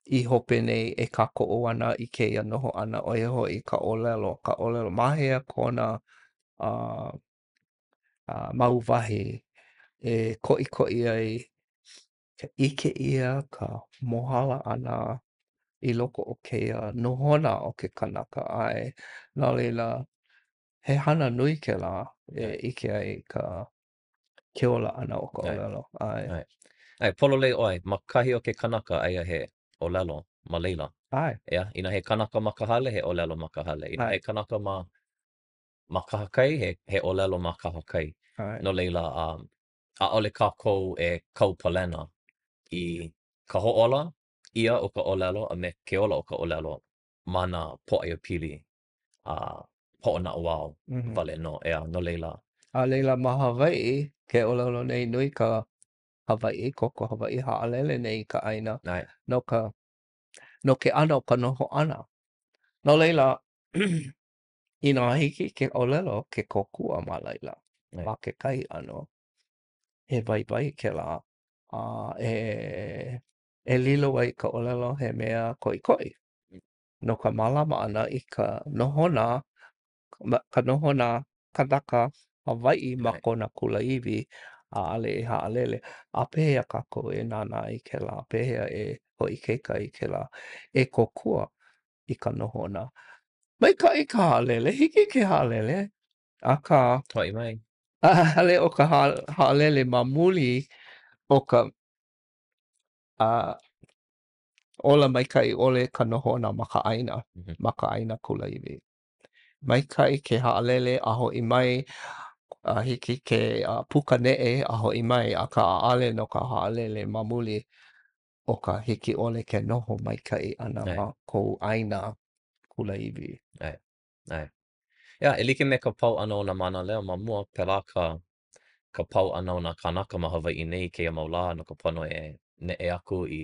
i hope nei e kākoʻo ana i kēia noho ʻana, ʻo ia hoʻi ka ʻōlelo, ka ʻōlelo. Ma hea kona uh, uh, mau wahi e koʻikoʻi ai ka ʻike ʻia, ka mohala ʻana i loko o kēia nohona o ke kanaka, ʻae. No laila, he hana nui kēlā e ʻike ai ka ke ola ʻana o ka ʻōlelo. ʻAe. ʻAe. ʻAe, pololei ʻoe, ma kahi o ke kanaka, aia he ʻōlelo ma laila. ʻAe. ʻEā, inā he kanaka ma ka hale, he ʻōlelo ma ka hale. Inā he kanaka ma ma kahakai, he he ʻōlelo ma kahakai. ʻAe. No laila, um, ʻaʻole kākou e kau palena i ka hoʻōla ʻia o ka ʻōlelo a me ke ola o ka ʻōlelo ma nā pōʻaiapili a hoʻonaʻauao wale nō, ʻeā, no laila. A laila ma Hawaiʻi, ke ʻōlelo nei nui ka Hawaiʻi, koko Hawaiʻi haʻalele nei i ka ʻāina no ka no ke ʻano o ka noho ʻana. No laila, inā hiki ke ʻōlelo ke kōkua ma laila, ma kekahi ʻano, he waiwai kēlā, a e e lilo ai ka ʻōlelo he mea koʻikoʻi no ka mālama ʻana i ka nohona, ka nohona kanaka Hawaiʻi ma kona kulāiwi, ʻaʻole e haʻalele. A pehea kākou e nānā i kēlā? Pehea e hoʻoikaika i kēlā? E kōkua i ka nohona. Maikaʻi ka haʻalele, hiki ke haʻalele, akā. Hoʻi mai. ʻAʻole ʻo ka haʻalele ma muli o ka a ola maikaʻi ʻole ka nohona ma ka ʻāina, ma ka ʻāina kulāiwi. Maikaʻi ke haʻalele a hoʻi mai, a hiki ke puka neʻe a hoʻi mai, akā ʻaʻole no ka haʻalele ma muli o ka hiki ʻole ke noho maikaʻi ʻana ma kou ʻāina kulāiwi. ʻAe, ʻae. Yeah, e like me ka pau ʻana o nā mānaleo ma mua, pēlā ka ka pau ʻana o nā kānaka ma Hawaiʻi nei i kēia mau lā no ka pono e neʻe aku i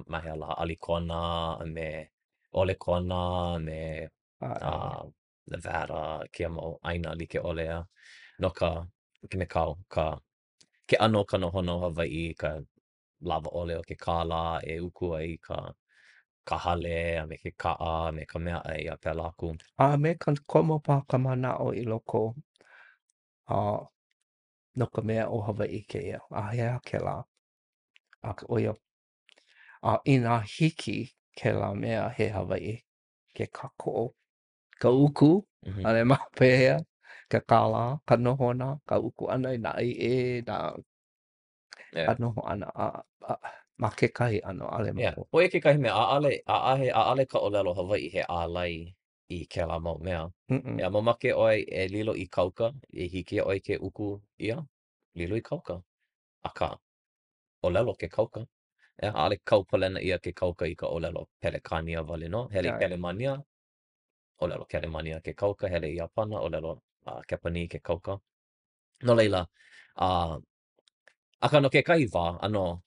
ma hea lā, ʻAlikona a me ʻOlekona a me uh, Nevada, kēia mau ʻāina like ʻole a no ka like me kāu, ka ke ʻano o ka nohona o Hawaiʻi, ka lawa ʻole o ke kālā e uku ai ka ka hale a me ke kaʻa a me ka meaʻai a pēlā aku. A me ka komo paha ka manaʻo i loko a no ka mea ʻo Hawaiʻi kēia, a he aha kēlā? A ʻo ia, a inā hiki kēlā mea he Hawaiʻi ke kākoʻo ka uku, mm -hmm. ʻaʻole ma pehea, ke kālā, ka nohona, ka uku ʻana i nā ʻaiʻē, nā yeah. ka noho ʻana a, a, ma kekahi ʻano, ʻaʻole yeah. ʻO ia kekahi mea, ʻaʻole, ʻaʻahe, ʻaʻole ka ʻōlelo Hawaiʻi he ālai i kēlā mau mea. Mm -mm. Yeah, mamake ʻoe e lilo i kauka, e hiki iā ʻoe ke uku ʻia, lilo i kauka. Akā, ʻōlelo ke kauka. Yeah, ʻaʻole kau palena ʻia ke kauka i ka ʻōlelo Pelekānia wale nō. Hele i Kelemānia, ʻōlelo Kelemānia ke kauka, hele i Iāpana, ʻōlelo uh, Kepanī ke kauka. No laila, uh, akā no kekahi wā, ʻano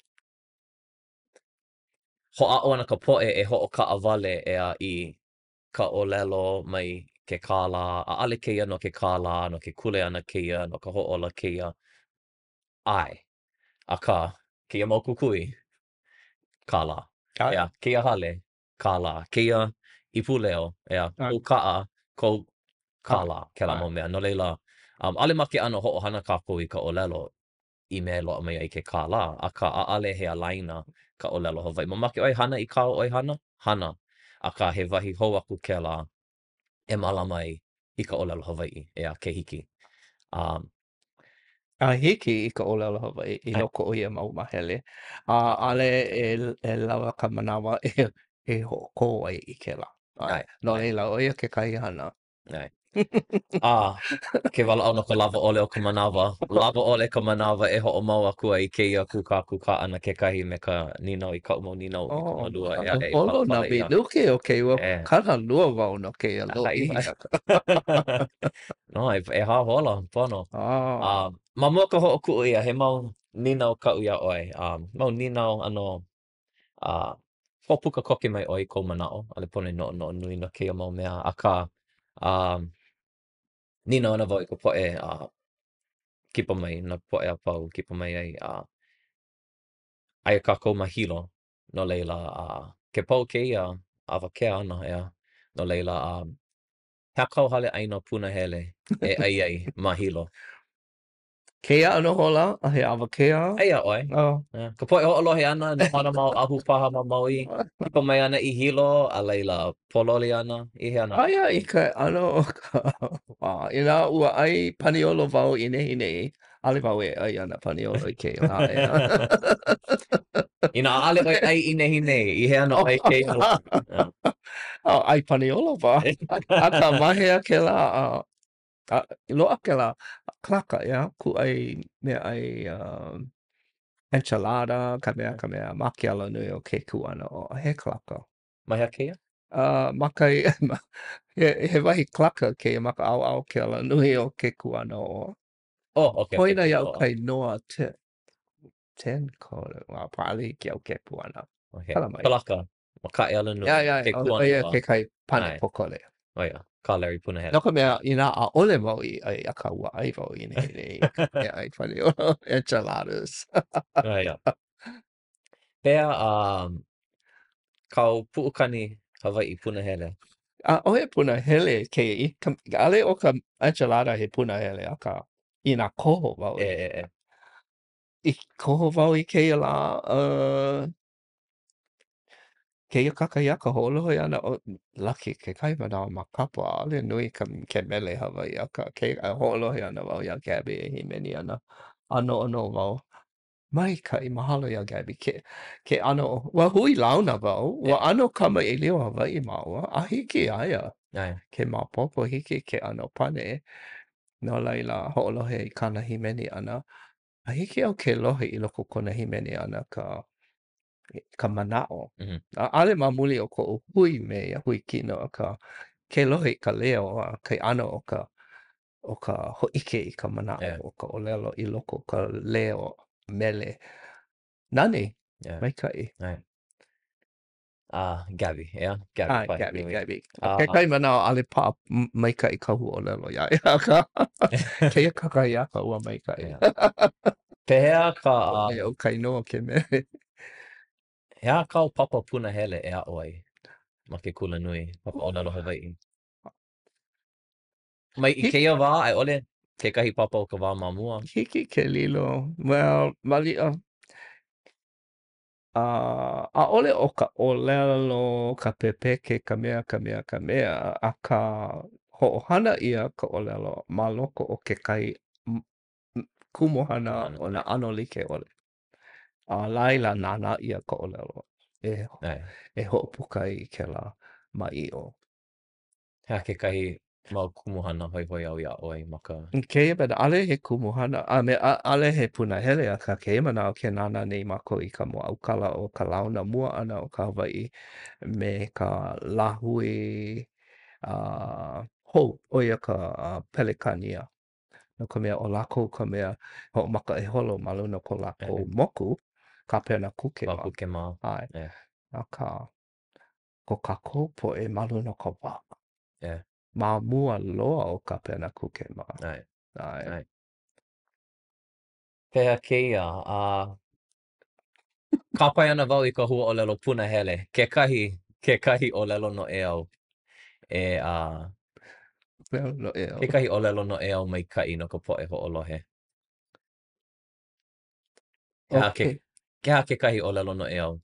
hoʻāʻo ana ka poʻe e hoʻokaʻawale ʻeā i ka ʻōlelo mai ke kālā, ʻaʻole kēia no ke kālā, no ke kuleana kēia, no ka hoʻōla kēia. ʻAe. Akā, kēia mau kukui, kālā. ʻEā, kēia hale, kālā. Kēia ipu leo, ʻeā, kou kaʻa, kou kālā, kēlā mau mea. No laila, um, ʻaʻole ma ke ʻano hoʻohana kākou i ka ʻōlelo i mea e loaʻa mai ai ke kālā, akā ʻaʻole he ālaina ka ʻōlelo Hawaiʻi. Mamake ʻoe hana i kāu ʻoihana? Hana. Akā, he wahi hou aku kēlā e mālama ai i ka ʻōlelo Hawaiʻi, ʻeā, ke hiki. Um, A hiki i ka ʻōlelo Hawaiʻi i loko o ia mau māhele, a ʻaʻole e, e lawa ka manawa e, e hoʻokō ai i kēlā. ʻAe. No laila, ʻo ia kekahi hana. ʻAe. A, ke walaʻau no ka lawa ʻole o ka manawa, lawa ʻole ka manawa e hoʻomau aku ai i kēia kūkākūkā ʻana kekahi me ka nīnau i kaʻu mau nīnau 12 ʻē aʻe i Holo nā palapala ʻia. minuke o kēia, ua kānalua wau no kēia lōʻihi. No, e, ʻehā hola, pono. Ah. Uh, ma mua ka hoʻokuʻu ʻia, he mau nīnau kaʻu iā ʻoe. Um, mau nīnau ʻano uh, hoʻopuka koke mai ʻoe i kou manaʻo, ʻaʻole pono e noʻonoʻo nui no kēia mau mea, akā, um, Nīnau ana wau i ka poʻe a kipa mai, nā poʻe a pau kipa mai ai, a aia kākou ma Hilo, no laila, a ke pau kēia awakea ʻana, ʻeā, no laila, a he aha kāu hale ʻaina punahele e ʻai ai ma Hilo? Kēia ʻano hola, a he awakea. Eia ʻoe. Oh. Yeah. Ka poʻe hoʻolohe ʻana, noho ana ma Oʻahu paha ma Maui, kipa mai ana i Hilo, a laila, pōloli ana, i hea ana? Aia i ke ʻano o ka wā. Inā ua ʻai paniolo wau i nehinei, ʻaʻole wau e ʻai ana paniolo i kēia lā, ʻeā. Inā ʻaʻole ʻoe ʻai i nehinei, i hea ana ʻoe kēia lā? Oh, ʻai paniolo wau. Akā, ma hea kēlā? Uh, A, loaʻa kēlā Klaka, ʻeā, kūʻai meaʻai uh, enchilada, ka mea, ka mea, ma ke alanui o ke Kūʻānoʻoa, he Klaka. Ma hea kēia? Uh, ma kai, he, he wahi Klaka kēia ma ka ʻaoʻao ke alanui o ke Kūʻānoʻoa. Oh, okay. Poina iaʻu ka inoa te, ten kore, ua ʻaʻole hiki iaʻu ke puana. Okay. Hala mai. Kalaka, ma kaʻe alanui. Yeah, yeah, ke Kūʻānoʻoa. ʻO ia kekahi pane pōkole. ʻO ia, kā Larry punahele. No ka mea, inā ʻaʻole wau i ʻai, akā ua ʻai wau i nehinei, ʻai paniolo, enchiladas. ʻO ia. Pehea um, kāu puʻukani Hawaiʻi punahele? ʻAʻohe punahele kēia. ʻAʻole ʻo ka enchilada he punahele, akā inā koho wau. E, e, e. I koho wau i kēia lā, uh, kēia kakahiaka hoʻolohe ana ʻo lucky kekahi manawa ma kapa ʻaʻole nui ka ke mele Hawaiʻi akā ke hoʻolohe ana wau iā Gabby e hīmeni ana a noʻonoʻo wau maikaʻi mahalo iā Gabby ke ke ʻano ua hui launa wau ua ʻano kamaʻilio Hawaiʻi māua a hiki iā ia ke maopopo hiki ke ʻano pane no laila hoʻolohe i kāna hīmeni ʻana A hiki au ke lohe i loko o kona hīmeni ʻana ka ka manaʻo. Mm -hmm. ʻAʻole ma muli o koʻu hui me ia hui kino, akā ke lohe i ka leo a ke ʻano o ka o ka hōʻike i ka manaʻo yeah. o ka ʻōlelo i loko o ka leo mele. Nani, yeah. maikaʻi. Right. Ah, Gabby, yeah, Gabby. Ah, Gabby, Gabby. Ah, Kekahi manawa ʻaʻole paʻa maikaʻi ka huaʻōlelo iā ia, akā kēia kakahiaka ua maikaʻi. Pehea ka... ʻO ka inoa ke mele. He aha kāu papa punahele e aʻo ai ma ke kulanui, papa ʻōlelo Hawaiʻi? Mai i kēia wā, a i ʻole kekahi papa o ka wā ma mua? Hiki ke lilo. Well, maliʻa, A ʻaʻole ʻo ka ʻōlelo, ka pepeke, ka mea, ka mea, ka mea, akā, hoʻohana ʻia ka ʻōlelo ma loko o kekahi kumuhana o nā ʻano like ʻole. A laila, nānā ʻia ka ʻōlelo e, e hoʻopuka ai i kēlā maʻiʻo. He aha kekahi mau kumuhana hoihoi āu i aʻo ai ma ka. I kēia manawa, ʻaʻole he kumuhana, a me, ʻaʻole he punahele, akā kēia manawa ke nānā nei mākou i ka mōʻaukala o ka launa mua ʻana o ka Hawaiʻi me ka lāhui uh, hou, ʻo ia ka uh, Pelekānia. No ka mea, ʻo lākou ka mea hoʻomaka e holo ma luna o ko lākou moku, Kāpena Kuke mā. Kuke mā. ʻAe. Akā, ko kākou poʻe ma luna o ka waʻa. Yeah. Ma mua loa o Kāpena Kuke mā. ʻAe. ʻAe. ʻAe. Pehea kēia, a kāpae ana wau i ka huaʻōlelo punahele, kekahi, kekahi ʻōlelo noʻeau e a ʻōlelo noʻeau. Kekahi ʻōlelo noʻeau maikaʻi no ka poʻe hoʻolohe. He aha ke, he aha kekahi ʻōlelo noʻeau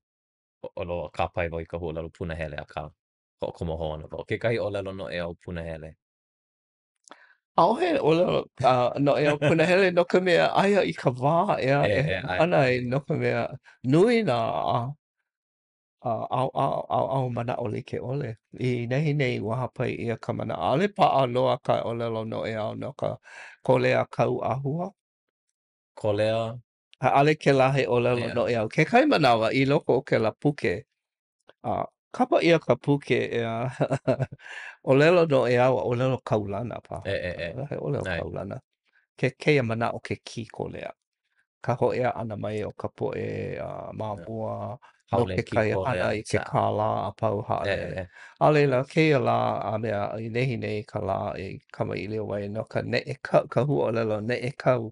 ʻōlelo kāpae wau i ka huaʻōlelo punahele, akā, hoʻokomo hou ana wau. Kekahi ʻōlelo noʻeau punahele. ʻAʻohe ʻōlelo uh, noʻeau punahele no ka mea, aia i ka wā ʻeā, e, e, hana ai no ka mea, nui nā ʻaoʻao ʻaoʻao manaʻo like ʻole. I nehinei ua hāpai ʻia ka manaʻo, ʻaʻole paʻa loa ka ʻōlelo noʻeau no ka kōlea kau ʻāhua. Kōlea ʻAʻole kēlā he ʻōlelo yeah. noʻeau. Kekahi manawa i loko o kēlā puke, uh, kapa ʻia ka puke ʻeā, ʻōlelo noʻeau a ʻōlelo kaulana paha. E, e, e. He ʻōlelo kaulana. Ke kēia manaʻo ke kīkōlea. Ka hōʻea ʻana mai o ka poʻe uh, ma mua. No ke hana i ke kālā a pau haʻalele. A laila, kēia lā a mea i nehinei ka lā i kamaʻilio ai no ka neʻe kau, ka huaʻōlelo neʻe kau,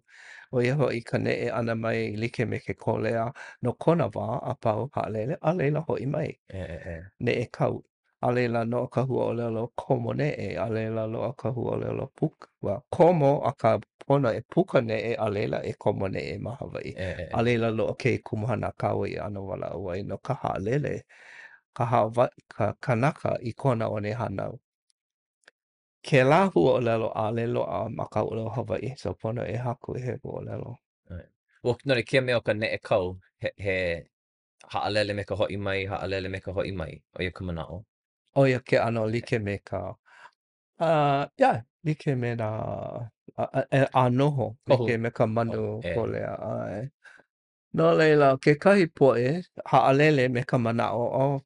ʻo ia hoʻi ka neʻe ʻana mai like me ke kōlea no kona wā a pau haʻalele, a laila hoʻi mai. Neʻe kau. A laila loaʻa ka huaʻōlelo komoneʻe, a laila loaʻa ka huaʻōlelo puka, well, komo, akā pono e puka neʻe, a laila e komoneʻe ma Hawaiʻi. A laila loaʻa kēia kumuhana a kāua i ʻano walaʻau ai no ka haʻalele, ka Hawa, ka kanaka i kona one hānau. Kēlā huaʻōlelo ʻaʻole loaʻa ma ka ʻōlelo Hawaiʻi, so pono e haku he huaʻōlelo. Well, no kēia mea o ka neʻe kau, he, he haʻalele me ka hoʻi mai, haʻalele me ka hoʻi mai. ʻO ia ka manaʻo. ʻO ia ke ʻano like me ka, uh, yeah, like me nā ʻānoho, like me ka manu kōlea, ʻae. No laila, kekahi poʻe haʻalele me ka manaʻo, oh,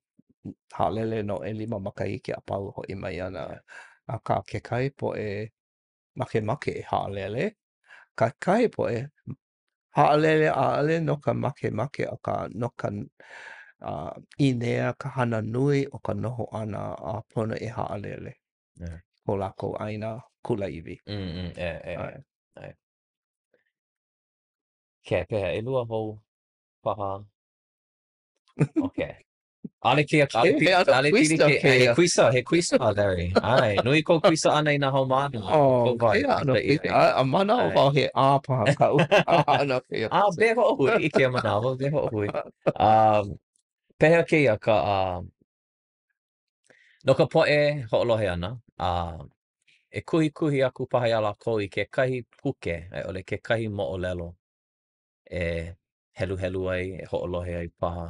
haʻalele no ʻelima makahiki a pau hoʻi mai ana. Akā, kekahi poʻe makemake e haʻalele, kekahi poʻe Haʻalele ʻaʻole no ka makemake akā no ka ʻīnea ka hana nui o ka noho ʻana a pono e haʻalele ko lākou ʻāina kulāiwi. Mm, ʻae, ʻae, ʻae. Okay, pehea, ʻelua hou paha. Okay. ʻAʻole kēia, ʻaʻole pili, ʻaʻole pili ke, he kuisa, he kuisa, Larry. ʻAe, nui kou kuisa ʻana i nā haumāna. Oh, kēia ʻano kuisa, a, a manaʻo wau he ʻā paha kaʻu. ʻano kēia kuisa. A, be hoʻohui i kēia manawa, be hoʻohui. Um, pehea kēia ka, uh, no ka poʻe hoʻolohe ana, uh, e kuhikuhi aku paha iā lākou i kekahi puke, a i ʻole kekahi moʻolelo e heluhelu ai, e hoʻolohe ai paha.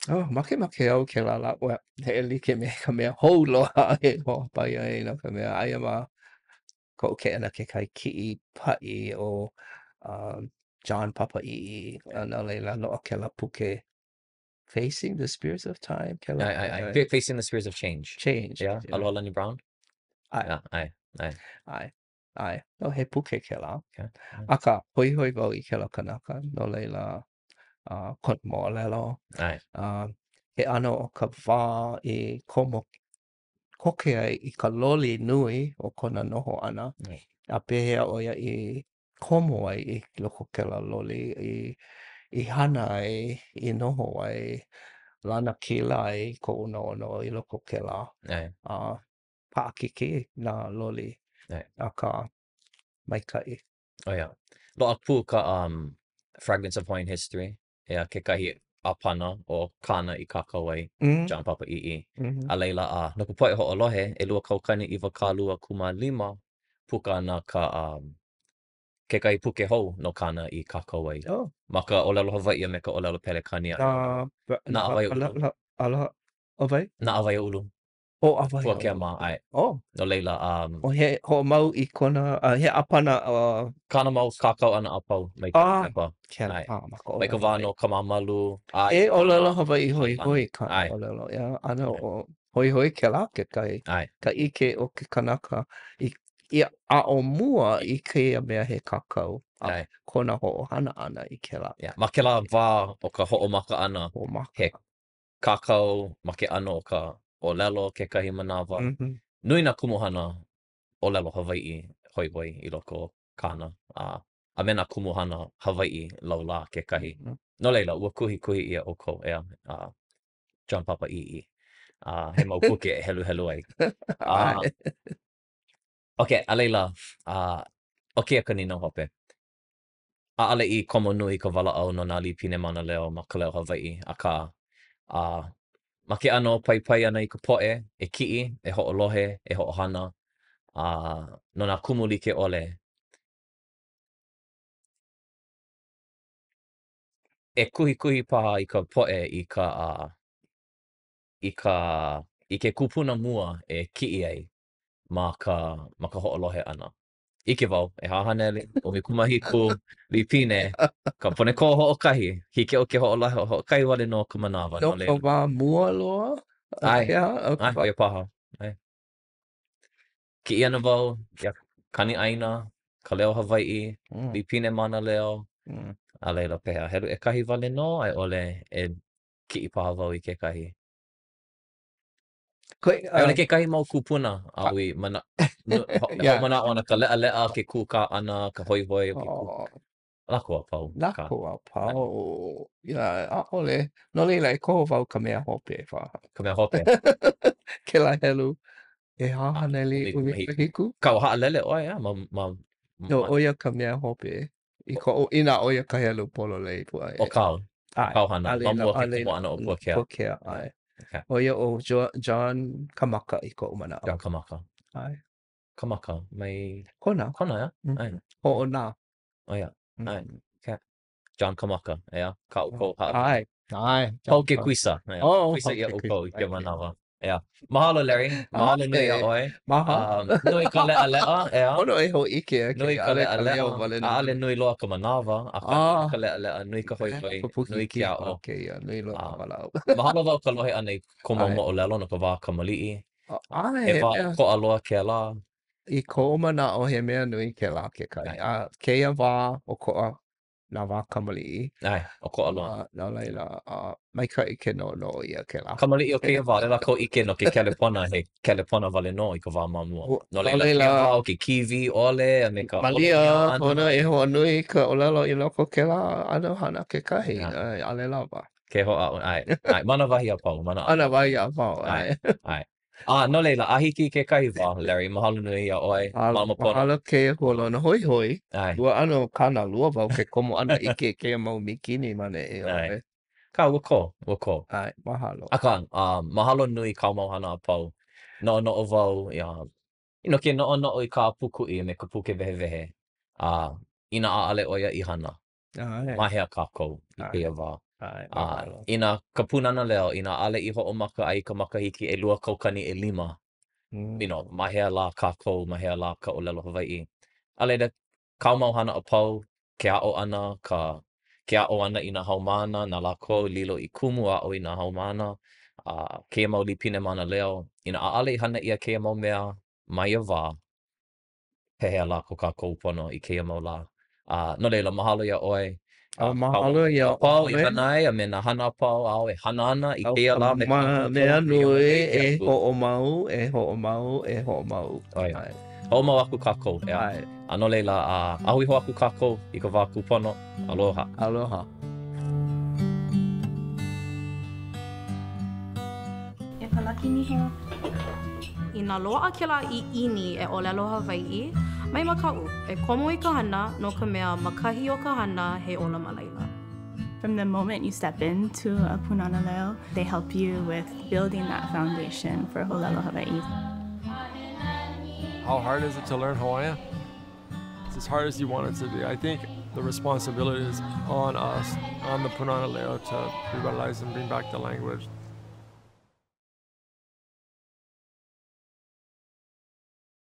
Oh, makemake au kēlā lā, well, he like me ka mea hou loa e hoʻopai ai no ka mea, aia ma koʻu keʻena kekahi kiʻi paʻi o um, John Papa ʻĪʻī, a no laila loaʻa kēlā puke Facing the Spirits of Time, kēlā ʻae, ʻae, ʻae. Facing the Spirits of Change. Change. Yeah, yeah. Alohalani Brown? ʻAe. Yeah, ʻae, ʻae. ʻAe. ʻAe. No, he puke kēlā. Okay. Akā, hoihoi wau i kēlā kanaka, no laila, uh, kona moʻolelo. ʻAe. Uh, ke ʻano o ka wā i komo koke ai i ka loli nui o kona noho ʻana, a pehea ʻo ia i komo ai i loko o kēlā loli, i, i hana ai, i noho ai, lanakila ai koʻu noʻonoʻo i loko o kēlā. ʻAe. Uh, paʻakikī nā loli, akā maikaʻi. Oh yeah. Loaʻa pū ka um, Fragments of Hawaiian History, ʻeā, kekahi ʻāpana o kāna i kākau ai, mm. John Papa ʻĪʻī. Mm -hmm. A laila, uh, no ka poʻe hoʻolohe, 2025, puka ana ka um, kekahi puke hou no kāna i kākau ai. Oh. Ma ka ʻōlelo Hawaiʻi a me ka ʻōlelo Pelekania. Nā, nā Awaiaulu. Aloha, ʻo wai? Nā Awaiaulu. ʻO ʻAwaiaulu. Puakea mā, ʻae. Oh. No laila, um. ʻO he hoʻomau i kona, uh, he ʻāpana, uh. Kāna mau kākau ʻana a pau mai ka pepa. Ah, ʻae. Ah, ma ka ʻōlelo. Mai ka wā no Kamāmalu, ʻae. He ʻōlelo Hawaiʻi hoihoi ka ʻōlelo, yeah. ʻAno, hoihoi kēlā kekahi. ʻAe. Ka ʻike o ke kanaka i, i aʻo mua i kēia mea he kākau. ʻAe. Kona hoʻohana ʻana i kēlā. Yeah. Ma kēlā wā o ka hoʻomaka ʻana. Hoʻomaka. He kākau ma ke ʻano o ka ʻōlelo kekahi manawa. Mm -hmm. Nui nā kumuhana ʻōlelo Hawaiʻi hoihoi i loko o kāna, a, a me nā kumuhana Hawaiʻi laulā kekahi. Mm -hmm. No laila, ua kuhikuhi ʻia ʻoukou, ʻeā, a John Papa ʻĪʻī. A he mau puke e heluhelu ai. A, okay, a laila, a, ʻo kēia ka nīnau hope. ʻAʻole i komo nui ka walaʻau no nā līpine mānaleo ma ka leo Hawaiʻi, akā, a ma ke ʻano paipai ʻana i ka poʻe e kiʻi, e hoʻolohe, e hoʻohana, a no nā kumu like ʻole, e kuhikuhi paha i ka poʻe i ka, i ka, i ke kupuna mua e kiʻi ai ma ka, ma ka hoʻolohe ʻana. ʻIke wau, ʻehā haneli, 17 lipine, ka pone kō hoʻokahi. Hiki iaʻu ke hoʻolohe hoʻokahi wale nō ka manawa. No ka wā mua loa? ʻAe, ʻae, ʻo ia paha. ʻAe. Kiʻi ana wau iā Kaniʻāina, ka leo Hawaiʻi, mm. lipine mānaleo, mm. a laila pehea, helu ʻekahi wale nō, a i ʻole e. Kiʻi paha wau i kekahi. Koi, uh, ʻAʻole kekahi mau kūpuna āu i mana, no, ho, yeah. hoʻomanaʻo ana ka leʻaleʻa, ke kūkā ʻana, ka hoihoi o ke kū. Oh. Lākou a pau. Lākou a pau. Yeah, ʻaʻole. No laila, e koho wau ka mea hope paha. Ka mea hope. Kēlā helu. 417. Kau haʻalele ʻoe, ʻeā, ma, ma, No, ʻo ia ka mea hope. I koʻu, inā ʻo ia ka helu pololei pua. ʻO kāu, kāu hana, ma mua o ke komo ʻana o Puakea. Puakea, ʻae. Okay. ʻO ia ʻo John Kamaka i koʻu manaʻo. John Kamaka. ʻAe. Kamaka, mai... Kona. Kona, ʻeā? Mm. ʻAe. Hoʻonā. ʻO ia, ʻae. Mm. Okay. John Kamaka, ʻeā, kā ʻoukou haʻawina. ʻAe, ʻae. Pau ke kuisa. Oh, kuisa ʻia ʻoukou i kēia manawa. ʻEā. Mahalo, Larry. Mahalo nui iā ʻoe. Mahalo. Um, nui ka leʻaleʻa, ʻeā. Pono e hōʻike a Nui ka leʻaleʻa. ʻAʻole nui loa ka manawa, akā nui ka leʻaleʻa, nui ka hoihoi, nui ke aʻo. Kēia, nui loa ka walaʻau. Mahalo wau ka lohe ʻana i kou mau moʻolelo no ka wā kamaliʻi. ʻAe, he wā ʻokoʻa loa kēlā. I koʻu manaʻo, he mea nui kēlā kekahi. A kēia wā ʻokoʻa nā wā kamaliʻi. ʻAe, ʻokoʻa loa. A, no laila, a, maikaʻi ke noʻonoʻo ʻia kēlā. Kamaliʻi o kēia wā, ʻaʻole lākou ʻike no ke kelepona, he kelepona wale nō i ka wā ma mua. No laila, kēia wā o ke kīwī ʻole a me ka Malia, pono e hoʻonui i ka ʻōlelo i loko o kēlā ʻano hana kekahi, ʻae, ʻaʻole lawa. Ke hoʻāʻo, ʻae, ʻae, ma nā wahi a pau, ma nā. Ma nā wahi a pau, ʻae. ʻAe. A, no laila, a hiki i kekahi wā, Larry, mahalo nui iā ʻoe. Mālama pono. Mahalo kēia hualono hoihoi. ʻAe. Ua ʻano kānalua wau ke komo ʻana i ke kēia mau mīkini ma neʻi ʻae. Kā, ua kō, ua kō. ʻAe, mahalo. Akā, uh, mahalo nui kāu mau hana a pau. Noʻonoʻo wau, iā, you know, ke noʻonoʻo i kā Pūkuʻi me ka puke wehewehe, a uh, inā ʻaʻole ʻo ia i hana, ʻAe. Ma hea kākou i kēia wā? ʻAe, mahalo. Inā ka Pūnana Leo, inā ʻaʻole i hoʻomaka a i ka makahiki 2005, you know, ma hea lā kākou, ma hea lā ka ʻōlelo Hawaiʻi. A laila, kāu mau hana a pau, ke aʻo ʻana, ka, ke aʻo ʻana i nā haumāna, na lākou lilo i kumu aʻo i nā haumāna, a kēia mau lipine mānaleo, inā ʻaʻole i hana ʻia kēia mau mea ma ia wā, pehea lā ko kākou pono i kēia mau lā. A no laila, mahalo iā ʻoe. A mahalo iā ʻoe. Pau i hana ai a me nā hana a pau āu e hana ana i kēia lā me kākou. Mea nui e hoʻomau, e hoʻomau, e hoʻomau. ʻAe. Hoʻomau aku kākou, ʻeā. ʻAe. A no laila, a hui hou aku kākou i ka wā kūpono. Aloha. Aloha. E Palaki Niho. Inā loaʻa kēlā ʻiʻini e ʻōlelo Hawaiʻi, mai makaʻu, e komo i ka hana, no ka mea, ma kahi o ka hana, he ola ma laila. From the moment you step into a Pūnana Leo, they help you with building that foundation for ʻōlelo Hawaiʻi. How hard is it to learn Hawaiian? It's as hard as you want it to be. I think the responsibility is on us, on the Pūnana Leo, to revitalize and bring back the language.